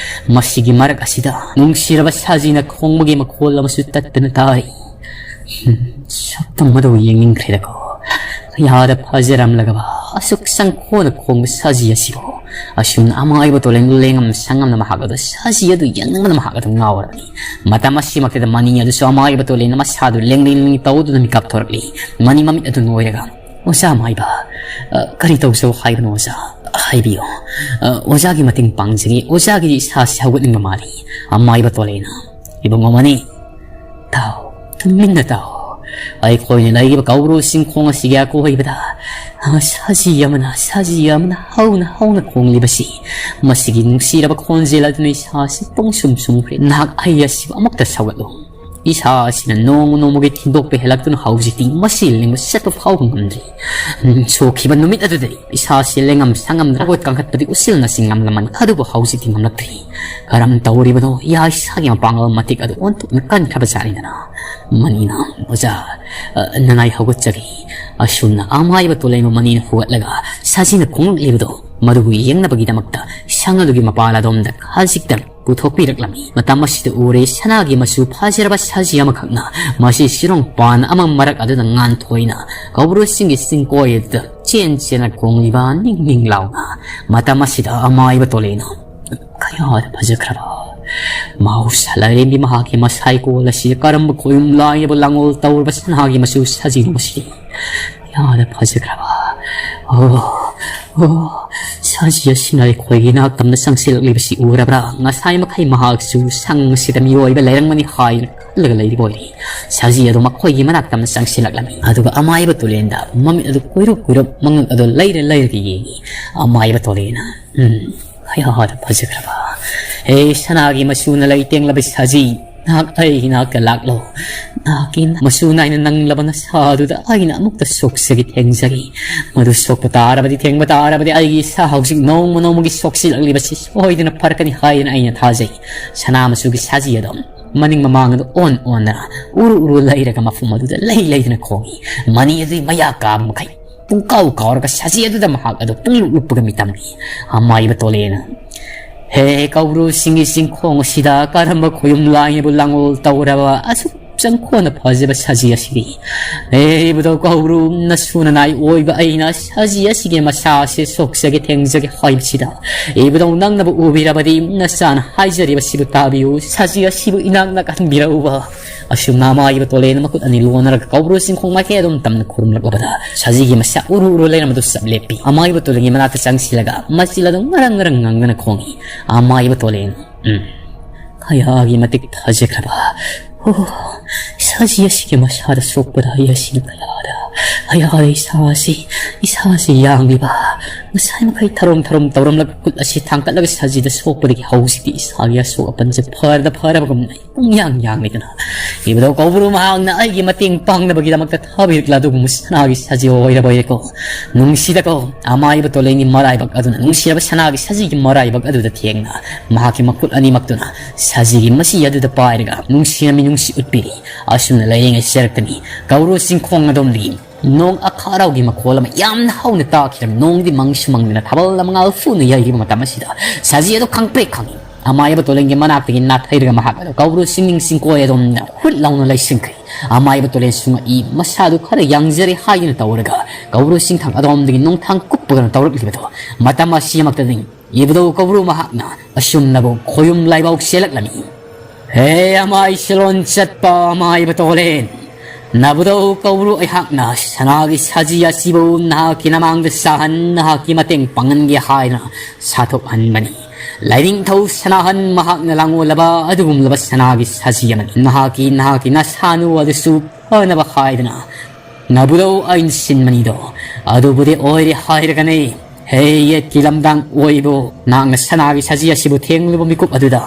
ꯃꯁꯤꯒꯤ ꯃꯔꯛ ꯑꯁꯤꯗ ꯅꯨꯡꯁꯤꯔꯕ ꯁꯥꯖꯤꯅ ꯈꯣꯡꯕꯒꯤ ꯃꯈꯣꯜ ꯑꯃꯁꯨ ꯇꯠꯇꯅ ꯇꯥꯔꯤ꯫ ꯁꯛꯇꯝ ꯑꯗꯨ ꯌꯦꯡꯅꯤꯡꯈ꯭ꯔꯦꯗꯀꯣ꯫ ꯀꯌꯥꯗ ꯐꯖꯔꯝꯂꯒꯕ ꯑꯁꯨꯛ ꯁꯪꯈꯣꯅ ꯈꯣꯡꯕ ꯁꯥꯖꯤ ꯑꯁꯤꯕꯨ꯫ ꯑꯁꯨꯝꯅ ꯑꯃꯥꯏꯕ ꯇꯣꯂꯦꯟ ꯂꯦꯡꯉꯝ ꯁꯪꯉꯝꯅ ꯃꯍꯥꯛ ꯑꯗꯨ ꯁꯥꯖꯤ ꯑꯗꯨ ꯌꯦꯡꯅꯤꯡꯕꯅ ꯃꯍꯥꯛ ꯑꯗꯨ ꯉꯥꯎꯔꯕꯅꯤ꯫ ꯃꯇꯝ ꯑꯁꯤꯃꯛꯇꯗ ꯃꯅꯤ ꯑꯗꯨꯁꯨ ꯑꯃꯥꯏꯕ ꯇꯣꯂꯦꯟꯅ ꯃꯁꯥꯗꯨ ꯂꯦꯡꯂꯤ ꯂꯦꯡꯂꯤ ꯇꯧꯗꯨꯅ ꯃꯤꯀꯞ ꯊꯣꯔꯛꯂꯤ꯫ ꯃꯅꯤ ꯃꯃꯤꯠ ꯑꯗꯨ ꯅꯣꯏꯔꯒ, "ꯑꯣꯖꯥ ꯑꯃꯥꯏꯕ, ꯑ, ꯀꯔꯤ ꯇꯧꯖꯧ ꯍꯥꯏꯕꯅꯣ ꯑꯣꯖꯥ? ꯍꯥꯏꯕꯤꯌꯨ꯫ ꯑ, ꯑꯣꯖꯥꯒꯤ ꯃꯇꯦꯡ ꯄꯥꯡꯖꯒꯦ꯫ ꯑꯣꯖꯥꯒꯤ ꯏꯁꯥꯁꯤ ꯍꯧꯒꯠꯅꯤꯡꯕ ꯃꯥꯜꯂꯤ꯫ ꯑꯃꯥꯏꯕ ꯇꯣꯂꯦꯅ, "ꯏꯕꯨꯡꯉꯣ ꯃꯅꯤ, ꯇꯥꯎ, ꯇꯨꯃꯤꯟꯅ ꯇꯥꯎ꯫ ꯑꯩꯈꯣꯏꯅ ꯂꯩꯔꯤꯕ ꯀꯧꯕ꯭ꯔꯨ ꯆꯤꯡꯈꯣꯡ ꯑꯁꯤꯒꯤ ꯑꯀꯣꯏꯕꯗ, ꯑ, ꯁꯖꯤ ꯑꯃꯅ, ꯁꯖꯤ ꯑꯃꯅ ꯍꯧꯅ ꯍꯧꯅ ꯈꯣꯡꯂꯤꯕꯁꯤ, ꯃꯁꯤꯒꯤ ꯅꯨꯡꯁꯤꯔꯕ ꯈꯣꯟꯖꯦꯜ ꯑꯗꯨꯅ ꯏꯁꯥꯁꯤ ꯄꯨꯡꯁꯨꯝ ꯁꯨꯝꯈ꯭ꯔꯦ꯫ ꯅꯍꯥꯛ ꯑꯩ ꯑꯁꯤꯕꯨ ꯑꯃꯨꯛꯇ ꯁꯧꯒꯠꯂꯨ꯫ ꯏꯁꯥ ꯑꯁꯤꯅ ꯅꯣꯡꯃ ꯅꯣꯡꯃꯒꯤ ꯊꯤꯟꯗꯣꯛꯄ ꯍꯦꯜꯂꯛꯇꯨꯅ ꯍꯧꯖꯤꯛꯇꯤ ꯃꯁꯤ ꯂꯦꯡꯕ ꯆꯠꯄ ꯐꯥꯎꯕ ꯉꯝꯗ꯭ꯔꯦ꯫ ꯎꯝ, ꯁꯣꯛꯈꯤꯕ ꯅꯨꯃꯤꯠ ꯑꯗꯨꯗꯗꯤ ꯏꯁꯥꯁꯤ ꯂꯦꯡꯉꯝ ꯁꯥꯉꯝꯗ꯭ꯔ ꯍꯧꯒꯠ ꯀꯥꯡꯈꯠꯄꯗꯤ ꯎꯆꯤꯜꯅꯁꯤ ꯉꯝꯂꯝꯃꯅꯤ, ꯑꯗꯨꯕꯨ ꯍꯧꯖꯤꯛꯇꯤ ꯉꯝꯂꯛꯇ꯭ꯔꯦ꯫ ꯀꯔꯝ ꯇꯧꯔꯤꯕꯅꯣ? ꯌꯥ ꯏꯁꯥꯒꯤ ꯃꯄꯥꯡꯒꯜ ꯃꯇꯤꯛ ꯑꯗꯨ ꯑꯣꯟꯊꯣꯛꯅ ꯀꯟꯈ꯭ꯔꯕ ꯖꯥꯠꯅꯤꯗꯅ꯫ ꯃꯅꯤꯅ, "ꯑꯣꯖꯥ, ꯑ, ꯅꯅꯥꯏ ꯍꯧꯒꯠꯆꯒꯦ꯫" ꯑꯁꯨꯝꯅ ꯑꯃꯥꯏꯕ ꯇꯣꯂꯦꯟꯕꯨ ꯃꯅꯤꯅ ꯍꯧꯒꯠꯂꯒ ꯁꯖꯤꯅ ꯈꯣꯡꯂꯛꯂꯤꯕꯗꯣ ꯃꯗꯨꯕꯨ ꯌꯦꯡꯅꯕꯒꯤꯗꯃꯛꯇ ꯁꯪ ꯑꯗꯨꯒꯤ ꯃꯄꯥꯜ ꯑꯗꯣꯝꯗ ꯈꯖꯤꯛꯇꯪ ꯄꯨꯊꯣꯛꯄꯤꯔꯛꯂꯝꯃꯤ꯫ ꯃꯇꯝ ꯑꯁꯤꯗ ꯎꯔꯦ ꯁꯅꯥꯒꯤ ꯃꯆꯨ ꯐꯖꯔꯕ ꯁꯖꯤ ꯑꯃꯈꯛꯅ ꯃꯁꯤ ꯆꯤꯔꯣꯡ ꯄꯥꯟ ꯑꯃ ꯃꯔꯛ ꯑꯗꯨꯗ ꯉꯥꯟꯊꯣꯏꯅ ꯀꯧꯕ꯭ꯔꯨ ꯆꯤꯡꯒꯤ ꯆꯤꯡꯀꯣꯏ ꯑꯗꯨꯗ ꯆꯦꯟ ꯆꯦꯟꯅ ꯈꯣꯡꯂꯤꯕ ꯅꯤꯡ ꯅꯤꯡ ꯂꯥꯎꯅ꯫ ꯃꯇꯝ ꯑꯁꯤꯗ ꯑꯃꯥꯏꯕ ꯇꯣꯂꯦꯅ, "ꯀꯌꯥꯗ ꯐꯖꯈ꯭ꯔꯕ ꯃꯍꯧꯁꯥ ꯂꯥꯏꯔꯦꯝꯕꯤ ꯃꯍꯥꯛꯀꯤ ꯃꯁꯥꯏꯀꯣꯜ ꯑꯁꯤ ꯀꯔꯝꯕ ꯈꯣꯌꯨꯝ ꯂꯥꯏꯅꯕꯨ ꯂꯥꯡꯑꯣꯜ ꯇꯧꯔꯕ ꯁꯅꯥꯒꯤ ꯃꯆꯨ ꯁꯖꯤꯅꯣ ꯁꯤꯗꯤ! ꯀꯌꯥꯗ ꯐꯖꯈ꯭ꯔꯕ! ꯑꯣ, ꯑꯣ, ꯁꯖꯤ ꯑꯁꯤꯅ ꯑꯩꯈꯣꯏꯒꯤ ꯅꯥꯛꯇꯝꯅ ꯆꯪꯁꯤꯜꯂꯛꯂꯤꯕꯁꯤ ꯎꯔꯕ꯭ꯔꯥ? ꯉꯁꯥꯏ ꯃꯈꯩ ꯃꯍꯥꯛꯁꯨ ꯁꯪ ꯑꯁꯤꯗ ꯃꯤꯑꯣꯏꯕ ꯂꯩꯔꯝꯒꯅꯤ ꯍꯥꯏꯅ ꯈꯜꯂꯒ ꯂꯩꯔꯤꯕ ꯑꯣꯏꯔꯦ꯫ ꯁꯖꯤ ꯑꯗꯨ ꯃꯈꯣꯏꯒꯤ ꯃꯅꯥꯛꯇꯝꯅ ꯆꯪꯁꯤꯜꯂꯛꯂꯝꯃꯤ꯫ ꯑꯗꯨꯒ ꯑꯃꯥꯏꯕ ꯇꯨꯂꯦꯟꯗ ꯃꯃꯤꯠ ꯑꯗꯨ ꯀꯨꯏꯔꯨꯞ ꯀꯨꯏꯔꯨꯞ ꯃꯉꯛ ꯑꯗꯨ ꯂꯩꯔ ꯂꯩꯔꯒ ꯌꯦꯡꯏ꯫ ꯑꯃꯥꯏꯕ ꯇꯨꯂꯦꯟꯅ, "ꯎꯝ, ꯀꯌꯥꯗ ꯐꯖꯈ꯭ꯔꯕ! ꯍꯦ ꯁꯅꯥꯒꯤ ꯃꯆꯨꯅ ꯂꯩ ꯇꯦꯡꯂꯕ ꯁꯖꯤ, ꯅꯍꯥꯛ ꯑꯩꯒꯤ ꯅꯥꯛꯇ ꯂꯥꯛꯂꯣ꯫ ꯅꯍꯥꯛꯀꯤ ꯃꯆꯨ ꯅꯥꯏꯅ ꯅꯪꯂꯕ ꯅꯁꯥ ꯑꯗꯨꯗ ꯑꯩꯅ ꯑꯃꯨꯛꯇ ꯁꯣꯛꯆꯒꯦ ꯊꯦꯡꯖꯔꯤ꯫ ꯃꯗꯨ ꯁꯣꯛꯄ ꯇꯥꯔꯕꯗꯤ, ꯊꯦꯡꯕ ꯇꯥꯔꯕꯗꯤ ꯑꯩꯒꯤ ꯏꯁꯥ ꯍꯧꯖꯤꯛ ꯅꯣꯡꯃ ꯅꯣꯡꯃꯒꯤ ꯁꯣꯛꯆꯤꯜꯂꯛꯂꯤꯕꯁꯤ ꯁꯣꯏꯗꯅ ꯐꯔꯛꯀꯅꯤ ꯍꯥꯏꯅ ꯑꯩꯅ ꯊꯥꯖꯩ꯫ ꯁꯅꯥ ꯃꯆꯨꯒꯤ ꯁꯖꯤ ꯑꯗꯨꯝ ꯃꯅꯤꯡ ꯃꯃꯥꯡ ꯑꯗꯨ ꯑꯣꯟ ꯑꯣꯟꯗꯅ ꯎꯔꯨ ꯎꯔꯨ ꯂꯩꯔꯒ ꯃꯐꯝ ꯑꯗꯨꯗ ꯂꯩ ꯂꯩꯗꯨꯅ ꯈꯣꯡꯏ꯫ ꯃꯅꯤ ꯑꯗꯨꯒꯤ ꯃꯌꯥ ꯀꯥꯕ ꯃꯈꯩ ꯄꯨꯡꯀꯥꯎ ꯀꯥꯎꯔꯒ ꯁꯖꯤ ꯑꯗꯨꯗ ꯃꯍꯥꯛ ꯑꯗꯨ ꯄꯨꯡꯂꯨꯞ ꯂꯨꯞꯄꯒ ꯃꯤꯇꯝꯃꯤ꯫ ꯑꯃꯥꯏꯕ ꯇꯣꯂꯦꯅ, "ꯍꯦ ꯀꯧꯕ꯭ꯔꯨꯁꯤꯡꯒꯤ ꯆꯤꯡꯈꯣꯡ ꯑꯁꯤꯗ ꯀꯔꯝꯕ ꯈꯣꯌꯨꯝ ꯂꯥꯏꯅꯕꯨ ꯂꯥꯡꯑꯣꯜ ꯇꯧꯔꯕ ꯑꯁꯨꯛ ꯆꯪꯈꯣꯟꯅ ꯐꯖꯕ ꯁꯖꯤ ꯑꯁꯤꯗꯤ꯫ "ꯑꯦ, ꯏꯕꯨꯙꯧ ꯀꯧꯕ꯭ꯔꯨ, ꯅꯁꯨ ꯅꯅꯥꯏ ꯑꯣꯏꯕ ꯑꯩꯅ ꯁꯖꯤ ꯑꯁꯤꯒꯤ ꯃꯁꯥ ꯑꯁꯤ ꯁꯣꯛꯆꯒꯦ ꯊꯦꯡꯖꯒꯦ ꯍꯥꯏꯕꯁꯤꯗ, ꯏꯕꯨꯙꯧ ꯅꯪꯅꯕꯨ ꯎꯕꯤꯔꯕꯗꯤ ꯅꯆꯥꯅ ꯍꯥꯏꯖꯔꯤꯕꯁꯤꯕꯨ ꯇꯥꯕꯤꯌꯨ, ꯁꯖꯤ ꯑꯁꯤꯕꯨ ꯏꯅꯥꯛ ꯅꯛꯍꯟꯕꯤꯔꯛꯎꯕ"꯫ ꯑꯁꯨꯝꯅ ꯑꯃꯥꯏꯕ ꯇꯣꯂꯦꯟ ꯃꯈꯨꯠ ꯑꯅꯤ ꯂꯣꯟꯅꯔꯒ ꯀꯧꯕ꯭ꯔꯨ ꯆꯤꯡꯈꯣꯡ ꯃꯥꯏꯀꯩ ꯑꯗꯨꯝ ꯇꯝꯅ ꯈꯨꯔꯨꯝꯂꯛꯂꯕꯗ, ꯁꯖꯤꯒꯤ ꯃꯁꯥ ꯎꯔꯨ ꯎꯔꯨ ꯂꯩꯔꯝꯕꯗꯨ ꯆꯞ ꯂꯦꯞꯄꯤ꯫ ꯑꯃꯥꯏꯕ ꯇꯣꯂꯦꯟꯒꯤ ꯃꯅꯥꯛꯇ ꯆꯪꯁꯤꯜꯂꯒ ꯃꯆꯤꯜ ꯑꯗꯨ ꯉꯔꯪ ꯉꯔꯪ ꯉꯪꯗꯅ ꯈꯣꯡꯏ꯫ ꯑꯃꯥꯏꯕ ꯇꯣꯂꯦꯟ, "ꯎꯝ, ꯀꯌꯥꯒꯤ ꯃꯇꯤꯛ ꯐꯖꯈ꯭ꯔꯕ, ꯑꯣ, ꯁꯖꯤ ꯑꯁꯤꯒꯤ ꯃꯁꯥꯗ ꯁꯣꯛꯄꯗ ꯑꯩ ꯑꯁꯤꯅ ꯀꯌꯥꯗ, ꯀꯌꯥꯗ ꯏꯁꯥ ꯑꯁꯤ, ꯏꯁꯥ ꯑꯁꯤ ꯌꯥꯡꯂꯤꯕ꯫ ꯉꯁꯥꯏ ꯃꯈꯩ ꯊꯔꯣꯝ ꯊꯔꯣꯝ ꯇꯧꯔꯝꯂꯒ ꯈꯨꯠ ꯑꯁꯤ ꯊꯥꯡꯒꯠꯂꯒ ꯁꯖꯤꯗ ꯁꯣꯛꯄꯗꯒꯤ ꯍꯧꯖꯤꯛꯇꯤ ꯏꯁꯥꯒꯤ ꯑꯁꯣꯛ ꯑꯄꯟꯁꯦ ꯐꯔꯗ ꯐꯔꯕꯒꯨꯝꯅ ꯑꯩ ꯄꯨꯡꯌꯥꯡ ꯌꯥꯡꯂꯤꯗꯅ꯫ ꯏꯕꯨꯙꯧ ꯀꯧꯕ꯭ꯔꯨ, ꯃꯍꯥꯛꯅ ꯑꯩꯒꯤ ꯃꯇꯦꯡ ꯄꯥꯡꯅꯕꯒꯤꯗꯃꯛꯇ ꯊꯥꯕꯤꯔꯛꯂ ꯑꯗꯨꯒꯨꯝꯕ ꯁꯅꯥꯒꯤ ꯁꯖꯤ ꯑꯣꯏꯔꯕ ꯑꯣꯏꯔꯦꯀꯣ꯫ ꯅꯨꯡꯁꯤꯗꯀꯣ, ꯑꯃꯥꯏꯕ ꯇꯣꯂꯦꯟꯒꯤ ꯃꯔꯥꯏꯕꯛ ꯑꯗꯨꯅ ꯅꯨꯡꯁꯤꯔꯕ ꯁꯅꯥꯒꯤ ꯁꯖꯤꯒꯤ ꯃꯔꯥꯏꯕꯛ ꯑꯗꯨꯗ ꯊꯦꯡꯅ ꯃꯍꯥꯛꯀꯤ ꯃꯈꯨꯠ ꯑꯅꯤꯃꯛꯇꯨꯅ ꯁꯖꯤꯒꯤ ꯃꯁꯤ ꯑꯗꯨꯗ ꯄꯥꯏꯔꯒ ꯅꯨꯡꯁꯤꯅ ꯃꯤꯅꯨꯡꯁꯤ ꯎꯠꯄꯤꯔꯤ꯫ ꯑꯁꯨꯝꯅ ꯂꯩꯔꯤꯉꯩ ꯆꯦꯔꯛꯇꯅꯤ ꯀꯧꯕ꯭ꯔꯨ ꯆꯤꯡꯈꯣꯡ ꯑꯗꯣꯝꯗꯒꯤ ꯅꯣꯡ ꯑꯈꯥꯔꯥꯎꯒꯤ ꯃꯈꯣꯜ ꯑꯃ ꯌꯥꯝꯅ ꯍꯧꯅ ꯇꯥꯈꯤꯔꯝꯃꯤ꯫ ꯅꯣꯡꯗꯤ ꯃꯪꯁꯨ ꯃꯪꯗꯅ ꯊꯥꯕꯜ ꯑꯃ ꯉꯥꯜ ꯐꯨꯅ ꯌꯩꯔꯤꯕ ꯃꯇꯝ ꯑꯁꯤꯗ ꯁꯖꯤ ꯑꯗꯨ ꯈꯪꯄ꯭ꯔꯦꯛ ꯈꯪꯏ꯫ ꯑꯃꯥꯏꯕ ꯇꯣꯂꯦꯟꯒꯤ ꯃꯅꯥꯛꯇꯒꯤ ꯅꯥꯊꯩꯔꯒ ꯃꯍꯥꯛ ꯑꯗꯨ ꯀꯧꯕ꯭ꯔꯨ ꯆꯤꯡꯅꯤꯡ ꯆꯤꯡꯀꯣꯏ ꯑꯗꯣꯝꯗ ꯍꯨꯠ ꯂꯥꯎꯅ ꯂꯩꯁꯤꯟꯈ꯭ꯔꯦ꯫ ꯑꯃꯥꯏꯕ ꯇꯣꯂꯦꯟ ꯁꯨꯡꯉꯛꯏ꯫ ꯃꯁꯥꯗꯨ ꯈꯔ ꯌꯥꯡꯖꯔꯦ ꯍꯥꯏꯗꯨꯅ ꯇꯧꯔꯒ ꯀꯧꯕ꯭ꯔꯨ ꯆꯤꯡꯊꯛ ꯑꯗꯣꯝꯗꯒꯤ ꯅꯣꯡꯊꯥꯡ ꯀꯨꯞꯄꯒꯅ ꯇꯧꯔꯛꯂꯤꯕꯗꯣ ꯃꯇꯝ ꯑꯁꯤꯃꯛꯇꯗꯤ ꯏꯕꯨꯙꯧ ꯀꯧꯕ꯭ꯔꯨ ꯃꯍꯥꯛꯅ ꯑꯁꯨꯝꯅꯕꯨ ꯈꯣꯌꯨꯝ ꯂꯥꯏꯕꯥꯎ ꯆꯦꯜꯂꯛꯂꯝꯃꯤ꯫ "ꯍꯦ ꯑꯃꯥꯏ ꯁꯤꯂꯣꯟ ꯆꯠꯄ ꯑꯃꯥꯏꯕ ꯇꯣꯂꯦꯟ, ꯅꯕꯨꯙꯧ ꯀꯧꯕ꯭ꯔꯨ ꯑꯩꯍꯥꯛꯅ ꯁꯅꯥꯒꯤ ꯁꯖꯤ ꯑꯁꯤꯕꯨ ꯅꯍꯥꯛꯀꯤ ꯅꯃꯥꯡꯗ ꯁꯥꯍꯟ, ꯅꯍꯥꯛꯀꯤ ꯃꯇꯦꯡ ꯄꯥꯡꯍꯟꯒꯦ ꯍꯥꯏꯅ ꯁꯥꯊꯣꯛꯍꯟꯕꯅꯤ꯫ ꯂꯥꯏꯅꯤꯡꯊꯧ ꯁꯅꯥꯍꯟ ꯃꯍꯥꯛꯅ ꯂꯥꯡꯑꯣꯜꯂꯕ ꯑꯗꯨꯒꯨꯝꯂꯕ ꯁꯅꯥꯒꯤ ꯁꯖꯤ ꯑꯃꯅꯤ꯫ ꯅꯍꯥꯛꯀꯤ, ꯅꯍꯥꯛꯀꯤ ꯅꯁꯥꯅꯨ ꯑꯗꯨꯁꯨ ꯐꯅꯕ ꯍꯥꯏꯗꯅ ꯅꯕꯨꯙꯧ ꯑꯩꯅ ꯁꯤꯟꯕꯅꯤꯗꯣ꯫ ꯑꯗꯨꯕꯨꯗꯤ ꯑꯣꯏꯔꯦ ꯍꯥꯏꯔꯒꯅꯤ꯫ ꯍꯦ ꯌꯦꯠꯀꯤ ꯂꯝꯗꯥꯡ ꯑꯣꯏꯕꯨ, ꯅꯍꯥꯛꯅ ꯁꯅꯥꯒꯤ ꯁꯖꯤ ꯑꯁꯤꯕꯨ ꯊꯦꯡꯂꯨꯕ ꯃꯤꯀꯨꯞ ꯑꯗꯨꯗ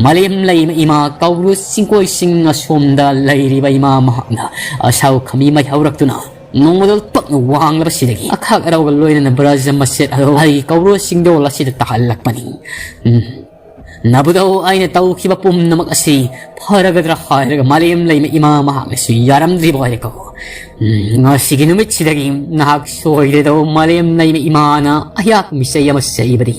ꯃꯥꯂꯦꯝ ꯂꯩꯃ ꯏꯃꯥ ꯀꯧꯕ꯭ꯔꯨ ꯆꯤꯡꯀꯣꯏꯁꯤꯡ ꯑꯁꯣꯝꯗ ꯂꯩꯔꯤꯕ ꯏꯃꯥ ꯃꯍꯥꯛꯅ ꯑꯁꯥꯎ ꯈꯥꯃꯤ ꯃꯩ ꯍꯧꯔꯛꯇꯨꯅ ꯅꯣꯡꯃꯗꯣꯜ ꯄꯛꯅ ꯋꯥꯡꯂꯕꯁꯤꯗꯒꯤ ꯑꯈꯥꯛ ꯑꯔꯥꯎꯒ ꯂꯣꯏꯅꯅ ꯕ꯭ꯔꯖ ꯃꯆꯦꯠ ꯑꯗꯨ ꯑꯩꯒꯤ ꯀꯧꯕ꯭ꯔꯨ ꯆꯤꯡꯗꯣꯜ ꯑꯁꯤꯗ ꯇꯥꯍꯜꯂꯛꯄꯅꯤ꯫ ꯎꯝ꯫ "ꯅꯕꯨꯙꯧ, ꯑꯩꯅ ꯇꯧꯈꯤꯕ ꯄꯨꯝꯅꯃꯛ ꯑꯁꯤ ꯐꯔꯒꯗ꯭ꯔꯥ?" ꯍꯥꯏꯔꯒ ꯃꯥꯂꯦꯝ ꯂꯩꯃ ꯏꯃꯥ ꯃꯍꯥꯛꯅꯁꯨ ꯌꯥꯔꯝꯗ꯭ꯔꯤꯕ ꯑꯣꯏꯔꯦꯀꯣ꯫ "ꯎꯝ, ꯉꯁꯤꯒꯤ ꯅꯨꯃꯤꯠꯁꯤꯗꯒꯤ ꯅꯍꯥꯛ ꯁꯣꯏꯗ꯭ꯔꯦꯗꯧ ꯃꯥꯂꯦꯝ ꯂꯩꯃ ꯏꯃꯥꯅ ꯑꯌꯥꯛꯄ ꯃꯤꯆꯩ ꯑꯃ ꯆꯩꯕꯗꯤ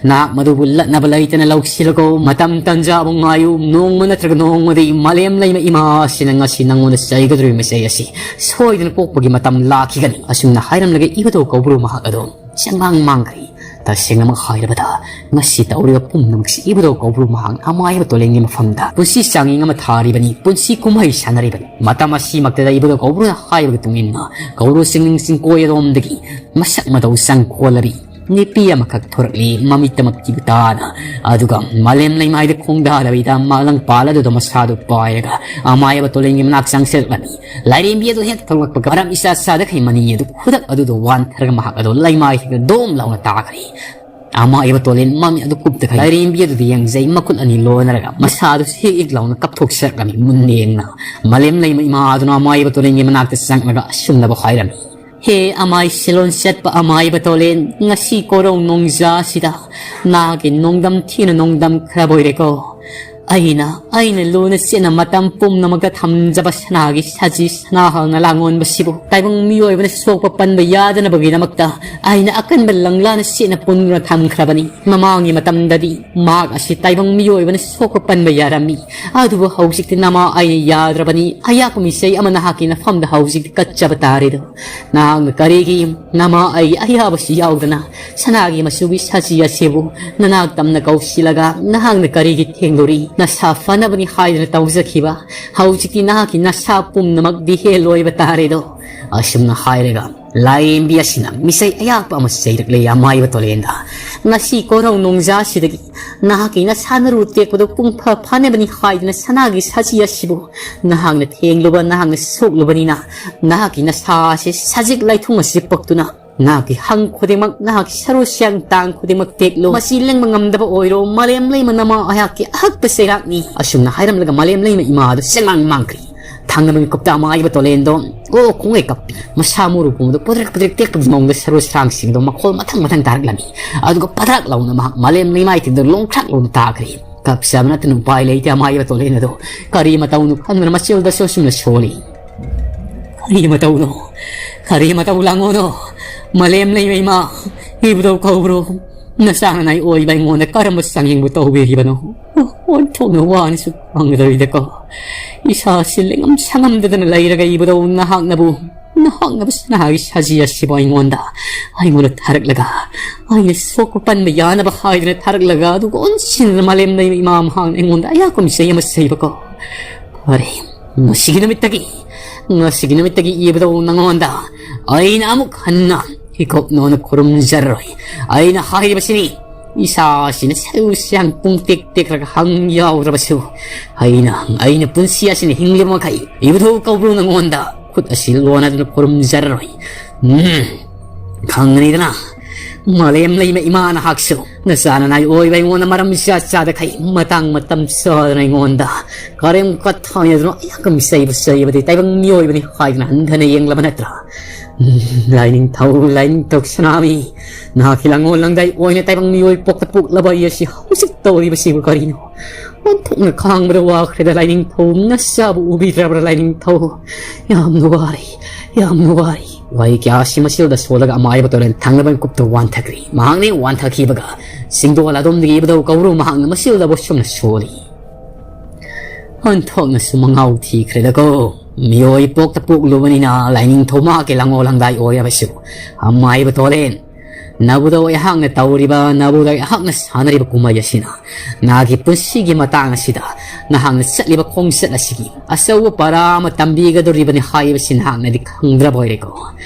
ꯅꯍꯥꯛ ꯃꯗꯨꯕꯨ ꯂꯠꯅꯕ ꯂꯩꯇꯅ ꯂꯧꯁꯤꯜꯂꯒꯣ꯫ ꯃꯇꯝ ꯇꯟꯖꯥꯕꯨ ꯉꯥꯏꯌꯨ꯫ ꯅꯣꯡꯃ ꯅꯠꯇ꯭ꯔꯒ ꯅꯣꯡꯃꯗꯤ ꯃꯥꯂꯦꯝ ꯂꯩꯃ ꯏꯃꯥ ꯑꯁꯤꯅ ꯉꯁꯤ ꯅꯪꯉꯣꯟꯗ ꯆꯩꯒꯗꯧꯔꯤꯕ ꯃꯆꯩ ꯑꯁꯤ ꯁꯣꯏꯗꯅ ꯀꯣꯛꯄꯒꯤ ꯃꯇꯝ ꯂꯥꯛꯈꯤꯒꯅꯤ꯫" ꯑꯁꯨꯝꯅ ꯍꯥꯏꯔꯝꯂꯒ ꯏꯕꯨꯙꯧ ꯀꯧꯕ꯭ꯔꯨ ꯃꯍꯥꯛ ꯑꯗꯣ ꯆꯦꯡꯃꯥꯡ ꯃꯥꯡꯈ꯭ꯔꯦ꯫ ꯇꯁꯦꯡꯅꯃꯛ ꯍꯥꯏꯔꯕꯗ ꯉꯁꯤ ꯇꯧꯔꯤꯕ ꯄꯨꯝꯅꯃꯛꯁꯤ ꯏꯕꯨꯙꯧ ꯀꯧꯕ꯭ꯔꯨ ꯃꯍꯥꯛꯅ ꯑꯃꯥꯏꯕ ꯇꯣꯂꯦꯟꯒꯤ ꯃꯐꯝꯗ ꯄꯨꯟꯁꯤ ꯆꯥꯡꯌꯦꯡ ꯑꯃ ꯊꯥꯔꯤꯕꯅꯤ, ꯄꯨꯟꯁꯤ ꯀꯨꯝꯍꯩ ꯁꯥꯟꯅꯔꯤꯕꯅꯤ꯫ ꯃꯇꯝ ꯑꯁꯤꯃꯛꯇꯗ ꯏꯕꯨꯙꯧ ꯀꯧꯕ꯭ꯔꯨꯅ ꯍꯥꯏꯕꯒꯤ ꯃꯇꯨꯡ ꯏꯟꯅ ꯀꯧꯕ꯭ꯔꯨ ꯆꯤꯡꯅꯤꯡ ꯆꯤꯡꯀꯣꯏ ꯑꯗꯣꯝꯗꯒꯤ ꯃꯁꯛ ꯃꯇꯧ ꯆꯪꯈꯣꯜꯂꯕꯤ ꯅꯨꯄꯤ ꯑꯃꯈꯛ ꯊꯣꯔꯛꯂꯤ, ꯃꯃꯤꯠꯇꯃꯛ ꯀꯤꯕ ꯇꯥꯅ꯫ ꯑꯗꯨꯒ ꯃꯥꯂꯦꯝ ꯂꯩꯃꯥꯏꯗ ꯈꯣꯡꯗꯥꯗꯕꯤꯗ ꯃꯥꯂꯪ ꯄꯥꯜ ꯑꯗꯨꯗ ꯃꯁꯥꯗꯨ ꯄꯥꯏꯔꯒ ꯑꯃꯥꯏꯕ ꯇꯣꯂꯦꯟꯒꯤ ꯃꯅꯥꯛ ꯆꯪꯁꯤꯜꯂꯛꯂꯝꯃꯤ꯫ ꯂꯥꯏꯔꯦꯝꯕꯤ ꯑꯗꯨ ꯍꯦꯛ ꯊꯣꯛꯂꯛꯄꯒ ꯃꯔꯝ ꯏꯆꯥ ꯆꯥꯗꯈꯩ ꯃꯅꯤ ꯑꯗꯨ ꯈꯨꯗꯛ ꯑꯗꯨꯗ ꯋꯥꯟꯊꯔꯒ ꯃꯍꯥꯛ ꯑꯗꯨ ꯂꯩꯃꯥꯏꯁꯤꯗ ꯗꯣꯝ ꯂꯥꯎꯅ ꯇꯥꯈ꯭ꯔꯦ꯫ ꯑꯃꯥꯏꯕ ꯇꯣꯂꯦꯟ ꯃꯃꯤꯠ ꯑꯗꯨ ꯀꯨꯞꯇꯈꯩ ꯂꯥꯏꯔꯦꯝꯕꯤ ꯑꯗꯨꯗ ꯌꯦꯡꯖꯩ, ꯃꯈꯨꯠ ꯑꯅꯤ ꯂꯣꯟꯅꯔꯒ ꯃꯁꯥꯗꯨ ꯁꯤꯛ ꯏꯛ ꯂꯥꯎꯅ ꯀꯞꯊꯣꯛꯆꯔꯛꯂꯝꯃꯤ꯫ ꯃꯨꯟꯅ ꯌꯦꯡꯅ ꯃꯥꯂꯦꯝ ꯂꯩꯃ ꯏꯃꯥ ꯑꯗꯨꯅ ꯑꯃꯥꯏꯕ ꯇꯣꯂꯦꯟꯒꯤ ꯃꯅꯥꯛꯇ ꯆꯪꯂꯒ ꯑꯁꯨꯝꯅꯕꯨ ꯍꯥꯏꯔꯝꯃꯤ, "ꯍꯦ ꯑꯃꯥꯏ ꯁꯤꯂꯣꯟ ꯆꯠꯄ ꯑꯃꯥꯏꯕ ꯇꯣꯂꯦꯟ, ꯉꯁꯤ ꯀꯣꯔꯧ ꯅꯣꯡꯖꯥ ꯑꯁꯤꯗ ꯅꯍꯥꯛꯀꯤ ꯅꯣꯡꯗꯝ ꯊꯤꯅ ꯅꯣꯡꯗꯝꯈ꯭ꯔꯕ ꯑꯣꯏꯔꯦꯀꯣ꯫ ꯑꯩꯅ, ꯑꯩꯅ ꯂꯨꯅ ꯆꯦꯠꯅ ꯃꯇꯝ ꯄꯨꯝꯅꯃꯛꯇ ꯊꯝꯖꯕ ꯁꯅꯥꯒꯤ ꯁꯖꯤ ꯁꯅꯥꯍꯜꯅ ꯂꯥꯡꯑꯣꯟꯕꯁꯤꯕꯨ ꯇꯥꯏꯕꯪ ꯃꯤꯑꯣꯏꯕꯅ ꯁꯣꯛꯄ ꯄꯟꯕ ꯌꯥꯗꯅꯕꯒꯤꯗꯃꯛꯇ ꯑꯩꯅ ꯑꯀꯟꯕ ꯂꯪꯂꯥꯅ ꯆꯦꯠꯅ ꯄꯨꯟꯗꯨꯅ ꯊꯝꯈ꯭ꯔꯕꯅꯤ꯫ ꯃꯃꯥꯡꯒꯤ ꯃꯇꯝꯗꯗꯤ ꯃꯍꯥꯛ ꯑꯁꯤ ꯇꯥꯏꯕꯪ ꯃꯤꯑꯣꯏꯕꯅ ꯁꯣꯛꯄ ꯄꯟꯕ ꯌꯥꯔꯝꯃꯤ꯫ ꯑꯗꯨꯕꯨ ꯍꯧꯖꯤꯛꯇꯤ ꯅꯃꯥ ꯑꯩꯅ ꯌꯥꯗ꯭ꯔꯕꯅꯤ꯫ ꯑꯌꯥꯛꯄ ꯃꯤꯆꯩ ꯑꯃ ꯅꯍꯥꯛꯀꯤ ꯅꯐꯝꯗ ꯍꯧꯖꯤꯛꯇꯤ ꯀꯠꯆꯕ ꯇꯥꯔꯦꯗꯣ꯫ ꯅꯍꯥꯛꯅ ꯀꯔꯤꯒꯤ ꯅꯃꯥ ꯑꯩꯒꯤ ꯑꯌꯥꯕꯁꯤ ꯌꯥꯎꯗꯅ ꯁꯅꯥꯒꯤ ꯃꯆꯨꯒꯤ ꯁꯖꯤ ꯑꯁꯤꯕꯨ ꯅꯅꯥꯛ ꯇꯝꯅ ꯀꯧꯁꯤꯜꯂꯒ ꯅꯍꯥꯛꯅ ꯀꯔꯤꯒꯤ ꯊꯦꯡꯂꯨꯔꯤ? ꯅꯁꯥ ꯐꯅꯕꯅꯤ ꯍꯥꯏꯗꯨꯅ ꯇꯧꯖꯈꯤꯕ꯫ ꯍꯧꯖꯤꯛꯇꯤ ꯅꯍꯥꯛꯀꯤ ꯅꯁꯥ ꯄꯨꯝꯅꯃꯛ ꯗꯤꯍꯦ ꯂꯣꯏꯕ ꯇꯥꯔꯦꯗꯣ꯫" ꯑꯁꯨꯝꯅ ꯍꯥꯏꯔꯒ ꯂꯥꯏꯔꯦꯝꯕꯤ ꯑꯁꯤꯅ ꯃꯤꯆꯩ ꯑꯌꯥꯛꯄ ꯑꯃ ꯆꯩꯔꯛꯂꯦ ꯑꯃꯥꯏꯕ ꯇꯣꯂꯦꯟꯗ꯫ "ꯉꯁꯤ ꯀꯣꯔꯧ ꯅꯣꯡꯖꯥꯁꯤꯗꯒꯤ ꯅꯍꯥꯛꯀꯤ ꯅꯁꯥ ꯅꯔꯨ ꯇꯦꯛꯄꯗꯨ ꯄꯨꯡ ꯐ ꯐꯥꯅꯕꯅꯤ ꯍꯥꯏꯗꯨꯅ ꯁꯅꯥꯒꯤ ꯁꯖꯤ ꯑꯁꯤꯕꯨ ꯅꯍꯥꯛꯅ ꯊꯦꯡꯂꯨꯕ, ꯅꯍꯥꯛꯅ ꯁꯣꯛꯂꯨꯕꯅꯤꯅ ꯅꯍꯥꯛꯀꯤ ꯅꯁꯥ ꯑꯁꯤ ꯁꯖꯤꯛ ꯂꯩꯊꯨꯡ ꯑꯁꯤ ꯄꯛꯇꯨꯅ ꯅꯍꯥꯛꯀꯤ ꯍꯪ ꯈꯨꯗꯤꯡꯃꯛ, ꯅꯍꯥꯛꯀꯤ ꯁꯔꯨ ꯁꯦꯡ ꯇꯥꯡ ꯈꯨꯗꯤꯡꯃꯛ ꯇꯦꯛꯂꯨ꯫ ꯃꯁꯤ ꯂꯦꯡꯕ ꯉꯝꯗꯕ ꯑꯣꯏꯔꯣ꯫ ꯃꯥꯂꯦꯝ ꯂꯩꯃ ꯅꯃꯥ ꯑꯩꯍꯥꯛꯀꯤ ꯑꯍꯛꯄ ꯆꯩꯔꯥꯛꯅꯤ꯫" ꯑꯁꯨꯝꯅ ꯍꯥꯏꯔꯝꯂꯒ ꯃꯥꯂꯦꯝ ꯂꯩꯃ ꯏꯃꯥ ꯑꯗꯨ ꯆꯦꯡꯃꯥꯡ ꯃꯥꯡꯈ꯭ꯔꯦ꯫ ꯊꯪꯅꯕ ꯃꯤꯀꯨꯞꯇ ꯑꯃꯥꯏꯕ ꯇꯣꯂꯦꯟꯗꯣ ꯑꯣ ꯈꯣꯡꯉꯩ ꯀꯞꯄꯤ꯫ ꯃꯁꯥ ꯃꯎꯔꯨ ꯄꯨꯝꯕꯗꯣ ꯄꯗ꯭ꯔꯛ ꯄꯗ꯭ꯔꯛ ꯇꯦꯛꯄꯒꯤ ꯃꯑꯣꯡꯗ ꯁꯔꯨ ꯁꯔꯥꯡꯁꯤꯡꯗꯣ ꯃꯈꯣꯜ ꯃꯊꯪ ꯃꯊꯪ ꯇꯥꯔꯛꯂꯝꯃꯤ꯫ ꯑꯗꯨꯒ ꯄꯗ꯭ꯔꯛ ꯂꯥꯎꯅ ꯃꯍꯥꯛ ꯃꯥꯂꯦꯝ ꯂꯩꯃꯥꯏꯊꯛꯇ ꯂꯣꯡꯈ꯭ꯔꯥꯛ ꯂꯥꯎꯅ ꯇꯥꯈ꯭ꯔꯦ꯫ ꯀꯞꯆꯕ ꯅꯠꯇꯅ ꯎꯄꯥꯏ ꯂꯩꯇꯦ ꯑꯃꯥꯏꯕ ꯇꯣꯂꯦꯟ ꯑꯗꯣ ꯀꯔꯤ ꯃꯇꯧꯅꯣ ꯈꯪꯗꯅ ꯃꯆꯤꯜꯗꯁꯨ ꯑꯁꯨꯝꯅ ꯁꯣꯜꯂꯤ꯫ ꯀꯔꯤ ꯃꯇꯧꯅꯣ? ꯀꯔꯤ ꯃꯇꯧ ꯂꯥꯡꯉꯣꯅꯣ? ꯃꯥꯂꯦꯝ ꯂꯩꯃ ꯏꯃꯥ, ꯏꯕꯨꯙꯧ ꯀꯧꯕ꯭ꯔꯨ, ꯅꯆꯥ ꯅꯅꯥꯏ ꯑꯣꯏꯕ ꯑꯩꯉꯣꯟꯗ ꯀꯔꯝꯕ ꯆꯥꯡꯌꯦꯡꯕꯨ ꯇꯧꯕꯤꯔꯤꯕꯅꯣ? ꯑꯣꯟꯊꯣꯛꯅ ꯋꯥꯅꯁꯨ ꯈꯪꯒꯗꯧꯔꯤꯗꯀꯣ꯫ ꯏꯁꯥꯁꯤ ꯂꯦꯡꯉꯝ ꯁꯥꯉꯝꯗꯗꯅ ꯂꯩꯔꯒ ꯏꯕꯨꯙꯧ ꯅꯍꯥꯛꯅꯕꯨ, ꯅꯍꯥꯛꯅꯕꯨ ꯁꯅꯥꯒꯤ ꯁꯖꯤ ꯑꯁꯤꯕꯨ ꯑꯩꯉꯣꯟꯗ, ꯑꯩꯉꯣꯟꯗ ꯊꯥꯔꯛꯂꯒ, ꯑꯩꯅ ꯁꯣꯛꯄ ꯄꯟꯕ ꯌꯥꯅꯕ ꯍꯥꯏꯗꯨꯅ ꯊꯥꯔꯛꯂꯒ, ꯑꯗꯨꯒ ꯑꯣꯟꯁꯤꯟꯅ ꯃꯥꯂꯦꯝ ꯂꯩꯃ ꯏꯃꯥ ꯃꯍꯥꯛꯅ ꯑꯩꯉꯣꯟꯗ ꯑꯌꯥꯛꯄ ꯃꯤꯆꯩ ꯑꯃ ꯆꯩꯕꯀꯣ꯫ ꯐꯔꯦ, ꯉꯁꯤꯒꯤ ꯅꯨꯃꯤꯠꯇꯒꯤ, ꯉꯁꯤꯒꯤ ꯅꯨꯃꯤꯠꯇꯒꯤ ꯏꯕꯨꯙꯧ ꯅꯉꯣꯟꯗ ꯑꯩꯅ ꯑꯃꯨꯛ ꯍꯟꯅ ꯏꯀꯣꯛ ꯅꯣꯟꯅ ꯈꯨꯔꯨꯝꯖꯔꯔꯣꯏ꯫ ꯑꯩꯅ ꯍꯥꯏꯔꯤꯕꯁꯤꯅꯤ, ꯏꯁꯥꯁꯤꯅ ꯁꯔꯨ ꯁꯌꯥꯡ ꯄꯨꯡ ꯇꯦꯛ ꯇꯦꯛꯂꯒ ꯍꯪ ꯌꯥꯎꯗ꯭ꯔꯕꯁꯨ, ꯑꯩꯅ, ꯑꯩꯅ ꯄꯨꯟꯁꯤ ꯑꯁꯤꯅ ꯍꯤꯡꯂꯤꯕ ꯃꯈꯩ ꯏꯕꯨꯙꯧ ꯀꯧꯕ꯭ꯔꯨ ꯅꯉꯣꯟꯗ ꯈꯨꯠ ꯑꯁꯤ ꯂꯣꯟꯅꯗꯨꯅ ꯈꯨꯔꯨꯝꯖꯔꯔꯣꯏ꯫ ꯎꯝ, ꯈꯪꯒꯅꯤꯗꯅ, ꯃꯥꯂꯦꯝ ꯂꯩꯃ ꯏꯃꯥ ꯅꯍꯥꯛꯁꯨ ꯅꯆꯥ ꯅꯅꯥꯏ ꯑꯣꯏꯕ ꯑꯩꯉꯣꯟꯗ ꯃꯔꯝ ꯆꯥ ꯆꯥꯗꯈꯩ ꯃꯇꯥꯡ ꯃꯇꯝ ꯆꯥꯗꯅ ꯑꯩꯉꯣꯟꯗ ꯀꯔꯦꯝ ꯀꯊꯥꯏꯅꯗꯨꯅ ꯑꯌꯥꯛꯄ ꯃꯤꯆꯩꯕꯨ ꯆꯩꯕꯗꯤ ꯇꯥꯏꯕꯪ ꯃꯤꯑꯣꯏꯕꯅꯤ ꯍꯥꯏꯗꯨꯅ ꯍꯟꯊꯅ ꯌꯦꯡꯂꯕ ꯅꯠꯇ꯭ꯔꯥ? ꯎꯝ, ꯂꯥꯏꯅꯤꯡꯊꯧ, ꯂꯥꯏꯅꯤꯡꯊꯧ ꯁꯅꯥꯃꯤ, ꯅꯍꯥꯛꯀꯤ ꯂꯥꯡꯑꯣꯜ ꯂꯥꯡꯗꯥꯏ ꯑꯣꯏꯅ ꯇꯥꯏꯕꯪ ꯃꯤꯑꯣꯏ ꯄꯣꯛꯇ ꯄꯣꯛꯂꯕ ꯑꯩ ꯑꯁꯤ ꯍꯧꯖꯤꯛ ꯇꯧꯔꯤꯕꯁꯤꯕꯨ ꯀꯔꯤꯅꯣ? ꯑꯣꯟꯊꯣꯛꯅ ꯈꯥꯡꯕꯗ ꯋꯥꯈ꯭ꯔꯦꯗ ꯂꯥꯏꯅꯤꯡꯊꯧ, ꯅꯆꯥꯕꯨ ꯎꯕꯤꯗ꯭ꯔꯕ꯭ꯔꯥ ꯂꯥꯏꯅꯤꯡꯊꯧ? ꯌꯥꯝꯅ ꯋꯥꯔꯦ, ꯌꯥꯝꯅ ꯋꯥꯔꯦ꯫ ꯋꯥꯍꯩ ꯀꯌꯥ ꯑꯁꯤ ꯃꯆꯤꯜꯗ ꯁꯣꯜꯂꯒ ꯑꯃꯥꯏꯕ ꯇꯣꯔꯦꯟ ꯊꯪꯅꯕ ꯃꯤꯀꯨꯞꯇ ꯋꯥꯟꯊꯈ꯭ꯔꯦ꯫ ꯃꯍꯥꯛꯅ ꯋꯥꯟꯊꯈꯤꯕꯒ ꯆꯤꯡꯗꯣꯜ ꯑꯗꯣꯝꯗꯒꯤ ꯏꯕꯨꯙꯧ ꯀꯧꯕ꯭ꯔꯨ ꯃꯍꯥꯛꯅ ꯃꯆꯤꯜꯗꯕꯨ ꯁꯨꯝꯅ ꯁꯣꯜꯂꯤ꯫ ꯑꯣꯟꯊꯣꯛꯅꯁꯨ ꯃꯉꯥꯎ ꯊꯤꯈ꯭ꯔꯦꯗꯀꯣ꯫ ꯃꯤꯑꯣꯏ ꯄꯣꯛꯇ ꯄꯣꯛꯂꯨꯕꯅꯤꯅ ꯂꯥꯏꯅꯤꯡꯊꯧ ꯃꯍꯥꯛꯀꯤ ꯂꯥꯡꯑꯣꯜ ꯂꯥꯡꯗꯥꯏ ꯑꯣꯏꯔꯕꯁꯨ ꯑꯃꯥꯏꯕ ꯇꯣꯔꯦꯟ, ꯅꯕꯨꯙꯧ ꯑꯩꯍꯥꯛꯅ ꯇꯧꯔꯤꯕ, ꯅꯕꯨꯙꯧ ꯑꯩꯍꯥꯛꯅ ꯁꯥꯟꯅꯔꯤꯕ ꯀꯨꯝꯍꯩ ꯑꯁꯤꯅ ꯅꯍꯥꯛꯀꯤ ꯄꯨꯟꯁꯤꯒꯤ ꯃꯇꯥꯡ ꯑꯁꯤꯗ ꯅꯍꯥꯛꯅ ꯆꯠꯂꯤꯕ ꯈꯣꯡꯆꯠ ꯑꯁꯤꯒꯤ ꯑꯆꯧꯕ ꯄꯔꯥ ꯑꯃ ꯇꯝꯕꯤꯒꯗꯧꯔꯤꯕꯅꯤ ꯍꯥꯏꯕꯁꯤ ꯅꯍꯥꯛꯅꯗꯤ ꯈꯪꯗ꯭ꯔꯕ ꯑꯣꯏꯔꯦꯀꯣ꯫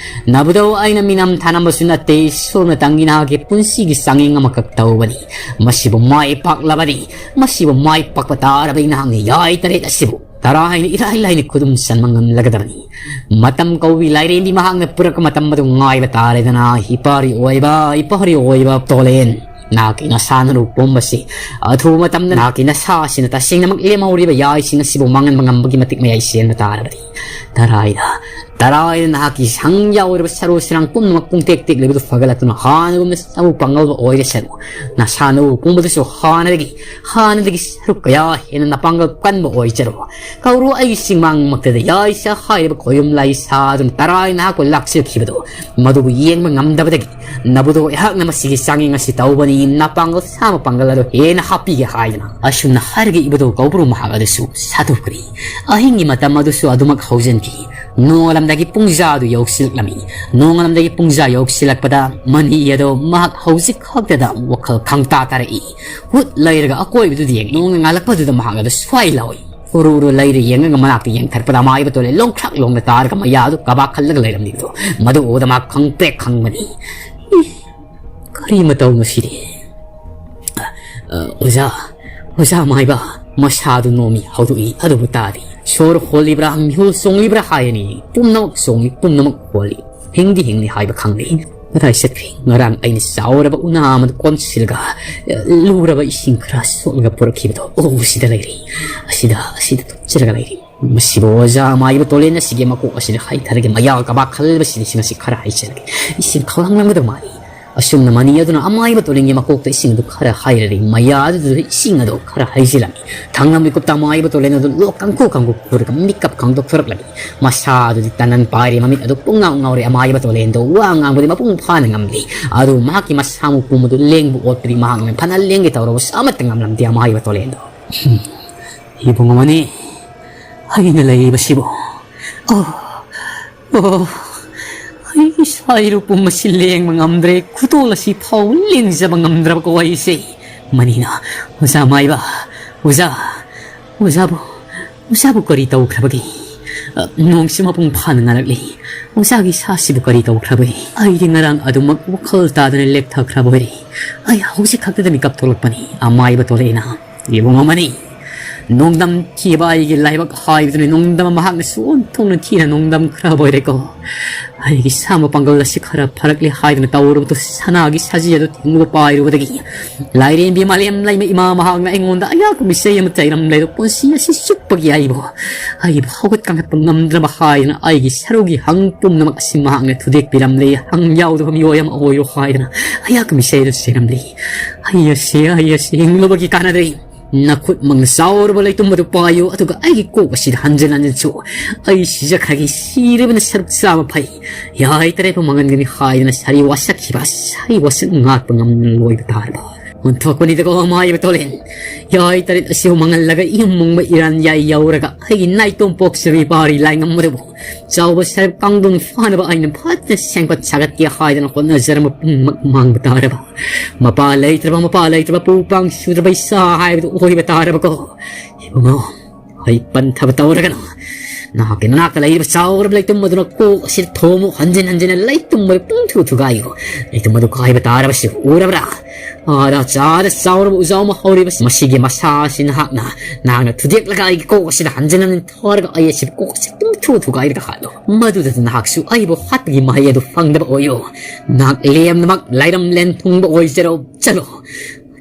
ꯅꯕꯨꯙꯧ ꯑꯩꯅ ꯃꯤꯅꯝ ꯊꯥꯅꯝꯕꯁꯨ ꯅꯠꯇꯦ, ꯏꯁꯣꯔꯅ ꯇꯪꯒꯤ ꯅꯍꯥꯛꯀꯤ ꯄꯨꯟꯁꯤꯒꯤ ꯆꯥꯡꯌꯦꯡ ꯑꯃꯈꯛ ꯇꯧꯕꯅꯤ꯫ ꯃꯁꯤꯕꯨ ꯃꯥꯏ ꯄꯥꯛꯂꯕꯅꯤ, ꯃꯁꯤꯕꯨ ꯃꯥꯏ ꯄꯥꯛꯄ ꯇꯥꯔꯕꯗꯤ ꯅꯍꯥꯛꯅ ꯌꯥꯏ ꯇꯔꯦꯠ ꯑꯁꯤꯕꯨ ꯇꯔꯥ ꯍꯥꯏꯅ ꯏꯔꯥꯏ ꯂꯥꯏꯅ ꯈꯨꯗꯨꯝ ꯆꯟꯕ ꯉꯝꯂꯒꯗꯕꯅꯤ꯫ ꯃꯇꯝ ꯀꯧꯕꯤ ꯂꯥꯏꯔꯦꯝꯕꯤ ꯃꯍꯥꯛꯅ ꯄꯨꯔꯛꯄ ꯃꯇꯝ ꯑꯗꯨ ꯉꯥꯏꯕ ꯇꯥꯔꯦꯗꯅ, ꯏꯄꯥꯔꯤ ꯑꯣꯏꯕ, ꯏꯄꯥꯔꯤ ꯑꯣꯏꯕ ꯇꯣꯂꯦꯟ꯫ ꯅꯍꯥꯛꯀꯤ ꯅꯁꯥ ꯅꯔꯨ ꯄꯨꯝꯕꯁꯤ ꯑꯊꯨꯕ ꯃꯇꯝꯗ ꯅꯍꯥꯛꯀꯤ ꯅꯁꯥ ꯑꯁꯤꯅ ꯇꯁꯦꯡꯅꯃꯛ ꯂꯦꯝꯍꯧꯔꯤꯕ ꯌꯥꯏꯁꯤꯡ ꯑꯁꯤꯕꯨ ꯃꯥꯡꯍꯟꯕ ꯉꯝꯕꯒꯤ ꯃꯇꯤꯛ ꯃꯌꯥꯏ ꯆꯦꯟꯕ ꯇꯥꯔꯕꯗꯤ, ꯇꯔꯥꯏꯗ, ꯇꯔꯥꯏꯗ ꯅꯍꯥꯛꯀꯤ ꯁꯪ ꯌꯥꯎꯔꯤꯕ ꯁꯔꯨ ꯁꯔꯥꯡ ꯄꯨꯝꯅꯃꯛ ꯄꯨꯡꯇꯦꯛ ꯇꯦꯛꯂꯤꯕꯗꯨ ꯐꯒꯠꯂꯛꯇꯨꯅ ꯍꯥꯟꯅꯒꯨꯝꯅ ꯁꯔꯨ ꯄꯥꯡꯒꯜꯕ ꯑꯣꯏꯔꯁꯅꯨ꯫ ꯅꯁꯥ ꯅꯎ ꯄꯨꯝꯕꯗꯨꯁꯨ ꯍꯥꯟꯅꯗꯒꯤ, ꯍꯥꯟꯅꯗꯒꯤ ꯁꯔꯨꯛ ꯀꯌꯥ ꯍꯦꯟꯅ ꯅꯄꯥꯡꯒꯜ ꯀꯟꯕ ꯑꯣꯏꯖꯔꯣ꯫ ꯀꯧꯔꯣ ꯑꯩꯒꯤ ꯆꯤꯡꯃꯥꯡꯃꯛꯇꯗ ꯌꯥꯏꯁꯥ ꯍꯥꯏꯔꯤꯕ ꯈꯣꯌꯨꯝ ꯂꯥꯏꯁꯥ ꯑꯗꯨꯅ ꯇꯔꯥꯏ ꯅꯍꯥꯛꯄꯨ ꯂꯥꯛꯁꯤꯜꯈꯤꯕꯗꯣ, ꯃꯗꯨꯕꯨ ꯌꯦꯡꯕ ꯉꯝꯗꯕꯗꯒꯤ ꯅꯕꯨꯗꯣ ꯑꯩꯍꯥꯛꯅ ꯃꯁꯤꯒꯤ ꯆꯥꯡꯌꯦꯡ ꯑꯁꯤ ꯇꯧꯕꯅꯤ, ꯅꯄꯥꯡꯒꯜ ꯁꯥ ꯃꯄꯥꯡꯒꯜ ꯑꯗꯨ ꯍꯦꯟꯅ ꯍꯥꯞꯄꯤꯒꯦ ꯍꯥꯏꯗꯨꯅ ꯑꯁꯨꯝꯅ ꯍꯥꯏꯔꯒ ꯏꯕꯨꯗꯧ ꯀꯧꯕ꯭ꯔꯨ ꯃꯍꯥꯛ ꯑꯗꯨꯁꯨ ꯁꯥꯗꯣꯛꯈ꯭ꯔꯦ꯫ ꯑꯍꯤꯡꯒꯤ ꯃꯇꯝ ꯑꯗꯨꯁꯨ ꯑꯗꯨꯃꯛ ꯍꯧꯖꯤꯟꯈꯤ꯫ ꯅꯣꯡꯉꯥꯜꯂꯝꯗꯥꯏꯒꯤ ꯄꯨꯡꯖꯥꯗꯨ ꯌꯧꯁꯤꯜꯂꯛꯂꯝꯃꯤ꯫ ꯅꯣꯡꯉꯥꯜꯂꯝꯗꯥꯏꯒꯤ ꯄꯨꯡꯖꯥ ꯌꯧꯁꯤꯜꯂꯛꯄꯗ ꯃꯅꯤ ꯑꯗꯣ ꯃꯍꯥꯛ ꯍꯧꯖꯤꯛ ꯈꯛꯇꯗ ꯋꯥꯈꯜ ꯈꯪꯇꯥ ꯇꯥꯔꯛꯏ꯫ ꯍꯨꯠ ꯂꯩꯔꯒ ꯑꯀꯣꯏꯕꯗꯨꯗ ꯌꯦꯡ ꯅꯣꯡ ꯉꯥꯜꯂꯛꯄꯗꯨꯗ ꯃꯍꯥꯛ ꯑꯗꯨ ꯁ꯭ꯋꯥꯏ ꯂꯥꯎꯏ꯫ ꯎꯔꯨ ꯎꯔꯨ ꯂꯩꯔ ꯌꯦꯡꯉꯒ ꯃꯅꯥꯛꯇ ꯌꯦꯡꯊꯔꯛꯄꯗ ꯑꯃꯥꯏꯕ ꯇꯣꯂꯦ ꯂꯣꯡꯈ꯭ꯔꯥꯛ ꯂꯣꯡꯅ ꯇꯥꯔꯒ ꯃꯌꯥ ꯑꯗꯨ ꯀꯕꯥꯛ ꯈꯜꯂꯒ ꯂꯩꯔꯝꯂꯤꯕꯗꯣ ꯃꯗꯨ ꯎꯕꯗ ꯃꯍꯥꯛ ꯈꯪꯄ꯭ꯔꯦꯛ ꯈꯪꯕꯅꯤ꯫ ꯏ, ꯀꯔꯤ ꯃꯇꯧ ꯃꯁꯤꯗꯤ? ꯑ, ꯑ, ꯑꯣꯖꯥ, ꯑꯣꯖꯥ ꯃꯥꯏꯕ, ꯃꯁꯥꯗꯨ ꯅꯣꯝꯃꯤ ꯍꯧꯗꯣꯛꯏ, ꯑꯗꯨꯕꯨ ꯇꯥꯗꯦ꯫ ꯁꯣꯔ ꯍꯣꯜꯂꯤꯕ꯭ꯔꯥ, ꯃꯤꯍꯨꯜ ꯆꯣꯡꯂꯤꯕ꯭ꯔꯥ ꯍꯥꯏꯔꯅꯤ꯫ ꯄꯨꯝꯅꯃꯛ ꯆꯣꯡꯂꯤ, ꯄꯨꯝꯅꯃꯛ ꯍꯣꯜꯂꯤ꯫ ꯍꯤꯡꯗꯤ ꯍꯤꯡꯂꯤ ꯍꯥꯏꯕ ꯈꯪꯂꯦ꯫ ꯀꯗꯥꯏ ꯆꯠꯈ꯭ꯔꯦ? ꯉꯔꯥꯡ ꯑꯩꯅ ꯆꯥꯎꯔꯕ ꯎꯅꯥ ꯑꯃꯗ ꯀꯣꯟꯁꯤꯜꯂꯒ, ꯑ, ꯂꯨꯔꯕ ꯏꯁꯤꯡ ꯈꯔ ꯁꯣꯛꯂꯒ ꯄꯨꯔꯛꯈꯤꯕꯗꯣ꯫ ꯑꯣ, ꯁꯤꯗ ꯂꯩꯔꯦ꯫ ꯑꯁꯤꯗ, ꯑꯁꯤꯗ ꯇꯨꯞꯆꯔꯒ ꯂꯩꯔꯦ꯫ ꯃꯁꯤꯕꯨ ꯑꯣꯖꯥ ꯑꯃꯥꯏꯕ ꯇꯣꯂꯦꯟ ꯑꯁꯤꯒꯤ ꯃꯀꯣꯛ ꯑꯁꯤꯗ ꯍꯥꯏꯊꯔꯒꯦ꯫ ꯃꯌꯥ ꯀꯕꯥꯛ ꯈꯜꯂꯕꯁꯤꯗ ꯏꯁꯤꯡ ꯑꯁꯤ ꯈꯔ ꯍꯩꯖꯔꯒꯦ꯫ ꯏꯁꯤꯡ ꯈꯧꯂꯥꯡꯂꯝꯒꯗꯕ ꯃꯥꯜꯂꯤ꯫ ꯑꯁꯨꯝꯅ ꯃꯅꯤ ꯑꯗꯨꯅ ꯑꯃꯥꯏꯕ ꯇꯣꯂꯦꯟꯒꯤ ꯃꯀꯣꯛꯇ ꯏꯁꯤꯡ ꯑꯗꯨ ꯈꯔ ꯍꯩꯔꯔꯤ꯫ ꯃꯌꯥ ꯑꯗꯨꯗ ꯏꯁꯤꯡ ꯑꯗꯨ ꯈꯔ ꯍꯩꯖꯤꯜꯂꯝꯃꯤ꯫ ꯊꯥꯡꯂꯝ ꯃꯤꯀꯨꯞꯇ ꯑꯃꯥꯏꯕ ꯇꯣꯂꯦꯟ ꯑꯗꯨ ꯂꯣꯛ ꯀꯥꯡꯈꯨ ꯀꯥꯡꯈꯨ ꯈꯨꯔꯒ ꯃꯤꯀꯞ ꯈꯪꯗꯣꯛꯊꯣꯔꯛꯂꯝꯃꯤ꯫ ꯃꯁꯥ ꯑꯗꯨꯗꯤ ꯇꯅꯟ ꯄꯥꯏꯔꯤ, ꯃꯃꯤꯠ ꯑꯗꯨ ꯄꯨꯡꯉꯥꯎ ꯉꯥꯎꯔꯤ꯫ ꯑꯃꯥꯏꯕ ꯇꯣꯂꯦꯟꯗꯣ ꯋꯥ ꯉꯥꯡꯕꯗꯤ ꯃꯄꯨꯡ ꯐꯥꯅ ꯉꯝꯂꯤ꯫ ꯑꯗꯨ ꯃꯍꯥꯛꯀꯤ ꯃꯁꯥ ꯃꯎ ꯄꯨꯝꯕꯗꯨ ꯂꯦꯡꯕ ꯑꯣꯠꯄꯗꯤ ꯃꯍꯥꯛꯅ ꯐꯅ ꯂꯦꯡꯒꯦ ꯇꯧꯔꯕꯁꯨ ꯑꯃꯠꯇ ꯉꯝꯂꯝꯗꯦ ꯑꯃꯥꯏꯕ ꯇꯣꯂꯦꯟꯗꯣ꯫ ꯏꯕꯨꯡꯉꯣ ꯃꯅꯤ, ꯑꯩꯅ ꯂꯩꯔꯤꯕꯁꯤꯕꯨ꯫ ꯑꯣ, ꯑꯣ, ꯑꯩꯒꯤ ꯁꯥꯏꯔꯨ ꯄꯨꯝꯕꯁꯤ ꯂꯦꯡꯕ ꯉꯝꯗ꯭ꯔꯦ, ꯈꯨꯗꯣꯜ ꯑꯁꯤ ꯐꯥꯎ ꯂꯦꯡꯖꯕ ꯉꯝꯗ꯭ꯔꯕ ꯀꯣ ꯑꯩꯁꯦ꯫ ꯃꯅꯤꯅ, ꯑꯣꯖꯥ ꯃꯥꯏꯕ, ꯑꯣꯖꯥ, ꯑꯣꯖꯥꯕꯨ, ꯑꯣꯖꯥꯕꯨ ꯀꯔꯤ ꯇꯧꯈ꯭ꯔꯕꯒꯦ? ꯑ, ꯅꯣꯡꯁꯤ ꯃꯄꯨꯡ ꯐꯥꯅ ꯉꯥꯜꯂꯛꯂꯤ꯫ ꯑꯣꯖꯥꯒꯤ ꯁꯥꯁꯤꯕꯨ ꯀꯔꯤ ꯇꯧꯈ꯭ꯔꯕꯒꯦ? ꯑꯩꯗꯤ ꯉꯔꯥꯡ ꯑꯗꯨꯃꯛ ꯋꯥꯈꯜ ꯇꯥꯗꯅ ꯂꯦꯞꯊꯈ꯭ꯔꯕ ꯑꯣꯏꯔꯦ꯫ ꯑꯩ ꯍꯧꯖꯤꯛ ꯈꯛꯇꯗ ꯃꯤꯀꯞ ꯊꯣꯛꯂꯛꯄꯅꯤ, ꯑꯃꯥꯏꯕ ꯇꯣꯂꯦꯅ꯫ ꯏꯕꯨꯡꯉꯣ ꯃꯅꯤ, ꯅꯣꯡꯗꯝ ꯊꯤꯕ ꯑꯩꯒꯤ ꯂꯥꯏꯕꯛ ꯍꯥꯏꯕꯗꯨꯅꯤ꯫ ꯅꯣꯡꯗꯝ ꯃꯍꯥꯛꯅꯁꯨ ꯑꯣꯟꯊꯣꯛꯅ ꯊꯤꯅ ꯅꯣꯡꯗꯝꯈ꯭ꯔꯕ ꯑꯣꯏꯔꯦꯀꯣ꯫ ꯑꯩꯒꯤ ꯁꯥꯝꯕ ꯄꯥꯡꯒꯜ ꯑꯁꯤ ꯈꯔ ꯐꯔꯛꯂꯦ ꯍꯥꯏꯗꯨꯅ ꯇꯧꯔꯕꯗꯨ ꯁꯅꯥꯒꯤ ꯁꯖꯤ ꯑꯗꯨ ꯊꯦꯡꯂꯨꯕ ꯄꯥꯏꯔꯨꯕꯗꯒꯤ ꯂꯥꯏꯔꯦꯝꯕꯤ ꯃꯥꯂꯦꯝ ꯂꯩꯃ ꯏꯃꯥ ꯃꯍꯥꯛꯅ ꯑꯩꯉꯣꯟꯗ ꯑꯌꯥꯛꯄ ꯃꯤꯆꯩ ꯑꯃ ꯆꯩꯔꯝꯂꯦ꯫ ꯑꯗꯣ ꯄꯨꯟꯁꯤ ꯑꯁꯤ ꯆꯨꯞꯄꯒꯤ ꯑꯩꯕꯨ, ꯑꯩꯕꯨ ꯍꯧꯒꯠ ꯀꯥꯡꯈꯠꯄ ꯉꯝꯗ꯭ꯔꯕ ꯍꯥꯏꯗꯨꯅ ꯑꯩꯒꯤ ꯁꯔꯨꯒꯤ ꯍꯪ ꯄꯨꯝꯅꯃꯛ ꯑꯁꯤ ꯃꯍꯥꯛꯅ ꯊꯨꯗꯦꯛꯄꯤꯔꯝꯂꯦ꯫ ꯍꯪ ꯌꯥꯎꯗꯕ ꯃꯤꯑꯣꯏ ꯑꯃ ꯑꯣꯏꯌꯨ ꯍꯥꯏꯗꯨꯅ ꯑꯌꯥꯛꯄ ꯃꯤꯆꯩ ꯑꯗꯨ ꯆꯩꯔꯝꯂꯦ꯫ ꯑꯩ ꯑꯁꯤ, ꯑꯩ ꯑꯁꯤ ꯍꯤꯡꯂꯨꯕꯒꯤ ꯀꯥꯟꯅꯗ꯭ꯔꯦ꯫ ꯅꯈꯨꯠꯃꯛꯅ ꯆꯥꯎꯔꯕ ꯂꯩꯇꯨꯝ ꯑꯗꯨ ꯄꯥꯏꯌꯨ, ꯑꯗꯨꯒ ꯑꯩꯒꯤ ꯀꯣꯛ ꯑꯁꯤꯗ ꯍꯟꯖꯤꯟ ꯍꯟꯖꯤꯟ ꯁꯨ꯫ ꯑꯩ ꯁꯤꯖꯈ꯭ꯔꯒꯦ, ꯁꯤꯔꯕꯅ ꯁꯔꯨꯛ ꯆꯥꯕ ꯐꯩ꯫ ꯌꯥꯏ ꯇꯔꯦꯠꯄꯨ ꯃꯥꯡꯍꯟꯒꯅꯤ ꯍꯥꯏꯗꯨꯅ ꯁꯥꯔꯤ ꯋꯥꯁꯛꯈꯤꯕ, ꯁꯥꯔꯤ ꯋꯥꯁꯛ ꯉꯥꯛꯄ ꯉꯝꯗꯅ ꯂꯣꯏꯕ ꯇꯥꯔꯕ ꯑꯣꯟꯊꯣꯛꯄꯅꯤꯗꯀꯣ ꯑꯃꯥꯏꯕ ꯇꯣꯂꯦꯟ꯫ ꯌꯥꯏ ꯇꯔꯦꯠ ꯑꯁꯤꯕꯨ ꯃꯥꯡꯍꯜꯂꯒ ꯏꯃꯨꯡ ꯃꯨꯡꯕ ꯏꯔꯥꯟ ꯌꯥꯏ ꯌꯧꯔꯒ ꯑꯩꯒꯤ ꯅꯥꯏꯇꯣꯝ ꯄꯣꯛꯆꯕꯤ ꯄꯥꯔꯤ ꯂꯥꯏꯉꯝ ꯑꯗꯨꯕꯨ ꯆꯥꯎꯕ ꯁꯔꯞ ꯀꯥꯡꯗꯣꯟ ꯐꯥꯅꯕ ꯑꯩꯅ ꯐꯖꯅ ꯁꯦꯝꯒꯠ ꯁꯥꯒꯠꯀꯦ ꯍꯥꯏꯗꯅ ꯍꯣꯠꯅꯖꯔꯝꯕ ꯄꯨꯝꯅꯃꯛ ꯃꯥꯡꯕ ꯇꯥꯔꯕ꯫ ꯃꯄꯥ ꯂꯩꯇ꯭ꯔꯕ, ꯃꯄꯥ ꯂꯩꯇ꯭ꯔꯕ ꯄꯨ ꯄꯥꯡ ꯁꯨꯗ꯭ꯔꯕ ꯏꯆꯥ ꯍꯥꯏꯕꯗꯨ ꯑꯣꯏꯕ ꯇꯥꯔꯕꯀꯣ꯫ ꯏꯕꯨꯡꯉꯣ, ꯑꯩ ꯄꯟꯊꯕ ꯇꯧꯔꯒꯅꯨ꯫ ꯅꯍꯥꯛꯀꯤ ꯅꯅꯥꯛꯇ ꯂꯩꯔꯤꯕ ꯆꯥꯎꯔꯕ ꯂꯩꯇꯨꯝ ꯑꯗꯨꯅ ꯀꯣꯛ ꯑꯁꯤꯗ ꯊꯣꯝꯃꯨ, ꯍꯟꯖꯤꯟ ꯍꯟꯖꯤꯟꯅ ꯂꯩꯇꯨꯝ ꯑꯗꯨ ꯄꯨꯡꯊꯨ ꯊꯨꯒꯥꯏꯌꯨ꯫ ꯂꯩꯇꯨꯝ ꯑꯗꯨ ꯀꯥꯏꯕ ꯇꯥꯔꯕ ꯁꯤ ꯎꯔꯕ꯭ꯔꯥ? ꯑꯥꯗ ꯆꯥꯗ ꯆꯥꯎꯔꯕ ꯎꯖꯥꯎ ꯑꯃ ꯍꯧꯔꯤꯕ ꯃꯁꯤꯒꯤ ꯃꯁꯥ ꯑꯁꯤ ꯅꯍꯥꯛꯅ, ꯅꯍꯥꯛꯅ ꯊꯨꯗꯦꯛꯂꯒ ꯑꯩꯒꯤ ꯀꯣꯛ ꯑꯁꯤꯗ ꯍꯟꯖꯤꯟ ꯍꯟꯖꯤꯟ ꯊꯥꯔꯒ ꯑꯩ ꯑꯁꯤ ꯀꯣꯛ ꯑꯁꯤ ꯄꯨꯡꯊꯨ ꯊꯨꯒꯥꯏꯔꯒ ꯍꯥꯠꯂꯨ꯫ ꯃꯗꯨꯗ ꯅꯍꯥꯛꯁꯨ ꯑꯩꯕꯨ ꯍꯥꯠꯄꯒꯤ ꯃꯍꯩ ꯑꯗꯨ ꯐꯪꯗꯕ ꯑꯣꯏꯌꯨ꯫ ꯅꯍꯥꯛ ꯂꯦꯝꯅꯃꯛ ꯂꯥꯏꯔꯝ ꯂꯦꯟ ꯊꯨꯡꯕ ꯑꯣꯏꯖꯔꯣ꯫ ꯆꯠꯂꯣ꯫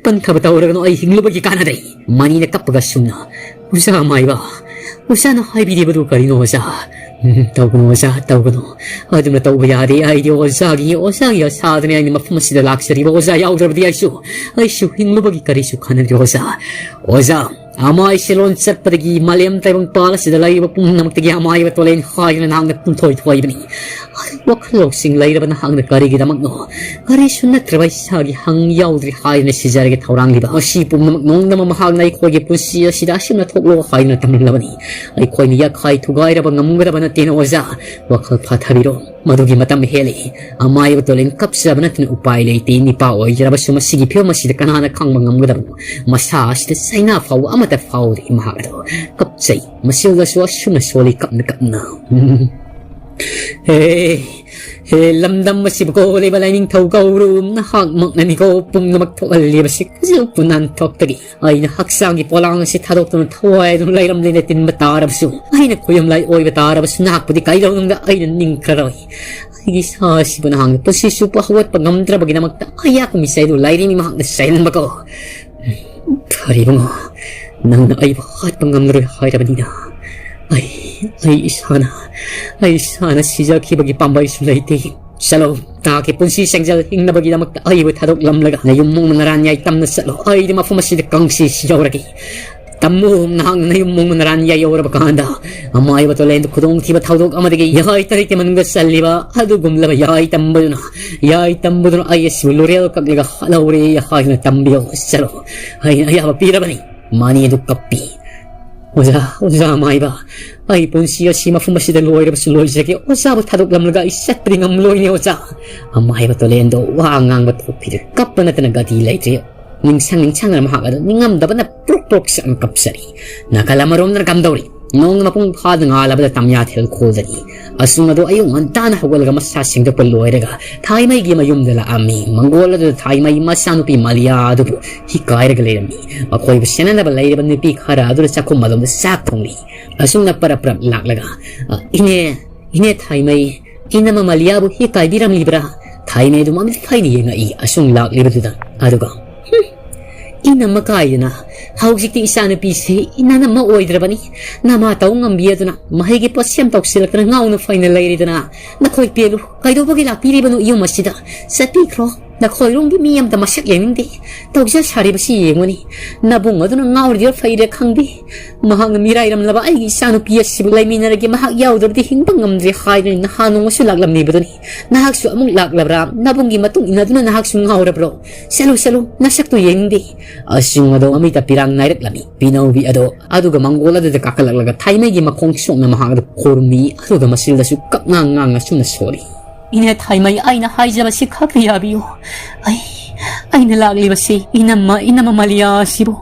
ꯄꯟꯊꯕ ꯇꯧꯔꯒꯅꯨ, ꯑꯩ ꯍꯤꯡꯂꯨꯕꯒꯤ ꯀꯥꯟꯅꯗꯦ꯫ ꯃꯅꯤꯅ ꯀꯞꯄꯒ ꯑꯁꯨꯝꯅ, "ꯑꯣꯖꯥ ꯃꯥꯏꯕ, ꯑꯣꯖꯥꯅ ꯍꯥꯏꯕꯤꯔꯤꯕꯗꯨ ꯀꯔꯤꯅꯣ ꯑꯣꯖꯥ?" "ꯎꯝ, ꯇꯧꯒꯅꯨ ꯑꯣꯖꯥ, ꯇꯧꯒꯅꯨ꯫ ꯑꯗꯨꯝꯅ ꯇꯧꯕ ꯌꯥꯗꯦ꯫ ꯑꯩꯗꯤ ꯑꯣꯖꯥꯒꯤ, ꯑꯣꯖꯥꯒꯤ ꯑꯁꯥꯗꯅꯤ ꯑꯩꯅ ꯃꯐꯝ ꯑꯁꯤꯗ ꯂꯥꯛꯆꯔꯤꯕ꯫ ꯑꯣꯖꯥ ꯌꯥꯎꯗ꯭ꯔꯕꯗꯤ ꯑꯩꯁꯨ, ꯑꯩꯁꯨ ꯍꯤꯡꯂꯨꯕꯒꯤ ꯀꯔꯤꯁꯨ ꯀꯥꯟꯅꯗꯦ ꯑꯣꯖꯥ꯫ ꯑꯣꯖꯥ, ꯑꯃꯥꯏ ꯁꯤꯂꯣꯟ ꯆꯠꯄꯗꯒꯤ ꯃꯥꯂꯦꯝ ꯇꯥꯏꯕꯪ ꯄꯥꯜ ꯑꯁꯤꯗ ꯂꯩꯔꯤꯕ ꯄꯨꯝꯅꯃꯛꯇꯒꯤ ꯑꯃꯥꯏꯕ ꯇꯣꯂꯦꯟ ꯍꯥꯏꯗꯨꯅ ꯅꯍꯥꯛꯅ ꯄꯨꯝꯊꯣꯏ ꯊꯣꯏꯕꯅꯤ꯫ ꯋꯥꯈꯜ ꯂꯧꯁꯤꯡ ꯂꯩꯔꯕ ꯅꯍꯥꯛꯅ ꯀꯔꯤꯒꯤꯗꯃꯛꯅꯣ ꯀꯔꯤꯁꯨ ꯅꯠꯇ꯭ꯔꯕ ꯏꯁꯥꯒꯤ ꯍꯪ ꯌꯥꯎꯗ꯭ꯔꯤ ꯍꯥꯏꯗꯨꯅ ꯁꯤꯖꯔꯒꯦ ꯊꯧꯔꯥꯡꯂꯤꯕ? ꯃꯁꯤ ꯄꯨꯝꯅꯃꯛ ꯅꯣꯡꯗꯝꯕ ꯃꯍꯥꯛꯅ ꯑꯩꯈꯣꯏꯒꯤ ꯄꯨꯟꯁꯤ ꯑꯁꯤꯗ ꯑꯁꯨꯝꯅ ꯊꯣꯛꯂꯣ ꯍꯥꯏꯗꯨꯅ ꯇꯝꯂꯝꯂꯕꯅꯤ꯫ ꯑꯩꯈꯣꯏꯅ ꯌꯥꯈꯥꯏ ꯊꯨꯒꯥꯏꯔꯕ ꯉꯝꯒꯗꯕ ꯅꯠꯇꯦꯅ ꯑꯣꯖꯥ꯫ ꯋꯥꯈꯜ ꯐꯥꯊꯕꯤꯔꯣ꯫ ꯃꯗꯨꯒꯤ ꯃꯇꯝ ꯍꯦꯜꯂꯦ꯫ ꯑꯃꯥꯏꯕ ꯇꯣꯂꯦꯟ ꯀꯞꯆꯕ ꯅꯠꯇꯅ ꯎꯄꯥꯏ ꯂꯩꯇꯦ꯫ ꯅꯤꯄꯥ ꯑꯣꯏꯖꯔꯕꯁꯨ ꯃꯁꯤꯒꯤ ꯐꯤꯕꯝ ꯑꯁꯤꯗ ꯀꯅꯥꯅ ꯈꯪꯕ ꯉꯝꯒꯗꯕꯅꯣ? ꯃꯁꯥ ꯑꯁꯤꯗ ꯆꯩꯅꯥ ꯐꯥꯎꯕ ꯑꯃꯠꯇ ꯐꯥꯎꯗ꯭ꯔꯤ ꯃꯍꯥꯛ ꯑꯗꯣ꯫ ꯀꯞꯆꯩ꯫ ꯃꯁꯤꯗꯁꯨ ꯑꯁꯨꯝꯅ ꯁꯣꯜꯂꯤ ꯀꯞꯅ ꯀꯞꯅ꯫ ꯍꯦ, ꯍꯦ, ꯂꯝꯗꯝ ꯑꯁꯤꯕꯨ ꯀꯣꯜꯂꯤꯕ ꯂꯥꯏꯅꯤꯡꯊꯧ ꯒꯧꯔꯨ ꯅꯍꯥꯛꯃꯛꯅꯅꯤꯀꯣ ꯄꯨꯝꯅꯃꯛ ꯊꯣꯛꯍꯜꯂꯤꯕꯁꯤ꯫ ꯍꯧꯖꯤꯛ ꯄꯨꯅꯥꯟ ꯊꯣꯛꯇꯒꯤ ꯑꯩꯅ ꯍꯛꯆꯥꯡꯒꯤ ꯄꯣꯂꯥꯡ ꯑꯁꯤ ꯊꯥꯗꯣꯛꯇꯨꯅ ꯊꯋꯥꯏ ꯑꯗꯨ ꯂꯩꯔꯝꯂꯦꯅ ꯇꯤꯟꯕ ꯇꯥꯔꯕꯁꯨ, ꯑꯩꯅ ꯈꯨꯌꯨꯝꯂꯥꯏ ꯑꯣꯏꯕ ꯇꯥꯔꯕꯁꯨ, ꯅꯍꯥꯛꯄꯨꯗꯤ ꯀꯩꯗꯧꯅꯨꯡꯗ ꯑꯩꯅ ꯅꯤꯡꯈ꯭ꯔꯔꯣꯏ꯫ ꯑꯩꯒꯤ ꯏꯁꯥ ꯑꯁꯤꯕꯨ ꯅꯍꯥꯛꯅ ꯄꯨꯟꯁꯤ ꯆꯨꯞꯄ ꯍꯧꯒꯠꯄ ꯉꯝꯗ꯭ꯔꯕꯒꯤꯗꯃꯛꯇ ꯑꯩꯍꯥꯛꯀꯤ ꯃꯤꯁꯥꯏꯗꯨ ꯂꯥꯏꯔꯦꯝꯕꯤ ꯃꯍꯥꯛꯅ ꯁꯥꯏꯍꯟꯕꯀꯣ꯫ ꯐꯔꯦ ꯏꯕꯨꯡꯉꯣ, ꯅꯪꯅ ꯑꯩꯕꯨ ꯍꯥꯠꯄ ꯉꯝꯂꯔꯣꯏ ꯍꯥꯏꯔꯕꯅꯤꯅ, ꯑꯩ, ꯑꯩ ꯏꯁꯥꯅ, ꯑꯩ ꯏꯁꯥꯅ ꯁꯤꯖꯈꯤꯕꯒꯤ ꯄꯥꯝꯕꯩꯁꯨ ꯂꯩꯇꯦ꯫ ꯆꯠꯂꯣ, ꯅꯍꯥꯛꯀꯤ ꯄꯨꯟꯁꯤ ꯁꯦꯡꯖꯦꯜ ꯍꯤꯡꯅꯕꯒꯤꯗꯃꯛꯇ ꯑꯩꯕꯨ ꯊꯥꯗꯣꯛꯂꯝꯂꯒ ꯅꯌꯨꯝ ꯃꯣꯡꯅ ꯅꯔꯥꯟꯌꯥꯏ ꯇꯝꯅ ꯆꯠꯂꯣ꯫ ꯑꯩꯗꯤ ꯃꯐꯝ ꯑꯁꯤꯗ ꯀꯥꯡꯁꯤ ꯌꯧꯔꯒꯦ꯫ ꯇꯝꯃꯨ, ꯅꯍꯥꯛꯅ ꯅꯌꯨꯝ ꯃꯣꯡꯅ ꯅꯔꯥꯟꯌꯥꯏ ꯌꯧꯔꯕ ꯀꯥꯟꯗ ꯑꯃꯥꯏꯕ ꯇꯣꯂꯦꯟꯗ ꯈꯨꯗꯣꯡꯊꯤꯕ ꯊꯧꯗꯣꯛ ꯑꯃꯗꯒꯤ ꯌꯥꯏ ꯇꯔꯦꯠꯀꯤ ꯃꯅꯨꯡꯗ ꯆꯜꯂꯤꯕ ꯑꯗꯨꯒꯨꯝꯂꯕ ꯌꯥꯏ ꯇꯝꯕꯗꯨꯅ, ꯌꯥꯏ ꯇꯝꯕꯗꯨꯅ ꯑꯩ ꯑꯁꯤꯕꯨ ꯂꯨꯔꯦꯜ ꯀꯛꯂꯒ ꯍꯥꯠꯍꯧꯔꯦ ꯍꯥꯏꯗꯨꯅ ꯇꯝꯕꯤꯌꯣ꯫ ꯆꯠꯂꯣ, ꯑꯩꯅ ꯑꯌꯥꯕ ꯄꯤꯔꯕꯅꯤ꯫ ꯃꯥꯅꯤ ꯑꯗꯨ ꯀꯞꯄꯤ꯫ ꯑꯣꯖꯥ, ꯑꯣꯖꯥ ꯑꯃꯥꯏꯕ, ꯑꯩ ꯄꯨꯟꯁꯤ ꯑꯁꯤ ꯃꯐꯝ ꯑꯁꯤꯗ ꯂꯣꯏꯔꯕꯁꯨ ꯂꯣꯏꯖꯒꯦ꯫ ꯑꯣꯖꯥꯕꯨ ꯊꯥꯗꯣꯛꯂꯝꯂꯒ ꯑꯩ ꯆꯠꯄꯗꯤ ꯉꯝꯂꯣꯏꯅꯦ ꯑꯣꯖꯥ꯫ ꯑꯃꯥꯏꯕ ꯇꯣꯂꯦꯟꯗꯣ ꯋꯥ ꯉꯥꯡꯕ ꯊꯣꯛꯈꯤꯗ꯭ꯔꯦ꯫ ꯀꯞꯄ ꯅꯠꯇꯅ ꯒꯇꯤ ꯂꯩꯇ꯭ꯔꯦ꯫ ꯅꯤꯡꯁꯪ ꯅꯤꯡꯁꯪꯗꯅ ꯃꯍꯥꯛ ꯑꯗꯨ ꯅꯤꯡꯉꯝꯗꯕꯅ ꯄ꯭ꯔꯣꯛ ꯄ꯭ꯔꯣꯛ ꯆꯥꯛꯅ ꯀꯞꯆꯔꯤ꯫ ꯅꯥꯀꯜ ꯑꯃꯔꯣꯝꯗꯅ ꯀꯝꯗꯧꯔꯤ? ꯅꯣꯡ ꯃꯄꯨꯡ ꯐꯥꯗ ꯉꯥꯜꯂꯕꯗ ꯇꯝꯌꯥꯊꯦꯜ ꯈꯣꯜꯗꯅꯤ꯫ ꯑꯁꯨꯝ ꯑꯗꯣ ꯑꯌꯨꯛ ꯉꯟꯇꯥꯅ ꯍꯧꯒꯠꯂꯒ ꯃꯁꯥ ꯁꯦꯡꯗꯣꯛꯄ ꯂꯣꯏꯔꯒ ꯊꯥꯏꯃꯩꯒꯤ ꯃꯌꯨꯝꯗ ꯂꯥꯛꯑꯝꯃꯤ꯫ ꯃꯪꯒꯣꯜ ꯑꯗꯨꯗ ꯊꯥꯏꯃꯩ ꯃꯆꯥꯅꯨꯄꯤ ꯃꯥꯂꯤꯌꯥ ꯑꯗꯨꯕꯨ ꯍꯤꯀꯥꯏꯔꯒ ꯂꯩꯔꯝꯃꯤ꯫ ꯃꯈꯣꯏꯕꯨ ꯁꯦꯟꯅꯅꯕ ꯂꯩꯔꯤꯕ ꯅꯨꯄꯤ ꯈꯔ ꯑꯗꯨꯅ ꯆꯥꯛꯈꯨꯝ ꯑꯗꯣꯝꯗ ꯆꯥꯛ ꯊꯣꯡꯂꯤ꯫ ꯑꯁꯨꯝꯅ ꯄꯔꯞ ꯄꯔꯞ ꯂꯥꯛꯂꯒ, "ꯑ, ꯏꯅꯦ, ꯏꯅꯦ ꯊꯥꯏꯃꯩ, ꯏꯅꯝꯃ ꯃꯥꯂꯤꯌꯥꯕꯨ ꯍꯤꯀꯥꯏꯕꯤꯔꯝꯂꯤꯕ꯭ꯔꯥ?" ꯊꯥꯏꯃꯩ ꯑꯗꯨ ꯃꯃꯤꯠ ꯐꯩꯅ ꯌꯦꯡꯉꯛꯏ꯫ ꯑꯁꯨꯝ ꯂꯥꯛꯂꯤꯕꯗꯨꯗ ꯑꯗꯨꯒ, "ꯍꯨꯝ, ꯏꯅꯝꯃ ꯀꯥꯏꯗꯅ ꯍꯧꯖꯤꯛꯇꯤ ꯏꯆꯥꯅꯨꯄꯤꯁꯤ ꯏꯅꯝꯃ ꯑꯣꯏꯗ꯭ꯔꯕꯅꯤ꯫ ꯅꯃꯥ ꯇꯧ ꯉꯝꯕꯤ ꯑꯗꯨꯅ ꯃꯍꯩꯒꯤ ꯄꯣꯠꯁꯦꯝ ꯇꯧꯁꯤꯜꯂꯛꯇꯅ ꯉꯥꯎꯅ ꯐꯩꯅ ꯂꯩꯔꯤꯗꯅ꯫ ꯅꯈꯣꯏ ꯄꯦꯜꯂꯨ, ꯀꯩꯗꯧꯕꯒꯤ ꯂꯥꯛꯄꯤꯔꯤꯕꯅꯣ ꯏꯌꯨꯝ ꯑꯁꯤꯗ? ꯆꯠꯄꯤꯈ꯭ꯔꯣ꯫ ꯅꯈꯣꯏꯔꯣꯝꯒꯤ ꯃꯤ ꯑꯃꯇ ꯃꯁꯛ ꯌꯦꯡꯅꯤꯡꯗꯦ꯫ ꯇꯧꯖ ꯁꯥꯔꯤꯕꯁꯤ ꯌꯦꯡꯉꯨꯅꯤ꯫ ꯅꯕꯨꯡ ꯑꯗꯨꯅ ꯉꯥꯎꯔꯤꯔ ꯐꯩꯔ ꯈꯪꯗꯦ꯫ ꯃꯍꯥꯛꯅ ꯃꯤꯔꯥꯏꯔꯝꯂꯕ ꯑꯩꯒꯤ ꯏꯆꯥꯅꯨꯄꯤ ꯑꯁꯤꯕꯨ ꯂꯩꯃꯤꯟꯅꯔꯒꯦ, ꯃꯍꯥꯛ ꯌꯥꯎꯗ꯭ꯔꯕꯗꯤ ꯍꯤꯡꯕ ꯉꯝꯗ꯭ꯔꯦ ꯍꯥꯏꯗꯨꯅ ꯅꯍꯥꯟ ꯅꯣꯡꯃꯁꯨ ꯂꯥꯛꯂꯝꯂꯤꯕꯗꯨꯅꯤ꯫ ꯅꯍꯥꯛꯁꯨ ꯑꯃꯨꯛ ꯂꯥꯛꯂꯕ꯭ꯔꯥ? ꯅꯕꯨꯡꯒꯤ ꯃꯇꯨꯡ ꯏꯟꯅꯗꯨꯅ ꯅꯍꯥꯛꯁꯨ ꯉꯥꯎꯔꯕ꯭ꯔꯣ? ꯆꯠꯂꯨ, ꯆꯠꯂꯨ, ꯅꯁꯛꯇꯨ ꯌꯦꯡꯅꯤꯡꯗꯦ꯫" ꯑꯁꯤꯒꯨꯝꯕꯗꯣ ꯑꯃꯤꯇ ꯄꯤꯔꯥꯡ ꯅꯥꯏꯔꯛꯂꯝꯃꯤ꯫ ꯄꯤꯅꯧꯕꯤ ꯑꯗꯣ ꯑꯗꯨꯒ ꯃꯪꯒꯣꯜ ꯑꯗꯨꯗ ꯀꯥꯈꯠꯂꯛꯂꯒ ꯊꯥꯏꯃꯩꯒꯤ ꯃꯈꯣꯡ ꯁꯣꯛꯅ ꯃꯍꯥꯛ ꯑꯗꯨ ꯈꯨꯔꯨꯝꯃꯤ꯫ ꯑꯗꯨꯒ ꯃꯆꯤꯜꯗꯁꯨ ꯀꯞ ꯉꯥꯡ ꯉꯥꯡꯅ ꯑꯁꯨꯝꯅ ꯁꯣꯜꯂꯤ꯫ "ꯏꯅꯦ ꯊꯥꯏꯃꯩ, ꯑꯩꯅ ꯍꯥꯏꯖꯕꯁꯤ ꯈꯛꯇ ꯌꯥꯕꯤꯌꯨ꯫ ꯑꯩ, ꯑꯩꯅ ꯂꯥꯛꯂꯤꯕꯁꯤ ꯏꯅꯝꯃ, ꯏꯅꯝꯃ ꯃꯂꯤꯌꯥ ꯑꯁꯤꯕꯨ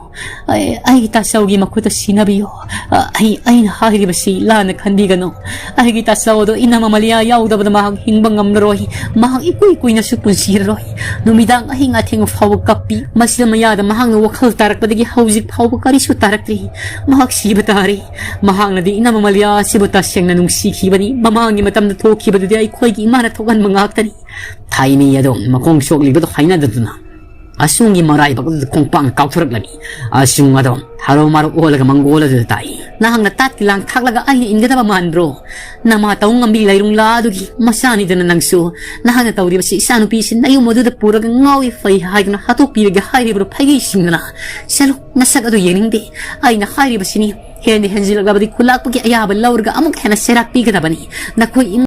ꯑꯩ, ꯑꯩꯒꯤ ꯇꯥꯆꯧꯒꯤ ꯃꯈꯨꯠꯇ ꯁꯤꯟꯅꯕꯤꯌꯨ꯫ ꯑ, ꯑꯩ, ꯑꯩꯅ ꯍꯥꯏꯔꯤꯕꯁꯤ ꯂꯥꯟꯅ ꯈꯟꯕꯤꯒꯅꯨ꯫ ꯑꯩꯒꯤ ꯇꯥꯆꯧ ꯑꯗꯣ ꯏꯅꯝꯃ ꯃꯂꯤꯌꯥ ꯌꯥꯎꯗꯕꯗ ꯃꯍꯥꯛ ꯍꯤꯡꯕ ꯉꯝꯂꯔꯣꯏ꯫ ꯃꯍꯥꯛ ꯏꯀꯨꯏ ꯀꯨꯏꯅꯁꯨ ꯄꯨꯟꯁꯤꯔꯔꯣꯏ꯫ ꯅꯨꯃꯤꯗꯥꯡ ꯑꯍꯤꯡ ꯑꯊꯦꯡꯕ ꯐꯥꯎꯕ ꯀꯞꯄꯤ꯫ ꯃꯁꯤꯗ ꯃꯌꯥꯗ ꯃꯍꯥꯛꯅ ꯋꯥꯈꯜ ꯇꯥꯔꯛꯄꯗꯒꯤ ꯍꯧꯖꯤꯛ ꯐꯥꯎꯕ ꯀꯔꯤꯁꯨ ꯇꯥꯔꯛꯇ꯭ꯔꯤ꯫ ꯃꯍꯥꯛ ꯁꯤꯕ ꯇꯥꯔꯦ꯫ ꯃꯍꯥꯛꯅꯗꯤ ꯏꯅꯝꯃ ꯃꯂꯤꯌꯥ ꯑꯁꯤꯕꯨ ꯇꯁꯦꯡꯅ ꯅꯨꯡꯁꯤꯈꯤꯕꯅꯤ꯫ ꯃꯃꯥꯡꯒꯤ ꯃꯇꯝꯗ ꯊꯣꯛꯈꯤꯕꯗꯨꯗꯤ ꯑꯩꯈꯣꯏꯒꯤ ꯏꯃꯥꯅ ꯊꯣꯛꯍꯟꯕ ꯉꯥꯛꯇꯅꯤ꯫ ꯊꯥꯏꯅꯤ ꯑꯗꯣ ꯃꯈꯣꯡ ꯁꯣꯛꯂꯤꯕꯗꯣ ꯍꯥꯏꯅꯗꯗꯨꯅ ꯑꯁꯨꯡꯒꯤ ꯃꯔꯥꯏꯕꯛ ꯑꯗꯨꯗ ꯈꯣꯡꯄꯥꯡ ꯀꯥꯎꯊꯣꯔꯛꯂꯝꯃꯤ꯫ ꯑꯁꯨꯡ ꯑꯗꯣ ꯍꯔꯥꯎ ꯃꯔꯣꯛ ꯑꯣꯜꯂꯒ ꯃꯪꯒꯣꯜ ꯑꯗꯨꯗ ꯇꯥꯏ꯫ ꯅꯍꯥꯛꯅ ꯇꯥꯠꯀꯤ ꯂꯥꯡ ꯊꯥꯛꯂꯒ ꯑꯩꯅ ꯏꯟꯒꯗꯕ ꯃꯥꯟꯕ꯭ꯔꯣ? ꯅꯃꯥ ꯇꯧ ꯉꯝꯕꯤ ꯂꯩꯔꯨꯡꯂꯥ ꯑꯗꯨꯒꯤ ꯃꯆꯥꯅꯤꯗꯅ ꯅꯪꯁꯨ꯫ ꯅꯍꯥꯛꯅ ꯇꯧꯔꯤꯕꯁꯤ ꯏꯆꯥꯅꯨꯄꯤꯁꯤ ꯅꯌꯨꯝ ꯑꯗꯨꯗ ꯄꯨꯔꯒ ꯉꯥꯎꯏ ꯐꯩ ꯍꯥꯏꯗꯨꯅ ꯍꯥꯠꯇꯣꯛꯄꯤꯔꯒꯦ ꯍꯥꯏꯔꯤꯕ꯭ꯔꯣ ꯐꯩꯒꯩꯁꯤꯡꯗꯨꯅ? ꯆꯠꯂꯨ, ꯅꯁꯛ ꯑꯗꯨ ꯌꯦꯡꯅꯤꯡꯗꯦ꯫ ꯑꯩꯅ ꯍꯥꯏꯔꯤꯕꯁꯤꯅꯤ꯫ ꯍꯦꯟꯅ ꯍꯦꯟꯖꯤꯜꯂꯛꯂꯕꯗꯤ ꯈꯨꯂꯥꯛꯄꯒꯤ ꯑꯌꯥꯕ ꯂꯧꯔꯒ ꯑꯃꯨꯛ ꯍꯦꯟꯅ ꯆꯩꯔꯥꯛ ꯄꯤꯒꯗꯕꯅꯤ꯫ ꯅꯈꯣꯏ ꯏꯃꯨꯡ